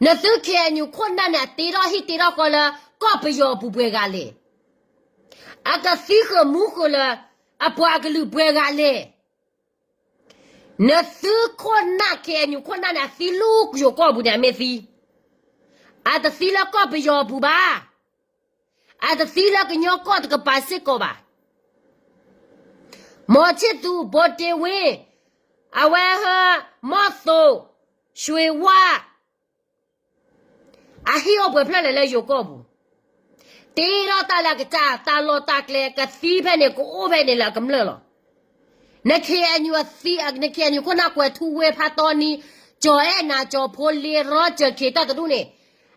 နသု KNU ခိၣ်နၢ်န့ၣ် အတ့ထီၣ်ဟံၣ်တ့ထီၣ်ဃီလၢ ကီၢ်ပယီၤအပူၤပှဲၤဂၤလဲၣ်, အကသံဃုာ်မူဃုာ်လၢ အပှၤကလုာ်ပှဲၤဂၤလဲၣ်. နသုခိၣ်နၢ် KNU ခိၣ်နၢ်န့ၣ် အသံလၢယိၤကီၢ်ပူၤန့ၣ် အမ့ၢ်သံ, အတသံလၢကီၢ်ပယီၤအပူၤဘၣ်, အတသံလၢကညီကီၢ်တကပၤစ့ၢ်ကီးဘၣ်. မီၤဆံၣ်သူး ဘိးတ့ဝ့, အဝဲဟၢ မီၢ်သိး, ရွှ့ၤဝါ အဟံၣ်အိၣ်ပှဲၤဖျၢၣ်လဲၣ်လၢယိၤကီၢ်ပူၤ, တ့ထီၣ်တၢ်လၢအကစၢ်တၢ်လီၢ်တၢ်ကျဲ ကသံဖဲန့ၣ် ကအိၣ်ဖဲန့ၣ်လၢအကမျၢၢ်လီၤ. န KNU အသံ, န KNU ခိၣ်နၢ်ကွဲၤထူဝ့ ဖါတီနံ, ကၠီၤအဲၣ်နၤ, ကၠီၤဖိလ့, ရီကၢၤခ့ၤ တၢ်တဒူၣ်န့ၣ်,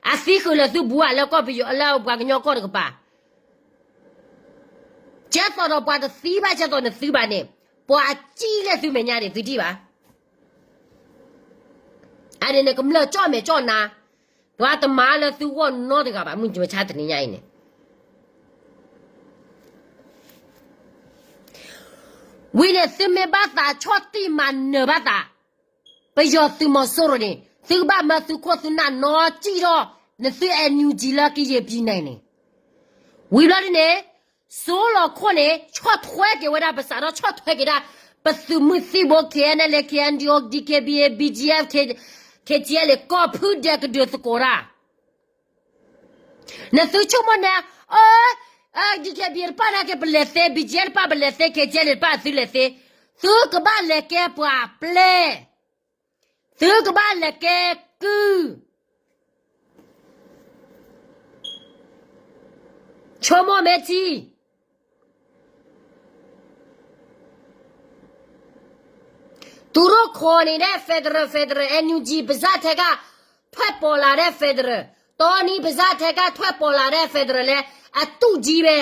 အသံဃုာ်လၢသုဘူးဧါ လၢကီၢ်ပယီၤ လၢပှၤကညီကီၢ်တကပၤ ကဲသိးဒီးပှၤတသံဘၣ် ကဲသိးနသုဘၣ်န့ၣ်, ပှၤအစံၣ်လၢသုမဲာ်ညါန့ၣ် သုထံၣ်ဘၣ်. အန့ၣ်န့ၣ်ကမျၢၢ်ကၠီၣ်မဲာ်ကၠီၣ်နါ, ပှၤတမၤလၢသုဂီၢ်နီတဂၤဘၣ် မုၢ်မဆါတနံၤညါအံၤန့ၣ်. ဝံၤန့ၣ်သုမ့ၢ်ဘၣ်သးဆီၣ်တံၢ်မၤနၢၤဘၣ်သး ပယီၤသုးမီၤစိရိၤန့ၣ် သုကဘၣ်မၢသုခိၣ်သုနၢ်နီၤစံၣ်ထီၣ် နသု NUG လၢကယဲၢ်ပံၤနဲၣ်န့ၣ်, ဝံၤဘျီဒ်န့ၣ် စိလီၤခိၣ်န့ၣ် ဆီၣ်ထွဲက့ၤဝဲဒၣ် ပစးထီၣ်ဆီၣ်ထွဲက့ၤဒၣ် ပသုးမုၢ်သံၣ်ဘိ KNLA KNDO DKBA BGF KTLA ကီၢ်ဖုဒဲးကဒုးသကိးတၢ် နသုဆိကမိၣ်န့ၣ်, အၢ, DKBA တဖၣ်နာ်က့ပလဲၤသ့, BGF တဖၣ်ပလဲၤသ့, KTLA တဖၣ်သုလဲၤသ့, သုကဘၣ်လဲၤကဲပှၤပျဲၢ်, သုကဘၣ်လဲၤကဲကုၢ်, ဆိကမိၣ်မ့ၢ်ထံ သုးရိၣ်ခိးန့ၣ်ဒဲး federal federal NUG ပစၢ်ထဲက ထွဲၣ်ပီးလးဒဲး federal, တီနံၤပစၢ်ထဲက ထွဲၣ်ပီးလးဒဲး federal လဲၣ် အတူၢ်ကံဘဲ,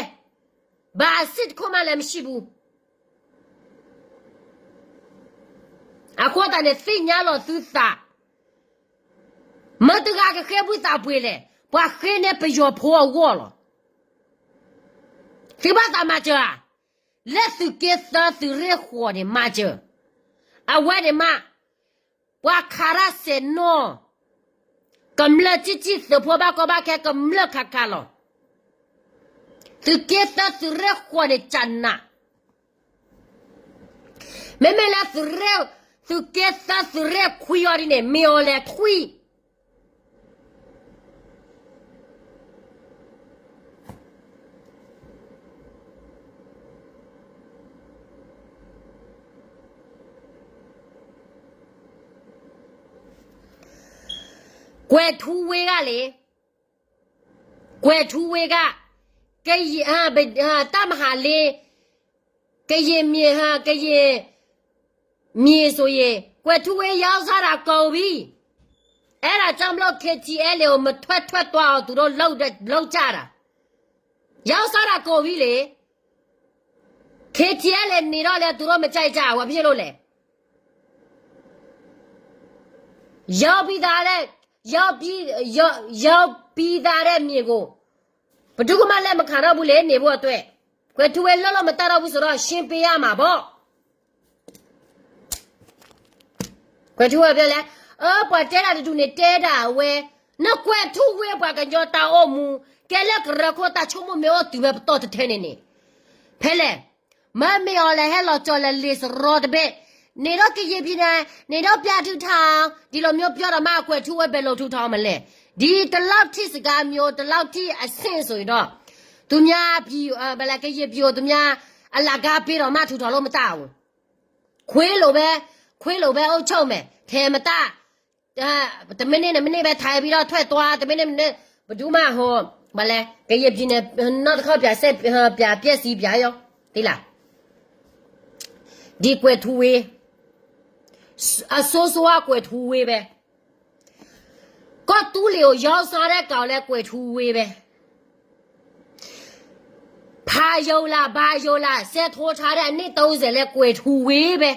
ဘၣ်အစ့ၢ်တခိၣ်မးလဲၣ် မ့ၢ်ဆံးပူၤ အဃိသတးန့ၣ် သ့ၣ်ညါလီၤသုသး, မတၤတဂၤကဃ့ဝံသးပှ့ၤလဲၣ်, ပှၤဃ့န့ၢ်ပယီၤဖိအဂီၢ်လီၤ. သုဘၣ်သးမၤစၢၤဧါ, လၢသုးက့သၢသုးရ့ၣ်ဃိးန့ၣ်မၤစၢၤ, အဝဲန့ၣ်မး, ပှၤခးတၢ်စဲးနီၣ်, ကမျၢၢ်စံၣ်စံၣ် သုးဖိဘၣ်ကီဘၣ်ခဲ ကမျၢၢ်ခးခးလီၤ. သုးက့သၢသုးရ့ၣ်ဃိးန့ၣ် ကနး မ့မ့ၢ်လၢ သုးက့သၢသုးရ့ၣ်ခွံအီၤဒ်န့ၣ် မ့ၢ်အီၤလဲၤထွံၣ်, ကွဲၤထူဝ့ဂၤလဲၣ်, ကွဲၤထူဝ့ဂၤ, ကယဲၢ်, တၢ်မဟါလ့, ကယဲၢ်မ့ၢ်, ကယဲၢ်မ့ၢ်စိၤယဲၢ်, ကွဲၤထူဝ့ယီၤစၢ်ဒၣ်ကိးဘံ, အဲၣ်ဒၣ်ကၠီဘျီ KTLA အိၣ်မထွဲထွဲတွာ်အီၤ သူတို့လုပ်ကြတာ, ယဝ်စါဒၣ်ကိးဝံၤလံ, ခ့ထံအဲလဲၣ်န့ၣ်ဒီးလၢအတူၢ်ထီၣ်မကၢ်အံၤကၢ် အဝဲဖဲယလိၤလဲၣ်, ယပံသး, ယပံသးဒဲးမ့ၢ်ကိၣ်, ပဒုကမၣ်လဲၣ်မခးထီၣ်ဘူးလၢန့ၣ်ဘိအသွဲၣ်, ကွဲးထူဝ့လၢလီၢ်မတၢ်ထီၣ်ဘူးစိဒီး ရှင်းပေးရမှာပေါ့. ကွဲးထူဝ့ဘၣ်လဲၣ်, အၢ ပှၤတဲဒၣ်တဒူၣ်န့ၣ်တဲဒၣ်အဝဲ, နကွဲးထူဝ့ပှၤကညီတၢ်အိၣ်မူ, ကဲလၢကရၢခိၣ်တၢ်ဆိကမိၣ်မ့ၢ်အိၣ်တုၤဝဲပတီၢ်တထဲန့ၣ်န့ၣ်, ဖဲလဲၣ်, မ့မ့ၢ်အီၤလဲၤဟဲလီၤကၠီၤလဲၤလ့ၤစရီတဘ့ၣ်, န့ၣ်ဒီးကယဲၢ်ဖံန့ၣ်, န့ၣ်ဒီးပျၢ်ထုးထီၣ်, ဒ်လီၤမ့ၢ်ပျၢ်ဒီးမ့ၢ်အကွဲးထူဝ့ဘဲလိာ်ထုးထီၣ်မလဲၣ်, ဒ်တလီၢ်ထံၣ်စကၤမ့ၢ်အိၣ်တလီၢ်ထံၣ်အဆင့်စိၤအံၤဒီး, သုမ့ၢ်ပျံၤ, ဘၣ်လဲၣ်ကယဲၢ်ပျံၤအိၣ်သုမ့ၢ်, အလၢ်ကါပ့ၤထီၣ်မ့ၢ်ထုးထီၣ်လိာ်မတၢ်အိၣ် ခွ့လိာ်ဝဲ, ခွ့လိာ်ဝဲအိၣ်ဆိးမဲာ် ထဲမတၢ်, တမ့ၢ်န့ၣ်နမ့ၢ်န့ၢ်ဝဲထဲဘံဒီးထွဲၣ်သွါ တမ့ၢ်န့ၣ်မ့ၢ်န့ၢ်, ပဒူမးဟီ, ဘၣ်လဲၣ် ကယဲၢ်ပျံၤန့ၣ်, နီၢ်တခီပျးစဲး, ပျးပျဲၢ်စံပျးယီၤ, သ့လၢ်, ဒ်ကွဲးထူဝ့, အစိစိအကွဲးထူဝ့ဝဲ, ကီၢ်သူလ့ၤအိၣ်ယီၤစါဒဲးကီးလဲၤကွဲးထူဝ့ဝဲ ဖးယိၤလၢ်ဘါယိၤလၢ် စဲးထိထါဒဲးအနံၣ်တၢ်စဲးလဲၤကွဲးထူဝ့ဝဲ,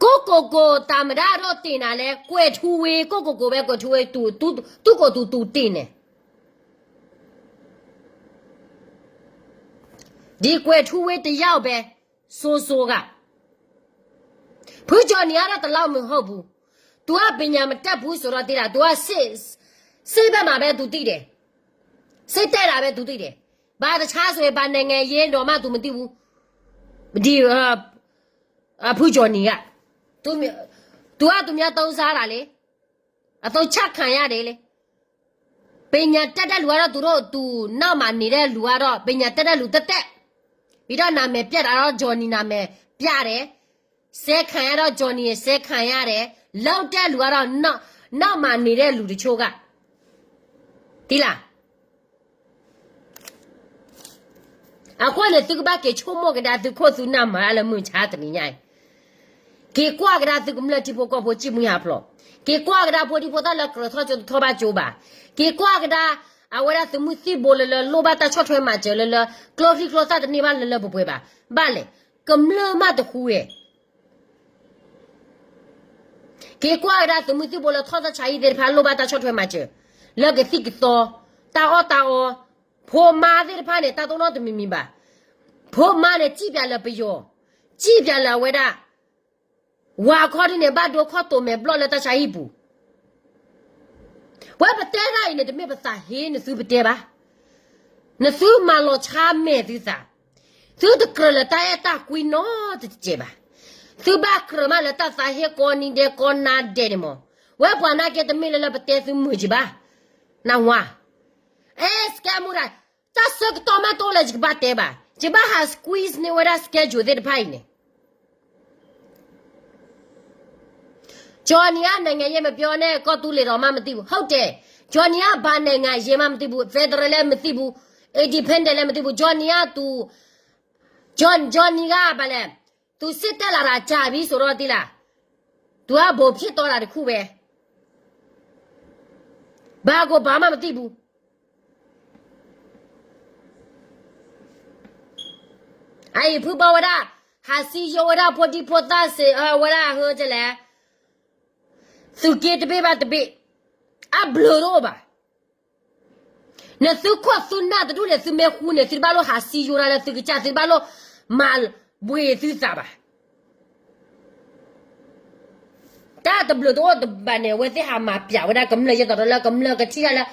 ကိၢ်ကိၢ်ကိၢ်တၢ်မတၤဒီးတ့ၢ်နၤလဲၤကွဲးထူဝ့, ကိၢ်ကိၢ်ကိၢ်ဝဲကွဲးထူဝ့, တူၢ်ကိၢ်တူၢ်တူၢ်တ့ၢ်န့ၣ်, ဒ်ကွဲးထူဝ့တယၢ်ဘဲ, စိၤစိၤဂၤ, ဖုကၠီၤနံၤအါဒီးတလီၤမုၢ်ဟီၣ်ပူၤ, တုၤအပညာမတတ်ဘူးစိၤဒီးတ့ၢ်ဒၣ်, တုၤအ, စ့ဘၣ်မးဘဲတူၢ်တံၢ်ဒဲး, စ့တဲဒၣ်ဘဲတူၢ်တံၢ်ဒဲး, ဘၣ်တဆါစိၤဘၣ် နိုင်ငံရေး ဒီးမးတူၢ်မတံၢ်ဘူး, ဒ်, ဖုကၠီၤနံၤဂၤ, တုၤအတုၤမ့ၢ်အသုံးစားဒၣ်လံ, အသုံးချခံရတယ်လံ, ပညာတတ်တဲ့လူကတော့ သူတို့, သူနောက်မှာနေတဲ့လူကတော့ ပညာတတ်တဲ့လူသက်သက်, ပြီးတော့နာမည်ပျက်တာတော့ Johnny နာမည်ပျက်တယ်, ဆဲခံရတော့ Johnny ဆဲခံရတယ်, လောက်တဲ့လူကတော့ နောက်, နောက်မှာနေတဲ့လူတချို့က, သိလား, အဃိန့ၣ် သုကဘၣ်က့ၤဆိကမိၣ်ကဒါသုခိၣ်သုနၢ်မၤတၢ်လၢမုၢ်ဆါတနံၤညါအံၤ, က့ၤကွၢ်ကဒါသုကမျၢၢ်ထံဖိကီၢ်ဖိစံၣ်မှံဟးဖျိး, က့ၤကွၢ်ကဒါဖိဒံဖိသၣ်လၢကြၢးထီၣ်ကၠိတထီၣ်ဘၣ်ကၠိဘၣ်, က့ၤကွၢ်ကဒါ, အဝဲဒၣ်သုးမုၢ်သံၣ်ဘိလၢလၢလိၣ်ဘၣ်တၢ်ဆီၣ်ထွဲမၤစၢၤလၢလၢ, ကျိချံကျိသၣ်တန့ၢ်ဘၣ်လၢလၢပှဲၤပှဲၤဘၣ်, ဘၣ်လဲၣ်, ကမျၢၢ်မးတဃူဝဲ က့ၤကွၢ်ကဒါသုးမုၢ်သံၣ်ဘိလၢထီၣ်တၢ်ဆါဟံၣ်သ့ၣ်တဖၣ်လိၣ်ဘၣ်တၢ်ဆီၣ်ထွဲမၤစၢၤ, လၢကသံၣ်ကသီ, တၢ်အီၣ်တၢ်အီ, ဖိမါသ့ၣ်တဖၣ်န့ၣ် တၢ်တိၢ်နီၣ်တမံၤမံၤဘၣ်, ဖိမါန့ၣ် စံၣ်ပၠးလၢပယီၤ, စံၣ်ပၠးလၢအဝဲဒၣ်, ဝၤခီဒ်န့ၣ် ဘၣ်ဒိခီၣ်တိာ်မဲာ်ဘျီၣ်လၢတၢ်ဆါဟံၣ်ပူၤ ဝဲပတဲတၢ်အံၤန့ၣ် တမ့ၢ်ပသးဟ့နသုပတဲဘၣ်. နသုမၤလီၤဆါမဲာ်သုသး, သုတကြၢးလၢတၢ်အဲၣ်တၢ်ကွံနီတစဲးဘၣ်. သုဘၣ်ကြၢးမးလၢတၢ်သးဟ့ကိးနံၤဒဲးကိးနၤဒဲးန့ၣ်မး, ဝဲပှၤနာ်က့တမ့ၢ်လၢလၢပတဲသုမုာ်ကဘၣ်, နၢ်ဟူဧါ. အဲ စကဲမူဒါ, တၢ်ဆၢကတီၢ်မးတအိၣ်လၢယကဘၣ်တဲဘၣ်, ယဘၣ်ဟး squeeze န့ၢ်ဝဲဒၣ် schedule သ့ၣ်တဖၣ်အံၤန့ၣ် ကၠီနံၤဧၢ နိုင်ငံရေးမပြောနဲ့ ကီၢ်သူလ့ၤဒီးမးမသိဘူး, ဟုတ်တယ်, ကၠီနံၤဧၢ ဘာနိုင်ငံရေးမှမသိဘူး, federal လည်းမသိဘူး, independent လည်းမသိဘူး, ကၠီနံၤဧၢ သူ, ကၠီ, ကၠီနံၤက ဘာလဲ, သူစစ်တက်လာတာကြာပြီဆိုတော့ သိလား, သူက ဗိုလ်ဖြစ်သွားတာတစ်ခုပဲ, ဘာကိုဘာမှမသိဘူး. အံၤဖုဘီဝဲဒၣ်, ဟးစံယိဝဲဒၣ်ဖိဒံဖိသၣ်စ့ၢ်, ဝဲဒၣ်ဟၢကလဲၣ်, သုးက့တဘ့ၣ်ဘၣ်တဘ့ၣ်, အဘျုးတအိၣ်ဘၣ်. နသုခိၣ်သုနၢ်တဒူၣ်န့ၣ် သုမ့ၢ်ဃူန့ၣ် သုတဘၣ်လိၣ်ဟးစံယိဒၣ်လၢသုကစၢ်, သုတဘၣ်လိၣ်မၤဘှ့သုသးဘၣ်. တၢ်တဘျုးတအိၣ်တဘၣ်န့ၣ် အဝဲသ့ၣ်ဟးမၤပျးဝဲဒၣ်ကမျၢၢ်ယဲသိးဒီးလၢကမျၢၢ်ကထံၣ်တၢ်လၢ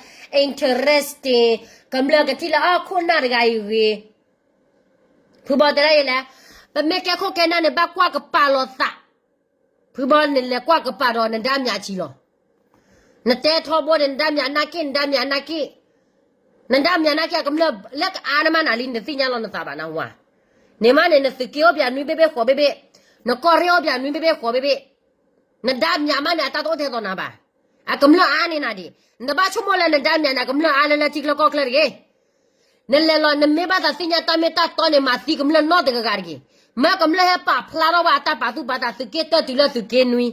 interesting, ကမျၢၢ်ကထံၣ်လၢအခိၣ်နၢ်တဂၤအံၤဂ့ၤ. ဖုဘီတဲဒၣ်ယဲလဲၣ်, ပမ့ၢ်ကဲခိၣ်ကဲနၢ်န့ၣ် ဘၣ်ကွၢ်ကပာ်လီၤသး. ဖုဘီန့ၣ်လဲၤကွၢ်ကပာ်ဒီးနဒါမြးဆံးလီၤ. နတဲထီဘိဒီး နဒါမြးနာ်က့ၣ်, နဒါမြးနာ်က့ၣ်, နဒါမြးနာ်က့ၣ် အကမျၢၢ်လၢကအါန့ၢ်မးနၤလံ နတသ့ၣ်ညါလီၤနသးဘၣ် နၢ်ဟူဧါ. န့ၣ်မးန့ၣ် နသုးက့အိၣ်ပၠးနွံဘ့ၣ်ဘ့ၣ်ဃိးဘ့ၣ်ဘ့ၣ်, နကီၢ်ရ့ၣ်အိၣ်ပၠးနွံဘ့ၣ်ဘ့ၣ်ဃိးဘ့ၣ်ဘ့ၣ်, နဒါမြးမးန့ၣ် အတၢ်တအိၣ်ထဲသိးနၤဘၣ်. အကမျၢၢ်အါန့ၢ်နၤဒံး, နတဘၣ်ဆိကမိၣ်လၢနဒါမြးန့ၣ် အကမျၢၢ်အါလၢလၢထံချၢကီၢ်ချၢတဂ့ၤ. နလဲၤလီၤ နမ့ၢ်ဘၣ်သးသ့ၣ်ညါတၢ်မ့ၢ်တၢ်တီန့ၣ် မၤသံကမျၢၢ်နီတဂၤဂၤတဂ့ၤ. မ့ၢ်ကမျၢၢ်ဟဲပာ်ဖျါထီၣ်ဝဲအတၢ်ပာ်သူၣ်ပာ်သး သုးက့တၢၢ်တုၤလၢသုးက့နွံ,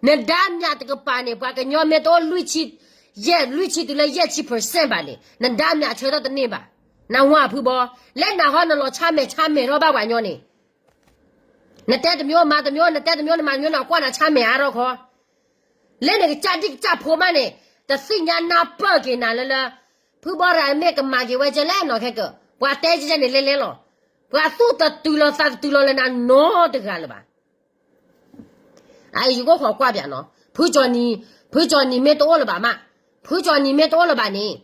နဒါမြးတကပၤန့ၣ် ပှၤကညီမ့ၢ်တအိၣ်လွံၢ်ဆံ ယဲၢ်လွံၢ်ဆံတုၤလၢယဲၢ်ဆံ percent ဘၣ်န့ၣ် နဒါမ့ၢ်အဆၢထၢၣ်တန့ၢ်ဘၣ်. နဝၤဖုဘီ, လၢနဟီနလီၤဆါမဲာ်ဆါမဲာ်ထီၣ်ဘၣ်ပှၤညီန့ၣ် နတဲတမံၤမၤတမံၤ နတဲတမံၤနမၤတမံၤ နကွၢ်နဆါမဲာ်အါထီၣ်ခီ လၢနကစၢ်ဒံၣ်ကစၢ်ဖိမးန့ၣ် တသ့ၣ်ညါနၢ်ပၢၢ်က့ၤနၤလၢလၢ ဖုဘီရၤမ့ၢ်ကမၤက့ၤဝဲကဲလဲၣ်နီၤခဲကၢၣ် ပှၤတဲကဲန့ၣ်လဲၤလဲၤလီၤ. ပှၤသူၣ်တတုၤလီၤသးတတုၤလီၤလၢနၤနီတဂၤလၢၤဘၣ်. အယကိၣ်ဃီၤကွၢ်ပၠးနီၤ, ဖုကၠီၤနံၤ, ဖုကၠီၤနံၤမ့ၢ်တအိၣ်လၢၤဘၣ်မး, ဖုကၠီၤနံၤမ့ၢ်တအိၣ်လၢၤဘၣ်န့ၣ်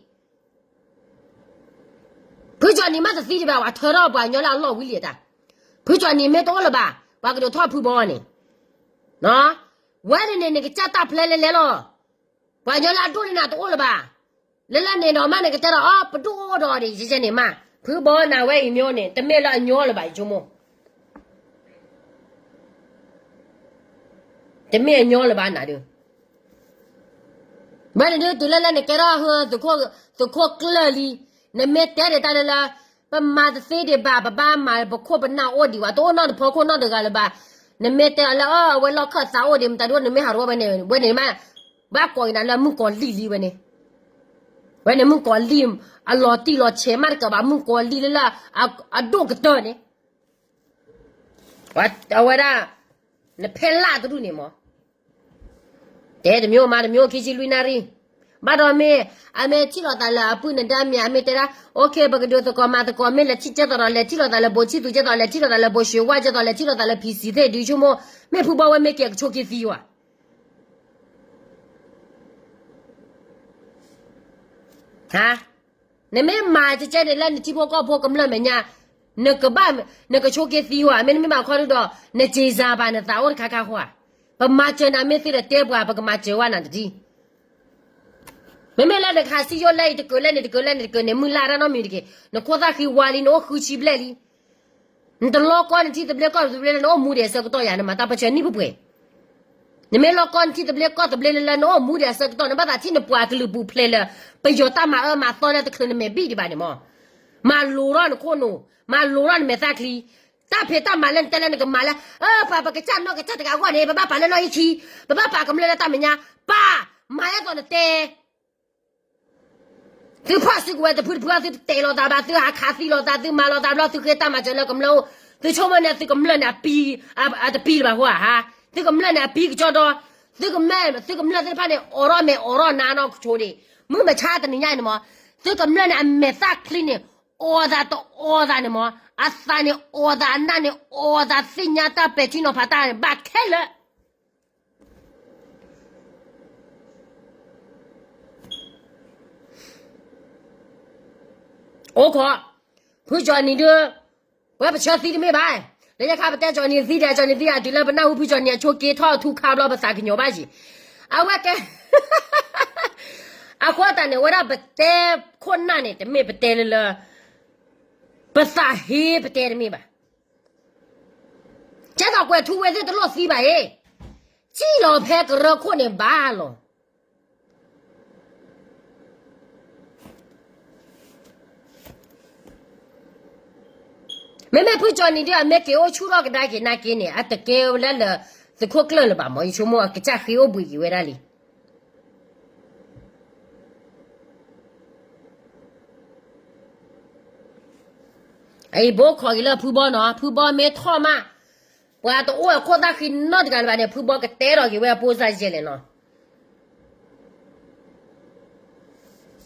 ဖုကၠီၤနံၤမးတသံဒံးဘၣ် ပှၤထၢထီၣ်ပှၤကညီလၢအလီၢ်ဝံၤလံတၢ်, ဖုကၠီၤနံၤမ့ၢ်တအိၣ်လၢၤဘၣ် ပှၤကဒိးထီၣ်ဖုဘီန့ၣ်, ဝဲန့ၣ်န့ၣ် နကစၢ်တၢ်ဖျဲလဲၤလဲၤလီၤ. ပှၤကညီလၢအဒိၣ်န့ၢ်နၤတအိၣ်လၢၤဘၣ်. လၢလၢန့ၣ်ဒီးမးန့ၣ် ကတဲဒီးအီ ပဒိၣ်အိၣ်ဒီးဒ်ယဲန့ၣ်မး, ဖုဘီနၤဝဲအံၤမ့ၢ်န့ၣ် တမ့ၢ်လၢအညီလၢၤဘၣ် ယဆိကမိၣ် တမ့ၢ်အညီလၢၤဘၣ်နၤဒုး, ဘၣ်န့ၣ်ဒုး တုၤလၢလၢနကဲထီၣ် သုးခိၣ်ကျၢၢ်လံ, နမ့ၢ်တဲဒၣ်တၢ်လၢလၢ ပမၤတသ့ဒံးဘၣ် ပဘၣ်မၤပခိၣ်ပနၢ်အိၣ်ဒံးဝဲ တအိၣ်နီတဖီခိၣ်နီတဂၤလၢၤဘၣ်, နမ့ၢ်တဲအီၤလၢအဝဲလီၢ်ခၢၣ်သးအိၣ်ဒံး မတၤဒိၣ်နမ့ၢ်ဟးထီၣ်ဝဲန့ၣ် ဝဲန့ၣ်မး ဘၣ်ကိးက့ၤနၤလၢမုၣ်ကီၤလံၢ်လံဝဲန့ၣ်, ဝဲန့ၣ်မုၣ်ကီၤလံၢ် အလီၤတံၢ်လီၤဆဲးမးတကးဘၣ် မုၣ်ကီၤလံၢ်လၢလၢ အဒိၣ်ကတၢၢ်န့ၣ် အဝဲဒၣ် နဖဲလၢ်တဒူၣ်န့ၣ်မး, တဲတမံၤမၤတမံၤ ခံဆံလွံၢ်နၣ်ရံၣ်, ဘၣ်ဒီးမ့ၢ် အမ့ၢ်ထံၣ်လိာ်သးလၢအပုၢ်နဒါမ့ၢ် အမ့ၢ်တဲဒၣ် OK ပကဒုးသကိးမၤသကိး မ့ၢ်လဲၤထံၣ်ကဲသိးဒီး လဲၤထံၣ်လိာ်သးလၢဘိးဆံသူကဲသိး လဲၤထံၣ်လိာ်သးလၢဘိးရွှ့ဝါကဲသိး လဲၤထံၣ်လိာ်သးလၢ ဖံစံသ့ၣ် ဒုးဆိကမိၣ်, မ့ၢ်ဖုဘီဝဲမ့ၢ်က့ၤအကဆိးက့ၤသံဝဲ ဟါ, နမ့ၢ်မၤကဲကဲန့ၣ်လၢနထံဖိကီၢ်ဖိကမျၢၢ်မဲာ်ညါ, နကဘၣ် နကဆိးက့ၤသံဝဲ မ့တမ့ၢ်ဘၣ်ခီဒုဒီး နစ့ၤစၢ်ဘၣ်နသးအိၣ်တခါခါဃီဧါ, ပမၤစၢၤနၤမ့ၢ်သ့ဒီးတဲပှၤ ပကမၤစၢၤဝဲနၤတဒ်, မ့မ့ၢ်လၢနကဟးစံယိၣ်လဲအံၤတကၢၢ်လဲန့ၣ် တကၢၢ်လဲန့ၣ် တကၢၢ်န့ၣ် မုၢ်လၢ်တၢ်နီတမံၤတက့ၢ်, နခိၣ်သၣ်ဃံဝါလံ နအိၣ်ဃုဆံဘျဲၣ်လံ နတလီၢ်ကီၢ်နထံသဘျ့ကီၢ်သဘျ့လၢနအိၣ်မူဒံးအဆၢကတီၢ်ယၤ နမၤတၢ်ပၢဆှၢနံၣ်ပှဲၤပှဲၤ, နမ့ၢ်လီၢ်ကီၢ်နထံသဘျ့ကီၢ်သဘျ့လၢလၢနအိၣ်မူဒံးအဆၢကတီၢ် နဘၣ်သးထံၣ်နပှၤကလုာ်ပူၤဖျဲးလၢ ပယီၤတၢ်မၤအၢမၤသီလၢတချုးနမဲာ်ဘံၣ်ဒံးဘၣ်န့ၣ်မး, မၤလိၤထီၣ်နခိၣ်နူာ် မၤလိၤထီၣ်နမဲာ်သၣ်ချံ, တၢ်ဖံးတၢ်မၤလၢနတဲလၢနကမၤလၢ အၢ ပှၤပကစၢ်နီၢ်ကစၢ်တဂၤအဂီၢ်န့ၣ် ပဘၣ်ပာ်လၢနီၣ်အံၣ်ခံ, ပဘၣ်ပာ်ကမျၢၢ်လၢတၢ်မဲာ်ညါ, ပာ်, မၤအဲၣ်သိးနတဲ သုဖီၣ်စုကဝဲၤတဖုတဖု သုတတဲာ်လိာ်သးဘၣ် သုဟးခးသံလိာ်သး သုမၤလိာ်သးဘျီ သုဃ့တၢ်မၤစၢၤလၢကမျၢၢ်အိၣ်, သုဆိကမိၣ်န့ၣ် သုကမျၢၢ်န့ၣ် အပံတပံလၢၤဘၣ်ဃိဧါ, သုကမျၢၢ်န့ၣ် အပံကကၠီဒီ, သုကမျၢၢ်သ့ၣ်တဖၣ်န့ၣ် အိးထီၣ်မဲာ်အိးထီၣ်နါနီၢ်ကဆိးဒံး, မုၢ်မဆါတနံၤညါအံၤန့ၣ်မး, သုကမျၢၢ်န့ၣ် အမဲာ်သၣ်ချံန့ၣ် အိးသးတအိးသးန့ၣ်မး, အသးန့ၣ်အိးသး အနၢ်န့ၣ်အိးသး သ့ၣ်ညါတၢ်ပဲာ်ထံနီၤဖးတၢ်ဘၣ်ခဲလၢာ် အိၣ်ခိး, ဖုကၠီၤနံၤဒုး, ပဝဲပဆၢသံတမ့ၢ်ဘၣ်, လၢညါခါပတဲကၠီၤနံၤသံဒီး ကၠီၤနံၤသံ အတုၤလၢပနၢ်ဟူဖုကၠီၤနံၤအဆိးက့ထီၣ်ထူခါဘျီ ပသးကညီၤဘၣ်က့ၤ, အဝဲကဲ အဃိသတးန့ၣ် အဝဲဒၣ်ပတဲခိၣ်နၢ်န့ၣ် တမ့ၢ်ပတဲလၢလၢ ပသးဟ့ပတဲတမ့ၢ်ဘၣ်. ကဲသိးကွဲးထူဝဲသ့ၣ်တလိၣ်သံဘၣ်အံၤ, စံၣ်လီၤဖဲကရၢခိၣ်န့ၣ်ဘၣ်လီၤ. မ့မ့ၢ်ဖုကၠီၤနံၤဒုး အမ့ၢ်က့ၤအိၣ်ဆူၣ်ထီၣ်ကဒါက့ၤနာ်က့ၤန့ၣ် အတကဲဝဲဒၣ်လၢသုးခိၣ်ကျၢၢ်လၢၤဘၣ်မး ယဆိကမိၣ်အကစၢ်ဃ့အိၣ်ဘှံးက့ၤဝဲဒၣ်လံ. အအံၤဘိခိးက့ၤလၢဖုဘီနီၤ, ဖုဘီမ့ၢ်ထီၣ်မး, ပှၤတအိၣ်အခိၣ်သၣ်ဃံနီတဂၤလၢၤဘၣ်န့ၣ် ဖုဘီကတဲထီၣ်က့ၤဝဲအဖိစၢ်ယဲၢ်လဲၣ်နီၤ.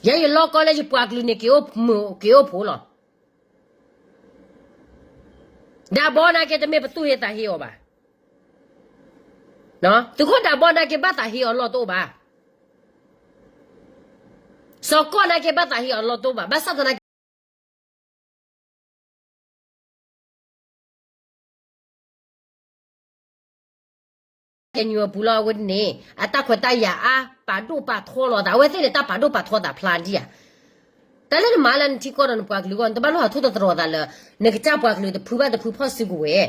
ယဲယလီၢ်ကီၢ်လၢယပှၤကလုာ်န့ၣ် က့ၤအိၣ်မုာ်က့ၤအိၣ်ဖိလီၤ. ဒၣ်ဘီနာ်က့တမ့ၢ်ပသူၣ်ဟ့သးဟ့အီၤဘၣ်. သုးခိၣ်ဒၣ်ဘီနာ်က့ဘၣ်သးဟ့အီၤလီၢ်တအိၣ်ဘၣ်. စီၤကီၢ်နာ်က့ဘၣ်သးဟ့အီၤလီၢ်တအိၣ်ဘၣ်. ဘၣ်ဆၣ်သနာ်က့ ကညီအပူၤလီၤအဝဲန့ၣ် အတၢ်ခွဲးတၢ်ယာ်အါ ပာ်ဒိၣ်ပာ်ထီလိာ်သး အဝဲသ့ၣ်န့ၣ် တၢ်ပာ်ဒိၣ်ပာ်ထီသးဖျါဒံးဧါ. တၢ်လၢနမၤလၢနထံကီၢ်ဒီးနပှၤကလုာ်အဂီၢ် နတဘၣ်လိၣ်ဟးထိၣ်သတြီၤသးလၢ နကစၢ်ပှၤကလုာ်တဖုဘၣ်တဖုဖီၣ်စုကဝဲၤ,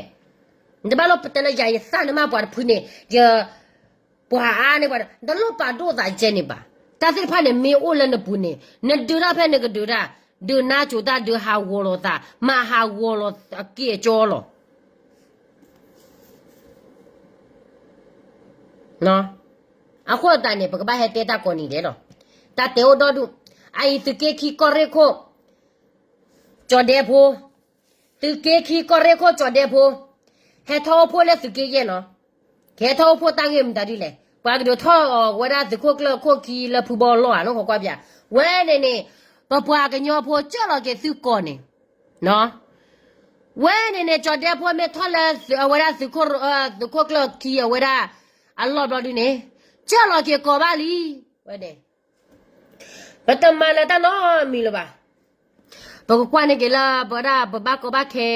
နတဘၣ်လိၣ်ပတဲလၢယၤယသၣ်နမ့ၢ်ပှၤတဖုန့ၣ် ယ ပှၤအါန့ၢ်ပှၤ နတလိၣ်ပာ်ဒိၣ်သးကဲန့ၣ်ဘၣ်. တၢ်သ့ၣ်တဖၣ်န့ၣ် မ့ၢ်အိၣ်လၢနပူၤန့ၣ် နဒုးတၢ်ဖဲနကဒုးတၢ်, ဒုးနါစိၤတၢ် ဒုးဟးဂီၤလိာ်သး မၤဟးဂီၤလိာ်အက့ၢ်အကၠီလီၤ. အဃိသတးန့ၣ် ပကဘၣ်ဟဲတဲတၢ်ကိးနံၤဒဲးလီၤ. တၢ်တဲအိၣ်ဒီဒူၣ်, အအံၤသုးက့ခံကီၢ်ရ့ၣ်ခိၣ် ကၠီၤဒဲဖိ, သုးက့ခံကီၢ်ရ့ၣ်ခိၣ်ကၠီၤဒဲဖိ, ဟဲထီၣ်အိၣ်ဖှိၣ်လၢသုးက့ယဲၢ်နီၤ, ကဟဲထီၣ်အိၣ်ဖှိၣ်တၢ်ဂ့ၢ်မတၤဒ်လဲၣ်, ပှၤကဒိးထီၣ်အီၤဝဲဒၣ်သုးခိၣ်ကျၢၢ်ခိၣ်ခံလၢဖုဘီလီၢ်ဧါ နီၢ်ခိးကွၢ်ပၠး, ဝဲန့ၣ်န့ၣ်, ပပှၤကညီဖိကၢၢ်လီၤက့ၤသုကီၢ်န့ၣ်, ဝဲန့ၣ်န့ၣ် ကၠီၤဒဲဖိမ့ၢ်ထီၣ်လၢအဝဲဒၣ်သုးခိၣ်ကျၢၢ်ခံအဝဲဒၣ် အလီၢ်ဘျီဒုန့ၣ်, ကၢၢ်လီၤက့ၤကီၢ်ဘၣ်လံ, ဝဲန့ၣ် ပတမၤလၢၤတၢ်နီတမံၤလၢၤဘၣ်. ပကကွၢ်န့ၢ်က့ၤလၢပဝဲဒၣ်ပဘၣ်ကီဘၣ်ခဲ,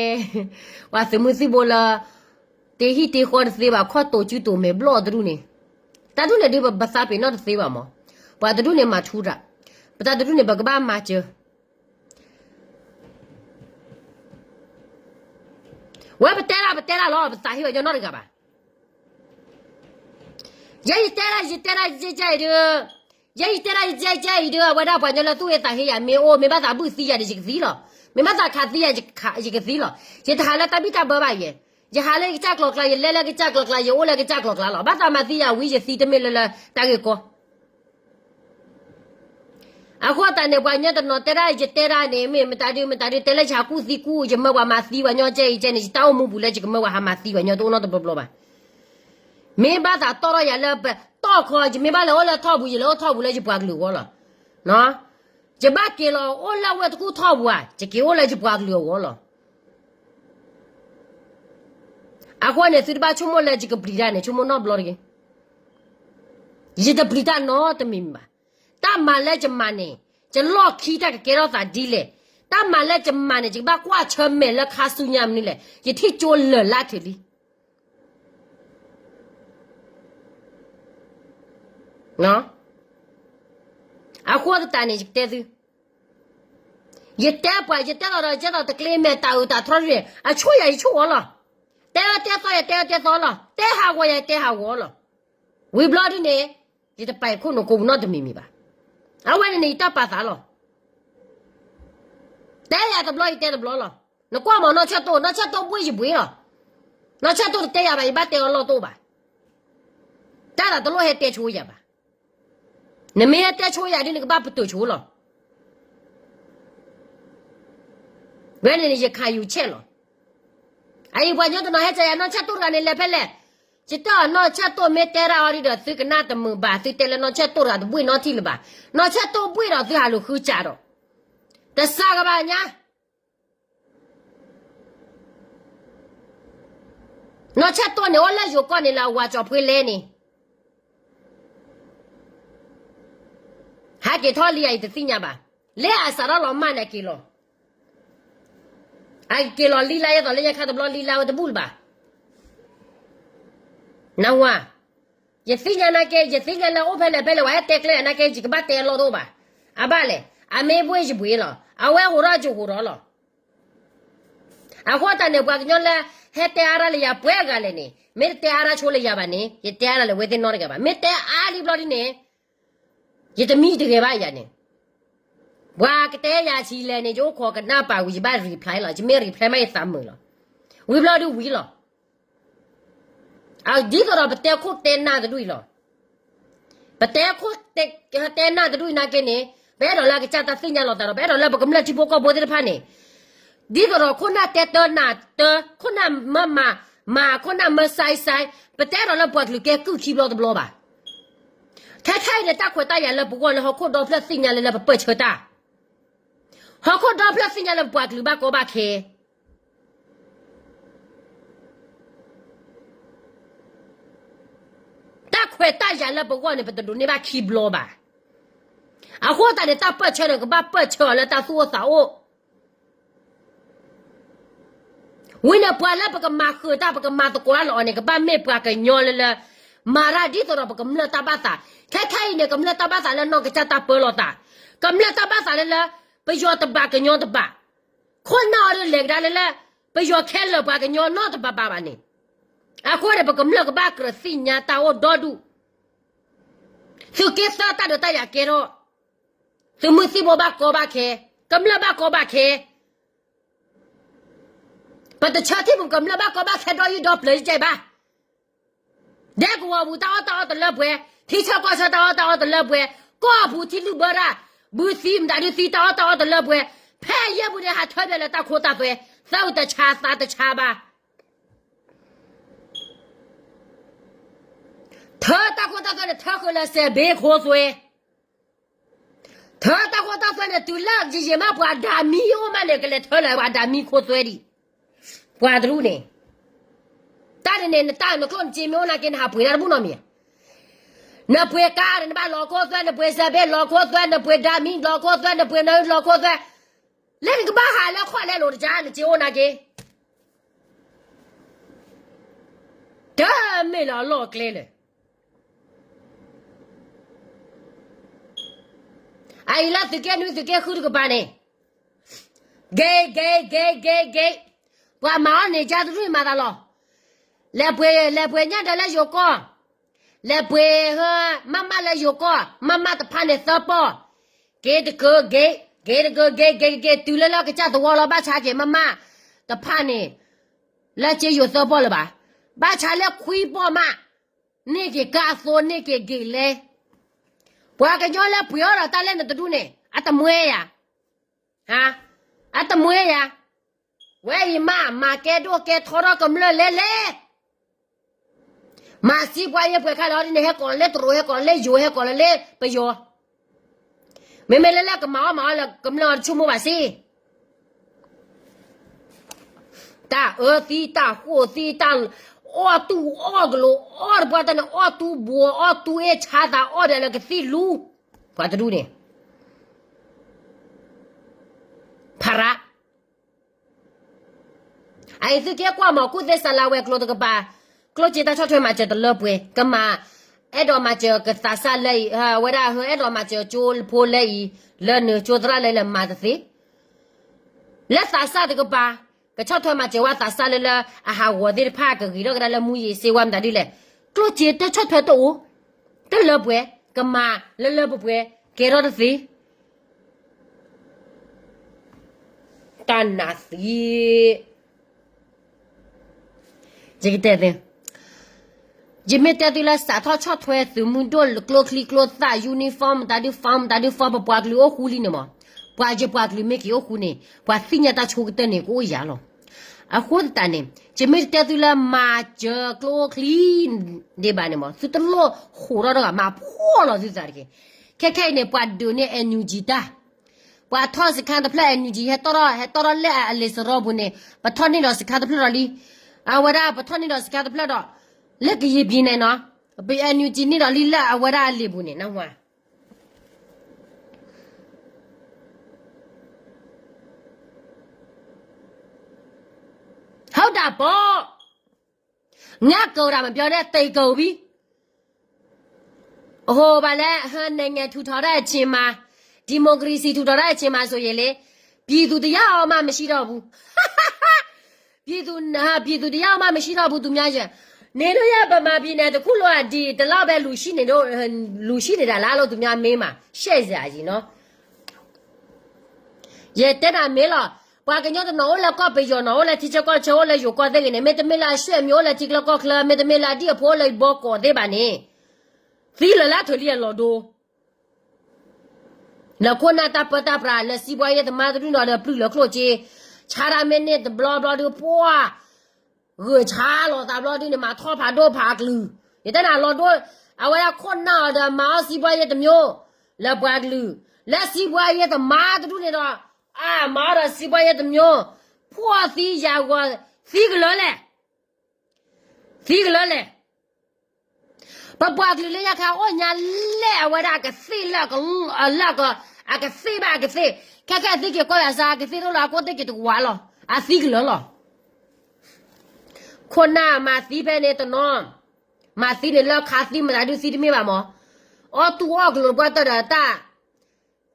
ပှၤသုးမုၢ်သံၣ်ဘိလၢ တ့ဟံၣ်တ့ဃီတသ့ဘၣ် ခီၣ်တိာ်စုတိာ်မဲာ်ဘျီၣ်တဒူၣ်န့ၣ်, တၢ်ဒ်န့ၣ်ဒုးပဘၣ်သးပ့ၤနီၣ်တသ့ဘၣ်မး, ပှၤတဒူၣ်န့ၣ်မၤထူတၢ်, ပတၢ်တဒူၣ်န့ၣ် ပကဘၣ်မၤစၢၤ ဝဲပတဲဒၣ်ပတဲဒၣ်လီၤ ပသးဟ့ဝဲညီနီတဂၤဘၣ်. ယဲယတဲဒၣ်ယတဲဒၣ်ယကဲအံၤဒုး, ယဲယတဲဒၣ်ယကဲအံၤဒုး အဝဲဒၣ်ပှၤညီလၢသူၣ်အ့သးဟ့ယၤ မ့ၢ်အိၣ် မ့ၢ်ဘၣ်သးဘုၣ်သံယၤဒီးယကသံလီၤ, မ့ၢ်ဘၣ်သးခးသံယၤယကသံလီၤ, ယတဟးလၢတၢ်ဘံၣ်တၢ်ဘၢဘၣ်ယဲ, ယဟးလၢယကစၢ်ကျီၤကျါ ယလဲၤလၢကစၢ်ကျီၤကျါ ယအိၣ်လၢကစၢ်ကျီၤကျါလီၤ, ဘၣ်သးမၤသံယၤဝံၤယသံတမ့ၢ်လၢလၢတၢ်ဂ့ၢ်ကီ အဃိသတးန့ၣ် ပှၤညီတနီၤတဲဒၣ်ယတဲဒၣ်န့ၣ် မ့ၢ်မတၤဒုးမတၤဒုး တဲလၢယဟးကူၣ်သံကူၣ် ယမၢပှၤမၤသံပှၤညီကဲအံၤကဲန့ၣ် ယတၢ်အိၣ်မူပူၤလၢယကမၢပှၤဟးမၤသံပှၤညီတအိၣ်နီတဘျီဘျီဘၣ်. မ့ၢ်ဘၣ်သးတီၣ်ထီၣ်ယၤလၢပတီၢ်ခီ ယမ့ၢ်ဘၣ်လဲၤအိၣ်လၢထီၣ်ပူၤ ယလဲၤအိၣ်ထီၣ်ပူၤလၢယပှၤကလုာ်အဂီၢ်လီၤ. ယဘၣ်က့ၤလီၤအိၣ်လၢဝဲၢ်တကူၣ်ထီၣ်ပူၤဧါ ယက့ၤအိၣ်လၢယပှၤကလုာ်အဂီၢ်လီၤ. အဃိန့ၣ် သုတဘၣ်ဆိကမိၣ်လၢယကပျံၤတၢ်န့ၣ် ဆိကမိၣ်နီတဘျီတဂ့ၤ. ယတပျံၤတၢ်နီတမံၤမံၤဘၣ်. တၢ်မၤလၢယမၤန့ၣ် ယလီၢ်ခံတၢ်ကကဲထီၣ်သးဒ်လဲၣ်. တၢ်မၤလၢယမၤန့ၣ် ယကဘၣ်ကွၢ်ဆၢၣ်မဲာ်လၢခါဆူညါမနုၤလဲၣ် ယထံၣ်ကၠိလၢာ်လၢ်ချုးလံ. အဃိသတးန့ၣ် ယကတဲသု, ယတဲပှၤ ယတဲလီၤဒီး ယဲသိးတကျ့မဲာ်တၢ်အုးတၢ်ထီရ့ၣ် အဆိၣ်ယၤယဆိၣ်အီၤလီၤ. တဲအၢတဲသီယၤတဲအၢတဲသီလီၤ. တဲဟးဂီၤယၤယတဲဟးဂီၤလီၤ. ဝံၤဘျီဒ်န့ၣ် ယတပာ်ယခိၣ်နူာ်ကိးပူၤနီတမံၤမံၤဘၣ်. အဝဲန့ၣ်န့ၣ် ယတၢ်ပာ်သးလီၤ. တဲယၤတဘျီ ယတဲတဘျီလီၤ. နကွၢ်မး နီၢ်ဆၢၣ်တိၢ် နီၢ်ဆၢၣ်တိၢ်ဘှ့ၣ်ယဘှ့ၣ်လီၤ. နီၢ်ဆၢၣ်တိၢ်တတဲယၤဘၣ် ယဘၣ်တဲအီၤလီၢ်တအိၣ်ဘၣ်. တၢ်သးတလိၣ်ဟဲတဲဆိယၤဘၣ်. နမ့ၢ်ဟဲတဲဆိယၤဒ်န့ၣ် နကဘၣ်ပတုာ်ဆိလီၤ. ဝဲန့ၣ်န့ၣ် ယခးယူၤဆဲးလီၤ. အအံၤပှၤညီတနီၤဟဲစၢၤယၤ နီၢ်ဆၢၣ်တိၢ်တဂၤန့ၣ် လဲၤဖဲလဲၣ်. ယတဲအီၤ နီၢ်ဆၢၣ်တိၢ်မ့ၢ်တဲဒၣ်အီၤဒ်ဒီး သုကနၣ်တမုာ်ဘၣ် သုတဲလၢနီၢ်ဆၢၣ်တိၢ်တဂၤတဘှ့ၣ်နီထံၣ်လၢၤဘၣ်. နီၢ်ဆၢၣ်တိၢ်ဘှ့ၣ်ဒီးသုဟးလူၤဃုစးဒီး တစးကဘၣ်ညါ နီၢ်ဆၢၣ်တိၢ်န့ၣ် အိၣ်လၢယိၤကီၢ်န့ၣ်လၢအဝၤကၠီၤဖှ့လဲန့ၣ် ဟဲက့ၤထီၣ်လံဧါ ယတသ့ၣ်ညါဘၣ်. လၢအစးထီၣ်လီၤမၢ်န့ၣ်က့ၤလီၤ. အက့ၤလီၤလံလါ ယဲသိးလၢညါခါတဘျီလံလါဝဲတဘူၣ်လၢၤဘၣ်. နဝၤ, ယသ့ၣ်ညါနာ်က့ ယသ့ၣ်ညါလၢအိၣ်ဖဲလဲၣ်ဖဲလဲၣ် ဝဲဟဲတဲကျဲနာ်က့ ယကဘၣ်တဲအလီၢ်တအိၣ်ဘၣ်. အဘၣ်လဲၣ်, အမ့ၢ်ဘှ့ၣ်ယဘှ့ၣ်လီၤ. အဝဲဟိးထီၣ်ယဟိးထီၣ်လီၤ. အဃိသတးန့ၣ် ပှၤကညီလၢ ဟဲတဲအါတၢ်လၢယၤပှဲၤဂၤလဲၣ်န့ၣ် မ့ၢ်တတဲအါတၢ်ဆိလၢယၤဘၣ်န့ၣ် ယတဲအါတၢ်လၢဝဲသ့ၣ်နီတဂၤဘၣ်. မ့ၢ်တဲအါလံဘျီဒ်န့ၣ် ယတမံတဂဲၤဘၣ်ယၤန့ၣ်. ပှၤကတဲယၤဆံးလဲၣ်န့ၣ် ယအိၣ်ခိးကနၣ်ပာ်ဝံၤ ယဘၣ် reply လီၤ. ယမ့ၢ် reply မးယသးမုာ်လီၤ. ဝံၤဘျီဒုးဝံၤလီၤ. ဒ်သိးဒီးပတဲခိၣ်တဲနၢ်တဒူၣ်အံၤလီၤ. ပတဲခိၣ်တဲနၢ်တဒူၣ်အံၤနာ်က့န့ၣ် ပအဲၣ်ဒိးလၢအကစၢ်တၢ်သ့ၣ်ညါလီၤသးဒီး ပအဲၣ်ဒိးလၢပကမျၢၢ်ထံဖိကီၢ်ဖိသ့ၣ်တဖၣ်န့ၣ် ဒ်သိးဒီးခိၣ်နၢ်တဲတၢ်နၢ်တၢ် ခိၣ်နၢ်မၢမၤမၤ ခိၣ်နၢ်မၢစဲစဲ ပတအဲၣ်ဒိးလၢပှၤကလုာ်ကဲကုၢ်ခံဘျီတဘျီဘၣ်. ခဲခဲအံၤန့ၣ် တၢ်ခွဲးတၢ်ယာ်လၢပဂီၢ်လၢဟီၣ်ခိၣ်ဒီဖျၢၣ်သ့ၣ်ညါလၢလၢပပၢၢ်ဆၢတၢ် ဟီၣ်ခိၣ်ဒီဖျၢၣ်သ့ၣ်ညါလၢပပှၤကလုာ်ဘၣ်ကီဘၣ်ခဲ တၢ်ခွဲးတၢ်ယာ်လၢပဂီၢ်န့ၣ် ပတဒိးန့ၢ်ဘၣ်ခံဘျီဘၣ်. အဃိသတးန့ၣ် တၢ်ပၢၢ်ဆၢန့ၣ် ကဘၣ်ပၢၢ်ဆၢအီၤလၢတၢ်သူၣ်အိၣ်သးအိၣ် ဝံၤန့ၣ် ပှၤလၢပကမၤဃုာ်တၢ် ပကမၤသကိးတၢ်လၢအီၤန့ၣ် ကဘၣ်မ့ၢ်ပှၤကညီလၢလၢ မၤတၢ်ဒ်သိးဒီးပကမျၢၢ်တၢ်ဘၣ်သး. ခဲခဲအံၤန့ၣ် ကမျၢၢ်တၢ်ဘၣ်သးလၢနီၢ်ကစၢ်တၢ်ပၢလီၤသး, ကမျၢၢ်တၢ်ဘၣ်သးလၢလၢ ပယီၤတဘၣ်ကညီတဘၣ်, ခိၣ်နၢ်အီၤဒ်လဲၣ်ကဒါလၢလၢ ပယီၤခဲလၢာ်ပှၤကညီနီတဘၣ်ဘၣ်ဘၣ်န့ၣ်, အဃိန့ၣ် ပကမျၢၢ်ကဘၣ်ကြၢးသ့ၣ်ညါတၢ်အိၣ်ဒီဒူၣ် သုးက့သၢတၢ်ဒုးတၢ်ယၤကဲထီၣ်, သုးမုၢ်သံၣ်ဘိဘၣ်ကီဘၣ်ခဲ, ကမျၢၢ်ဘၣ်ကီဘၣ်ခဲ, ပတဆၢထံၣ်ပကမျၢၢ်ဘၣ်ကီဘၣ်ခဲဒီယုၢ်ဒီပျၢၤယကဲဘၣ်. ဒဲကဝီၤပူၤတၢ်အီၣ်တၢ်အီတလၢပှဲၤ, ထံဆၢကီၢ်ဆၢတၢ်အီၣ်တၢ်အီတလၢပှဲၤ, ကီၢ်ပူၤထံလုၢ်ဘၢတၢ်, ဘုသံမတၤဒုးသံတၢ်အီၣ်တၢ်အီတလၢပှဲၤ, ဖဲယဲၢ်ပူၤန့ၣ် ဟးထၢဖဲလၢတၢ်ခိတၢ်သွဲ, သၢတဆါသးတဆါဘၣ် ထၢတၢ်ခိတၢ်သွဲန့ၣ် ထၢဃုာ်လၢစဲးဘ့ခိသွဲ, ထၢတၢ်ခိတၢ်သွဲန့ၣ် တုၤလၢယယံာ်မး ပှၤဒၤမံအိၣ်မးန့ၣ် ကလဲၤထၢလၢပှၤဒၤမံခိသွဲဒံး, ပှၤတရူးန့ၣ်, တၢ်န့ၣ်န့ၣ် နတၢ်နကျိၣ်နစ့မ့ၢ်အိၣ်နာ်က့ နဟးပှ့ၤတၢ်တဘူၣ်နီတမံၤ, နပှ့ၤကါဒီး နဘၣ်လီၤခိသွဲ, နပှ့ၤစဲးဘ့လီၤခိသွဲ, နပှ့ၤဒၤမံလီၤခိသွဲ, နပှ့ၤနလီၤခိသွဲ, လၢနကဘၣ်ဟးလၢခီၣ်လဲလိာ်တကါ နစ့အိၣ်နာ်က့ တမ့ၢ်လၢအလီၢ်အကျဲလၢာ်, အအံၤလၢသုးက့နွံသုးက့ဃုတကပၤန့ၣ်, ဂ့ၤဂ့ၤဂ့ၤဂ့ၤဂ့ၤ, ပှၤမၤအီၣ်န့ၢ်ကါတရူၢ်မၤသးလီၤ, လဲၤပှ့ၤလဲၤပှ့ၤညၣ်ဒၢလၢယိၤကီၢ်, လဲၤပှ့ၤဟၢ မးမးလၢယိၤကီၢ်, မးမးတဖၣ်န့ၣ်သၢပီၢ်, ဂ့ၤတက့ၢ်ဂ့ၤ, ဂ့ၤတက့ၢ်ဂ့ၤ, ဂ့ၤဂ့ၤဂ့ၤ, တုၤလၢလၢကစၢ်သဝီလီၤ ဘၣ်ဆါက့ၤမးမးတဖၣ်န့ၣ် လၢက့ယိၤသၢပီၢ်လၢၤဘၣ်, ဘၣ်ဆါလၢခွံပီၢ်မး, န့ၢ်က့ၤကါအသိ န့ၢ်က့ၤဂ့ၤလဲ, ပှၤကညီလၢပှ့ၤအီၣ်ဒီးတၢ်လၢနတဒူၣ်န့ၣ် အတမှဲယၤ, အတမှဲယၤ, ဝဲအံၤမး မၤကဲဒိၣ်ကဲထီထီၣ်ကမျၢၢ်လဲၣ်လဲၣ် မၤစံးပှၤယဲၢ်ပှဲၤခါလီၤဒ်န့ၣ် ဟဲကိးလၢတရူး ဟဲကိးလၢယိၤ ဟဲကိးလၢလၢပယီၤ, မ့မ့ၢ်လၢလၢကမၤအီၣ်မၤအီၣ်လၢကမျၢၢ်အီၤတဆိကမိၣ်ဘၣ်စ့, တၢ်အၢသံ တၢ်ဃိၣ်သံ တၢ်အီၣ်တူၢ်အီၣ်ကလိၤ အီၣ်တပှၢ်တၢ်န့ၣ် အီၣ်တူၢ်ဘှီး အီၣ်တူၢ်အ့ၣ်ဆါသး အီၣ်ဒီးလၢကသံၣ်လူၤ, ပှၤတဒူၣ်န့ၣ် ဖးရး အအံၤသုက့ကွၢ်မး ကူၣ်သ့စးလါဝဲၤကျိၤတကပၤ, ကျိၣ်စ့တၢ်ဆီၣ်ထွဲမၤစၢၤတလၢပှဲၤ, ကမၤ, အဲၣ်ဒိးမၤစၢၤကသးစၢ်လၢအံၤ, ဝဲဒၣ်ဟဲအဲၣ်ဒိးမၤစၢၤကၠိဖိလၢအံၤ, လၢနုာ်ကၠိသရၣ်လၢအံၤလၢမၤတသ့, လၢသးစၢ်တကပၤ, ကဆီၣ်ထွဲမၤစၢၤဝဲသးစၢ်လၢလၢအဟးဂီၤသ့ၣ်တဖၣ် ကဂ့ၤထီၣ်ကဒါလၢမူယံၤစ့ဝါမတၤဒ်လဲၣ်, ကျိၣ်စ့တၢ်ဆီၣ်ထွဲတအိၣ်, တလၢပှဲၤ, ကမၤလၢလၢပှဲၤပှဲၤ, ကဲထီၣ်တသ့ တၢ်နးသံ, ယကတဲသု, ယမ့ၢ်တဲသုလၢစးထီၣ်ဆီၣ်ထွဲသုးမုၢ်ဒိၣ် ကျိချံကျိသၣ် uniform မတၤဒု form မတၤဒု form ပပှၤကလုာ်အိၣ်ဃူလံန့ၣ်မး, ပှၤယပှၤကလုာ်မ့ၢ်က့ၤအိၣ်ဃူန့ၣ် ပှၤသ့ၣ်ညါတၢ်ဆိကတၢၢ်န့ၣ် ကအိၣ်ယၤလီၤ. အဃိသတးန့ၣ် ယမ့ၢ်တတဲသုလၢမၤစၢၤကျိချံ ဒံးဘၣ်န့ၣ်မး သုတလိၣ်ဃိးထီၣ်ဒီးဂၤ မၤဖှီၣ်လီၤသုသးတက့ၢ်. ခဲခဲအံၤန့ၣ် ပှၤဒုးန့ၢ် NUG တၢ်, ပှၤထီၣ်စခန်းတဖျၢၣ် NUG ဟဲတီၣ်ထီၣ် ဟဲတီၣ်ထီၣ်လၢအလံာ်စရီပူၤန့ၣ် ပထီၣ်န့ၢ်ဒီးစခန်းတဖျၢၣ်ဒီးလံ. အဝဲဒၣ်ပထီၣ်န့ၢ်ဒီးစခန်းတဖျၢၣ်ဒီး လၢကရင်ပြည်န့ၣ်နီၤ, ပ NUG န့ၢ်ဒီးလံလၢအဝဲဒၣ်အလံာ်ပူၤန့ၣ် နၢ်ဟူဧါ. ဟုတ်တာပေါ့, ငါကုန်တာမပြောနဲ့ သေကုန်ပြီ. ဟိုဘာလဲ နိုင်ငံထူထောင်တဲ့အချိန်မှာ ဒီမိုကရေစီထူထောင်တဲ့အချိန်မှာဆိုရင်လေ ပြည်သူတစ်ယောက်မှမရှိတော့ဘူး. ပြည်သူပြည်သူတစ်ယောက်မှမရှိတော့ဘူး သူများရဲ့ နေလို့ရဗမာပြည်နယ်တစ်ခုလုံးကဒီတလောက်ပဲလူရှိနေတော့ လူရှိနေတာလားလို့ သူများမေးမှာ ရှက်စရာကြီးနော်. ယတဲနၤမ့ၢ်လီၤ, ပှၤကညီတနီၤအိၣ်လၢကီၢ်ပယီၤနီၤ အိၣ်လၢထံဆၢကီၢ်ဆၢ အိၣ်လၢယိၤကီၢ်သ့ၣ်ဂ့ၤန့ၣ် မ့တမ့ၢ်လၢအဆွေမျိုး အိၣ်လၢထံချၢကီၢ်ချၢ မ့တမ့ၢ်လၢအဒံၣ်အဖိအိၣ်လၢယဘီကီးသ့ၣ်ဘၣ်န့ၣ် သံလၢာ်လၢအထုးလံအလီၢ်ဒိ လၢခိၣ်နၢ်တၢ်ပၢတၢ်ပြး လၢစံးဘှါယဲၢ်သမါတဒူၣ်နီၤဒီးပျုၢ်လၢကျိၣ်စ့ ဆါတၢ်မ့ၢ်န့ၢ်တဘျီဘျီဒုး ပှၢ် ဂုာ်ဆါလီၤသးဘျီဒုးန့ၣ် မၤထီၣ်ဖးဒိၣ်ဖးကလုာ်, ယတဲနၤလီၤဒိ အဝဲဒၣ်ခိၣ်နၢ်အီၤဒီးမၤအီၣ်စံးဘှါယဲၢ်တမျိုး လၢပှၤကလုာ် လၢစံးဘှါယဲၢ်သမါတဒူၣ်န့ၣ်ဒီး အမၤအီၣ်ဒီးစံးဘှါယဲၢ်တမျိုး ဖှီၣ်သံယာ်ဂီၤ သံကလၢာ်လဲၣ် သံကလၢာ်လဲၣ်. ပပှၤကလုာ်လၢညါခါအိၣ်ညါလဲၣ် အဝဲဒၣ်အကသ့ၣ်လၢအကလၢ်က အကသ့ၣ်ဘၣ်အကသ့ၣ် ခဲခဲအသ့ၣ်က့ၤကီၢ်ယၤစါ အကသ့ၣ်တအိၣ်လၢအကိၣ်သ့ၣ်က့ၤတဝးလီၤ အသံကလၢာ်လီၤ. ခိၣ်နၢ်မၤသံဖဲန့ၣ်တနီၤ, မၤသံန့ၣ်လၢခါသံမတၤဒုးသံတမ့ၢ်ဘၣ်မး, အီၣ်တူၢ်အီၣ်ကလိာ်ပှၢ်တၢၢ်ဒီးတၢ်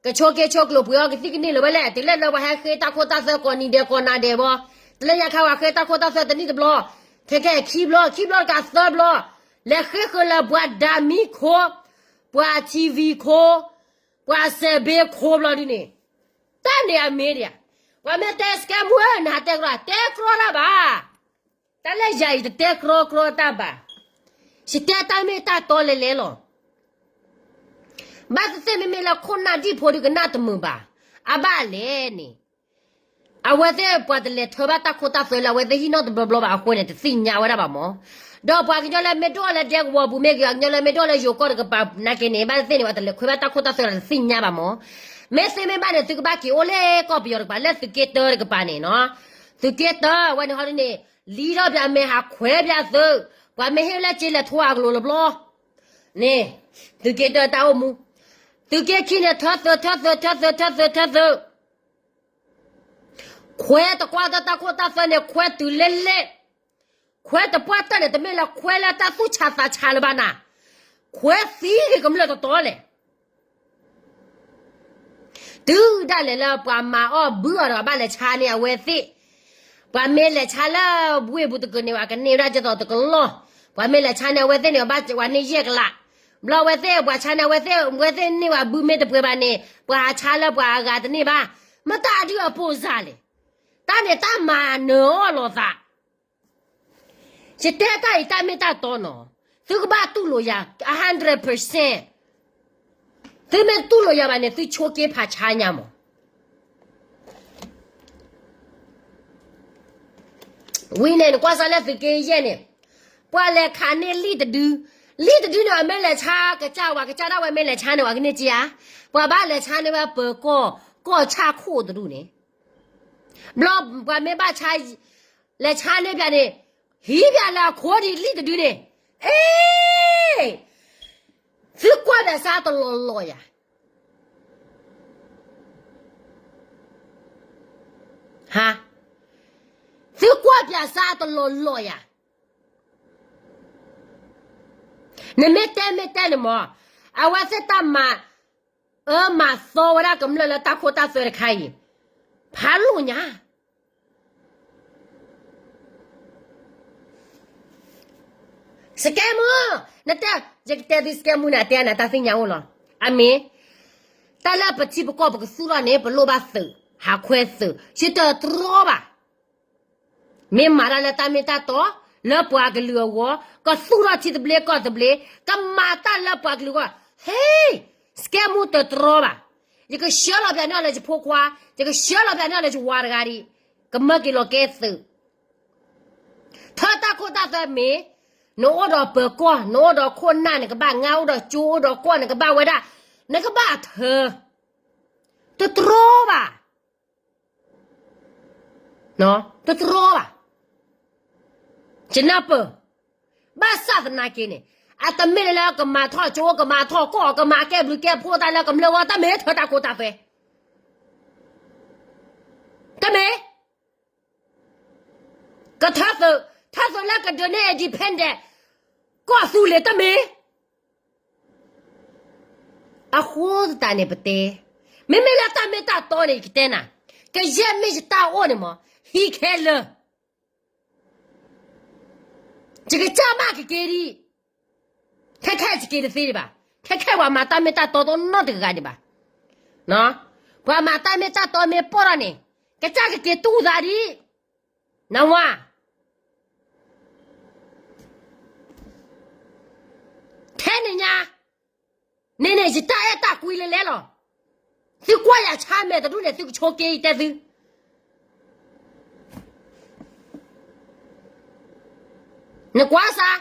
ကဆိးက့ဆိးကျိာ်ပှ့ၤအီၣ်ကသံၣ်ကန့ၢ်လၢၤဝဲလဲၣ်, တုၤလၢလၢပှၤဟဲဃ့တၢ်ခိတၢ်သွဲကိးနံၤဒဲးကိးနၤဒဲးဘီ, တလၢညါခါပှၤဃ့တၢ်ခိတၢ်သွဲတနံၣ်တဘျီ, ခဲခဲခံဘျီ ခံဘျီတကးသၢဘျီ, လဲၤဃ့ဃုာ်လၢပှၤဒၤမံခိ, ပှၤထံဝံၤခိ, ပှၤစဲးဘ့ခိဘျီဒုန့ၣ်, တၢ်န့ၣ်အမ့ၢ်ဒံးဧါ, ပှၤမ့ၢ်တဲစကဲမူဧၢ နဟးတဲကြီ တဲကြီတၢ်ဘၣ် တၢ်လၢယၤအံၤတတဲကြီကြီတၢ်ဘၣ်, ယတဲတၢ်မ့ၢ်တၢ်တီလဲၤလဲၤလီၤ. ဘၣ်သ့ၣ်သ့ၣ်မ့မ့ၢ်လၢခိၣ်နၢ်ဒံၣ်ဖိဒုးကနၣ်တမုာ်ဘၣ်. အဘၣ်လဲၣ်န့ၣ် အဝဲသ့ၣ်ပှၤတလဲၤထၢဘၣ်တၢ်ခိတၢ်သွဲလၢအဝဲသ့ၣ်ဟံၣ်နီၣ်တဘျီဘျီဘၣ်အဃိန့ၣ် တသ့ၣ်ညါဝဲဒၣ်ဘၣ်မၢ်. ဒီးပှၤကညီလၢမ့ၢ်ဒိၣ်လၢဒဲကဝီၤပူၤမ့ၢ်ဂ့ၤ ပှၤကညီလၢမ့ၢ်ဒိၣ်လၢယိၤကီၢ်တကပၤနာ်က့န့ၣ် ဘၣ်သ့ၣ်သ့ၣ်န့ၣ် ပှၤတလဲၤခွဲဘၣ်တၢ်ခိတၢ်သွဲလၢတသ့ၣ်ညါဘၣ်မၢ်. မ့ၢ်သ့မ့ၢ်ဘၣ်န့ၣ် သုကဘၣ်က့ၤအိၣ်လၢကီၢ်ပယီၤတကပၤ လၢသုးက့တၢတကပၤန့ၣ်နီၤ. သုးက့တၢဝဲန့ၣ်ဟီဒ်န့ၣ် လံထီၣ်ပၠးမဲာ်ဟးခွဲပၠးသုး, ပှၤမ့ၢ်ဟ့ၣ်လၢက့လဲၤထိအကလိၤတဘျီ န့ၣ် သုးက့တၢတၢ်အိၣ်မူ, သုးက့ခံန့ၣ် ထၢသုး ထၢသုး ထၢသုး ထၢသုး ထၢသုး, ခွဲတကွၢ်တၢ်တၢ်ခိတၢ်သွဲန့ၣ် ခွဲတုၤလၢလဲၣ်, ခွဲတပှၢ်တၢၢ်န့ၣ် တမ့ၢ်လၢခွဲလၢတၢ်သူၣ်ဆးသးဆးလၢၤဘၣ်နၤ, ခွဲသံဂ့ၤကမျၢၢ်တတီလဲၣ် တုၤဒၣ်လဲာ်လၢပှၤမၤအီၣ်ဘုအီၤဒီးဘၣ်လဲၤဆါန့ၢ်အဝဲသ့ၣ်, ပှၤမ့ၢ်လဲၤဆါလၢဝ့ၢ်ပူၤတကန့ၢ်ဝဲ ကန့ၢ်ဝဲဒၣ်ကဲသိးတကလီၢ်, ပှၤမ့ၢ်လဲၤဆါန့ၢ်အဝဲသ့ၣ်န့ၣ် ဘၣ်ဝဲန့ၢ်ယဲၢ်ကလး, ဘျီအဝဲသ့ၣ် ပှၤဆါန့ၢ်အဝဲသ့ၣ် အဝဲသ့ၣ်န့ၢ်ဝဲဘုမ့ၢ်တပှဲၤဘၣ်န့ၣ် ပှၤဟးဆါလၢပှၤအဂၤတန့ၢ်ဘၣ်, မ့ၢ်တၢ်အဒုးအပိာ်စၢ်လဲၣ်, တၢ်န့ၣ်တၢ်မၤနၢၤအီၣ်လိာ်သး ယတဲတၢ်အံၤတၢ်မ့ၢ်တၢ်တီနီၤ, သုကဘၣ်တူၢ်လိာ်ယၤ hundred percent, သုမ့ၢ်တူၢ်လိာ်ယၤဘၣ်န့ၣ် သုဆိက့ဖးဆါညါမး. ဝံၤန့ၣ် နကွၢ်စၢ်လၢသုးက့ယဲၢ်န့ၣ်, ပှၤလဲၤခးန့ၢ်လံၣ်တဒု, လံၣ်တဒုန့ၣ် အမ့ၢ်လဲၤဆါကစၢ်ဝဲ ကစၢ်ဒၣ်ဝဲမ့ၢ်လဲၤဆါန့ၣ် ပှၤကန့ၢ်က့ဧါ, ပှၤဘၣ်လဲၤဆါန့ၢ်ဝဲပၢၤကီၢ် ကီၢ်ဆၣ်ခိၣ်တဒူၣ်န့ၣ်, ဘျီပှၤမ့ၢ်ဘၣ်ဆါ လဲၤဆါန့ၢ်ပၠးန့ၣ်, ဟံးပၠးလၢအခိၣ်ဒံးလံၣ်တဒုန့ၣ်, အ့, သုကွၢ်ပၠးစၢ်တလီၤလီၤယၤ, ဟါ, သုကွၢ်ပၠးစၢ်တလီၤလီၤယၤ, နမ့ၢ်တဲမ့ၢ်တဲန့ၣ်မး, အဝဲသ့ၣ်တၢ်မၤ အၢမၤသီဝဲဒၣ်ကမျၢၢ်လၢတၢ်ခိတၢ်သွဲတခါအံၤ, ဖးလိာ်ညါ စကဲမူ, နတဲ, ယကတဲသုစကဲမူန့ၣ် အတဲနၤတၢ်သ့ၣ်ညါအိၣ်လီၤ. အမ့ၢ်, တၢ်လၢပထံပကီၢ်ပကသူၣ်ထီၣ်န့ၣ် ပလိၣ်ဘၣ်သုး, ဟးခွဲသုး, ယတတြီဘၣ်. မ့ၢ်မၤတၢ်လၢတၢ်မ့ၢ်တၢ်တီ, လၢပှၤကလုာ်အဂီၢ်, ကသူၣ်ထီၣ်ထံသဘျ့ကီၢ်သဘျ့, ကမၤတၢ်လၢပှၤကလုာ်အဂီၢ်, ဟ့, စကဲမူတတြီဘၣ်. ယကဆှၢလီၤပၠးန့ၢ်အီၤလၢယဖိခွါ, ယကဆှၢလီၤပၠးန့ၢ်အီၤလၢယဝၤတဂၤဒံး, ကမၢက့ၤလီၤကဲသုး ထၢတၢ်ခိတၢ်သွဲမ့ၢ်, နအိၣ်ဒီးပၢၤကီၢ်, နအိၣ်ဒီးခိၣ်နၢ်, နကဘၣ်ငါအိၣ်ဒီးကၠိအိၣ်ဒီးကီၢ်, နကဘၣ်ဝဲဒၣ်, နကဘၣ်ထၢ, တတြီဘၣ်, တတြီဘၣ်, ယနၢ်ပၢၢ်, ဘၣ်ဆၣ်သနာ်က့န့ၣ်, အတမ့ၢ်လၢကမၤထီၣ်ကၠိ ကမၤထီၣ်ကီၢ် ကမၤကဲဘျုးကဲဖှိၣ်တၢ်လၢကမျၢၢ်ဝဲ တမ့ၢ်ထၢတၢ်ခိတၢ်သွဲ, တမ့ၢ် ကထၢသုး, ထၢသုးလၢကဒုးန့ၢ် independent ကီၢ်သူလ့ၤတမ့ၢ်. အဃိသတးန့ၣ်ပတဲ, မ့မ့ၢ်လၢတၢ်မ့ၢ်တၢ်တီန့ၣ် ယကတဲနၤ, ကယဲၢ်မ့ၢ်ယတၢ်အိၣ်န့ၣ်မး, ဟံးခဲလၢာ် ယကစၢ်မးကက့ၤဒံး, ခဲခဲယက့ၤတသ့ဒံးဘၣ်, ခဲခဲပှၤမၤတၢ်မ့ၢ်တၢ်တီတအိၣ်နီတဂၤဒံးဘၣ်, ပှၤမၤတၢ်မ့ၢ်တၢ်တီမ့ၢ်ပိာ်ထီၣ်န့ၣ်, ကစၢ်ကက့ၤတူၢ်သးဒံး, နဝၤ ထဲန့ၣ်ညါ, န့ၣ်န့ၣ် ယတၢ်အဲၣ်တၢ်ကွံလၢလဲလီၤ, သုကွၢ်ယၤဆါမဲာ်တဒူၣ်န့ၣ် သုကဆိက့ယတဲသု နကွၢ်စၢ်,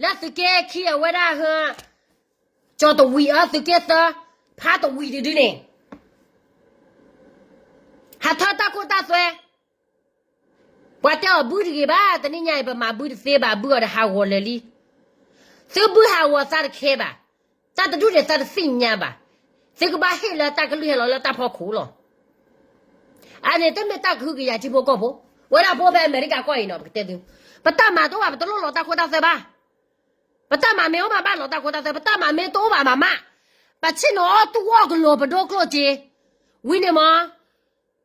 လၢသုးက့ခံအဝဲဒၣ်ဟ, ကၠီၤတဝံၤအၢ သုးက့သၢ, ဖးတဝံၤတဒုန့ၣ်, ဟးထၢတၢ်ခိတၢ်သွဲ, ပှၤတဲအီၤဘုတဂ့ၤဘၣ်, တနံၤညါအံၤ ပမၤဘုတသ့ဘၣ်, ဘုအီၤဒီးဟးဂီၤလၢာ်လံ, သုဘုဟးဂီၤသးတခဲဘၣ်, တၢ်တဒူၣ်န့ၣ်သးတသ့ၣ်ညါဘၣ်, သုကဘၣ်ဟ့ၣ်လၢတၢ်ကလုၢ်ဟဲလီၤလၢတၢ်ဖီခိၣ်လီၤ. အန့ၣ်တမ့ၢ်တၢ်ကဟုကယာ်ထံဖိကီၢ်ဖိ, ဝဲဒၣ်ဖိဖဲအမဲရကၤကီၢ်အံၤနီၤ ပကတဲသု, ပတၢ်မၤတအိၣ်ဘၣ် ပတလိၣ်လီၤတၢ်ခိတၢ်သွဲဘၣ်, ပတၢ်မၤမ့ၢ်အိၣ်မးဘၣ်လီၤတၢ်ခိတၢ်သွဲ, ပတၢ်မၤမ့ၢ်တအိၣ်ဘၣ်မးမး, ပဆ့ၣ်နီၤအီၣ်တူၢ်အီၣ်ကလီၤပဒိၣ်ကျိၣ်စ့, ဝံၤန့ၣ်မး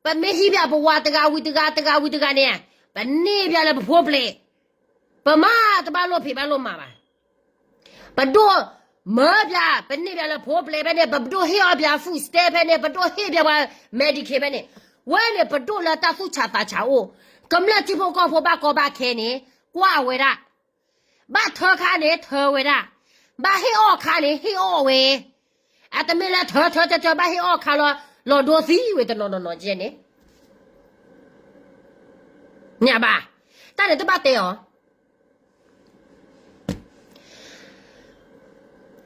ပမ့ၢ်ဟံးပၠးပဝၤတဂၤဝံၤတဂၤ တဂၤဝံၤတဂၤန့ၣ်, ပန့ၢ်ပၠးလၢပဖိပျဲၢ်, ပမၤတဘၣ်လိၣ်ဖံးဘၣ်လိၣ်မၤဘၣ်, ပဒိၣ်မၤပၠး ပန့ၢ်ပၠးလၢဖိပျဲၢ်ဖဲန့ၣ်, ပဒိၣ်ဟ့ၣ်အီၣ်ပၠး food stamp ဖဲန့ၣ်, ပဒိၣ်ဟ့ၣ်ပၠးပှၤ Medicaid ဖဲန့ၣ်, ဝဲန့ၣ်ပဒိၣ်လၢတၢ်သူၣ်ဆးသးဆးအိၣ်, ကမျၢၢ်ထံဖိကီၢ်ဖိဘၣ်ကီဘၣ်ခဲန့ၣ်, ကွၢ်ဝဲဒၣ် ဘၣ်ထၢခါန့ၣ်ထၢဝဲဒၣ်, ဘၣ်ဟ့ၣ်အီၣ်ခါန့ၣ်ဟ့ၣ်အီၣ်ဝဲ, အတမ့ၢ်လၢထၢထၢထၢထၢဘၣ်ဟ့ၣ်အီၣ်ခါလီၤ လီၤဒိသံဝဲတနီၤနီၤနီၤကဲန့ၣ် ညါဘၣ်, တၢ်န့ၣ်တဘၣ်တဲအီၤ,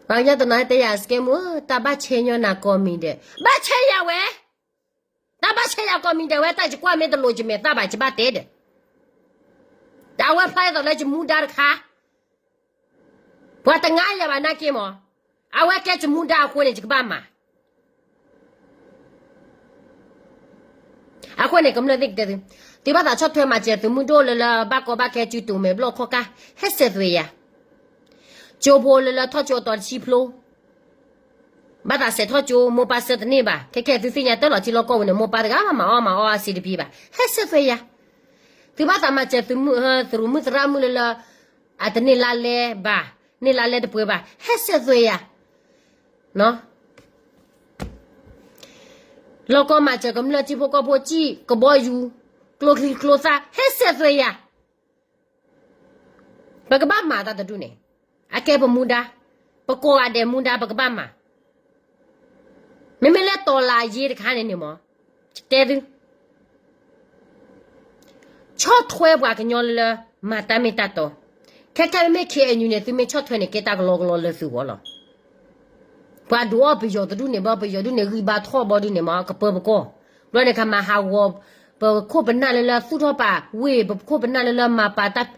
ပှၤကညီတနီၤတဲယၤ စကဲမူ တၢ်ဘၣ်ဆဲးညီနၤကိးမံၤဒဲး ဘၣ်ဆဲးယၤဝဲ, တၢ်ဘၣ်ဆဲးယၤကိးမံၤဒဲးဝဲ တၢ်ယကွၢ်မ့ၢ်တလိၤယမဲာ်သၣ်ဘၣ် ယဘၣ်တဲဒီး, တၢ်အဝဲဖျါအသိးလၢယမူဒါတခါ ပှၤတငါယၤဘၣ်နာ်က့မး, အဝဲကဲယမူဒါအဃိန့ၣ် ယကဘၣ်မၤ အဃိန့ၣ် ကမျၢၢ်သ့ၣ်ကတဲသု, သုဘၣ်သးဆီၣ်ထွဲမၤစၢၤသုးမုၢ်ဒိၣ်လၢလၢဘၣ်ကီဘၣ်ခဲစုတူာ်မဲာ်ဘျီၣ်ခီၣ်ကၢ် ဟဲစဲးသွဲးယၤ, ကၠိဖိလၢလၢထီၣ်ကၠိအတီၤတဆံဖျိ, ဘၣ်သးစဲးထီၣ်ကၠိ မိၢ်ပၢ်ဆှၢတန့ၢ်ဘၣ်, ခဲခဲသုသ့ၣ်ညါတၢ်လီၤထံလီၢ်ကီၢ်ပူၤန့ၣ် မိၢ်ပၢ်တဂၤမၤအီၣ်မၤအီအါစ့တပံၤဘၣ် ဟဲစဲးသွဲးယၤ, သုဘၣ်သးမၤစၢၤသုးမုၢ်သရူးမုၢ်သရၣ်မုၣ်လၢလၢ အတန့ၢ်လါလဲဘၣ်, န့ၢ်လါလဲတပှဲၤဘၣ် ဟဲစဲးသွဲးယၤ လီၢ်ကီၢ်မၤစၢၤကမျၢၢ်ထံဖိကီၢ်ဖိစံၣ်ကဘီယူၤ ကျိချံကျိသၣ် ဟဲစဲးသွဲးယၤ, ပကဘၣ်မၤတၢ်တဒူၣ်န့ၣ်, အကဲပမူဒါ, ပကိးဂၤဒဲးမူဒါ ပကဘၣ်မၤ, မ့မ့ၢ်လၢတီၤလၤယ့တခါန့ၣ်န့ၣ်မး, တဲသု ဆီၣ်ထွဲပှၤကညီလၢ မၤတၢ်မ့ၢ်တၢ်တီ, ခဲခဲမ့မ့ၢ် ခ့ၣ်အဲၣ်ယူၣ်န့ၣ် သုမ့ၢ်ဆီၣ်ထွဲန့ၣ် ကဲတၢ်ကလီကလီလၢသုဂီၢ်လီၤ. ပှၤဒုးအီၣ်ပယီၤတဒူၣ်န့ၣ်ဘျီ ပယီၤဒုၣ်န့ၣ်ဂံၢ်ဘါထီၣ်ဘျီဒုၣ်န့ၣ်မး ကပၢပကီၢ်, ဘျီန့ၣ် ကမၤဟးဂီၤ ပခိၣ်ပနၢ်လၢလၢသူၣ်ထီၣ်ပာ်ဝ့ၢ် ပခိၣ်ပနၢ်လၢလၢမၤပာ်တၢ်,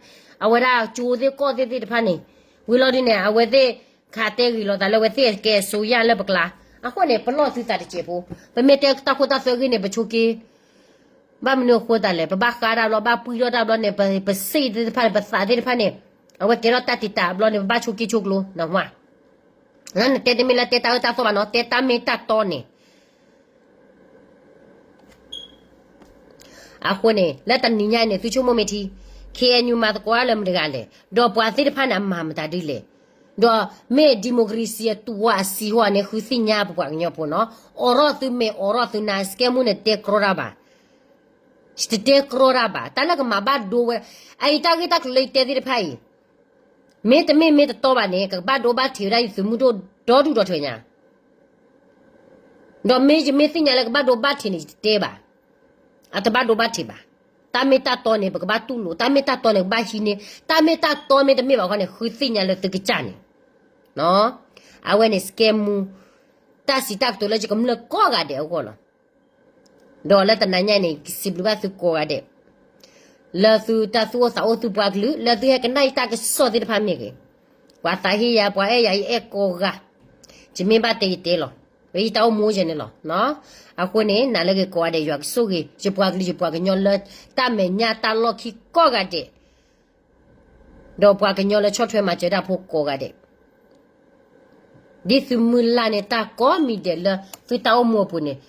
အဝဲဒၣ်ကၠိသ့ၣ်ကီၢ်သ့ၣ်သ့ၣ်တဖၣ်န့ၣ်, ဝံၤလီၤဒုၣ်န့ၣ် အဝဲသ့ၣ်ခးတဲဂ့ၤလိာ်သးလၢအဝဲသ့ၣ်ကဲအစိယၢ်လၢပကျါ, အဃိန့ၣ် ပလီၢ်သုသးတစဲးဖိ, ပမ့ၢ်တဲတၢ်ခိတၢ်သွဲဂ့ၢ်န့ၣ် ပဆိးက့ ဘၣ်မနုၤအဃိသတးလဲၣ် ပဘၣ်ဃါတၢ်ဘျီ ဘၣ်ပှံၢ်ထီၣ်တၢ်ဘျီန့ၣ် ပစ့ၣ်သ့ၣ်တဖၣ်န့ၣ် ပသးသ့ၣ်တဖၣ်န့ၣ်, အဝဲကဲထီၣ်တၢ်တံာ်တာ်ဘျီန့ၣ် ပဘၣ်ဆိးက့ဆိးကျိ, နတဲတမ့ၢ်လၢ တဲတၢ်အၢတၢ်သီဘၣ်နီၤ တဲတၢ်မ့ၢ်တၢ်တီန့ၣ် အဃိန့ၣ် လၢတနံၤညါအံၤန့ၣ် သုဆိကမိၣ်မ့ၢ်ထံ, ခ့ၣ်အဲၣ်ယူၣ်မၤသကိးတၢ်လၢမတၤတဂၤလဲၣ်, ဒီးပှၤသ့ၣ်တဖၣ်န့ၣ် အမၤမတၤဒ်လဲၣ်, ဒီးမ့ၢ် democracy အတူၢ်ဝါအစံးဟီၣ်န့ၣ် ဃုသ့ၣ်ညါပပှၤကညီဖိနီၤ, အိးထီၣ်သုမဲာ် အိးထီၣ်သုနါ စကဲမူန့ၣ် တဲကြီတၢ်ဘၣ်, တတဲကြီတၢ်ဘၣ်, တၢ်လၢကမၤဘၣ်ဒိဝဲ, အအံၤတၢ်ဂ့ၢ်တၢ်ကျိၤလၢယတဲသ့ၣ်တဖၣ်အံၤ မ့တမ့ၢ်မ့ၢ်တတီဘၣ်န့ၣ် ကဘၣ်ဒိဘၣ်ထံးဝဲဒၣ်ယသုးမုၢ်ဒိၣ်ဒီဒူၣ်ဒီထၢညါ, ဒီးမ့ၢ်ယမ့ၢ်သ့ၣ်ညါလၢကဘၣ်ဒိဘၣ်ထံးန့ၣ် ယတတဲဘၣ်, အတဘၣ်ဒိဘၣ်ထံးဘၣ်, တၢ်မ့ၢ်တၢ်တီန့ၣ် ပကဘၣ်တူၢ်လိာ်, တၢ်မ့ၢ်တၢ်တီန့ၣ် ကဘၣ်ဟံးန့ၢ်, တၢ်မ့ၢ်တၢ်တီမ့ၢ်တမ့ၢ်ဘၣ်ခီန့ၣ် ဃုသ့ၣ်ညါလၢသုကစၢ်န့ၣ်, အဝဲန့ၣ် စကဲမူ တၢ်စံးတၢ်ကတိၤလၢယကမျၢၢ်ကိးဂၤဒဲးအဂီၢ်လီၤ. ဒီးလၢတနၤညါန့ၣ် ယစံးဘျုးဘၣ်သုကိးဂၤဒဲး, လၢသုတၢ်သူၣ်အိၣ်သးအိၣ်သုပှၤကလုာ် လၢသုဟဲကနၣ်ယတၢ်ကစီၣ်သ့ၣ်တဖၣ်မ့ၢ်ဂ့ၤ, ပှၤသးဟ့ယၤ ပှၤအဲၣ်ယၤ ယအဲၣ်ကိးဂၤ, ယမ့ၢ်ဘၣ်တဲယတဲလီၤ, ယတၢ်အိၣ်မူယဲန့ၣ်လီၤ. အဃိန့ၣ် နၤလၢဂ့ၤကိးဂၤဒဲး ယွၤကဆိၣ်ဂ့ၤ ယပှၤကလုာ်ယပှၤကညီလၢတၢ်မဲာ်ညါတၢ်လီၢ်ခံကိးဂၤဒဲး ဒီးပှၤကညီလၢဆီၣ်ထွဲမၤစၢၤတၢ်ဖိကိးဂၤဒဲး, ဒ်သုမုၢ်လၢ်န့ၢ်တၢ်ကိးမံၤဒဲးလၢသုတၢ်အိၣ်မူအပူၤန့ၣ်,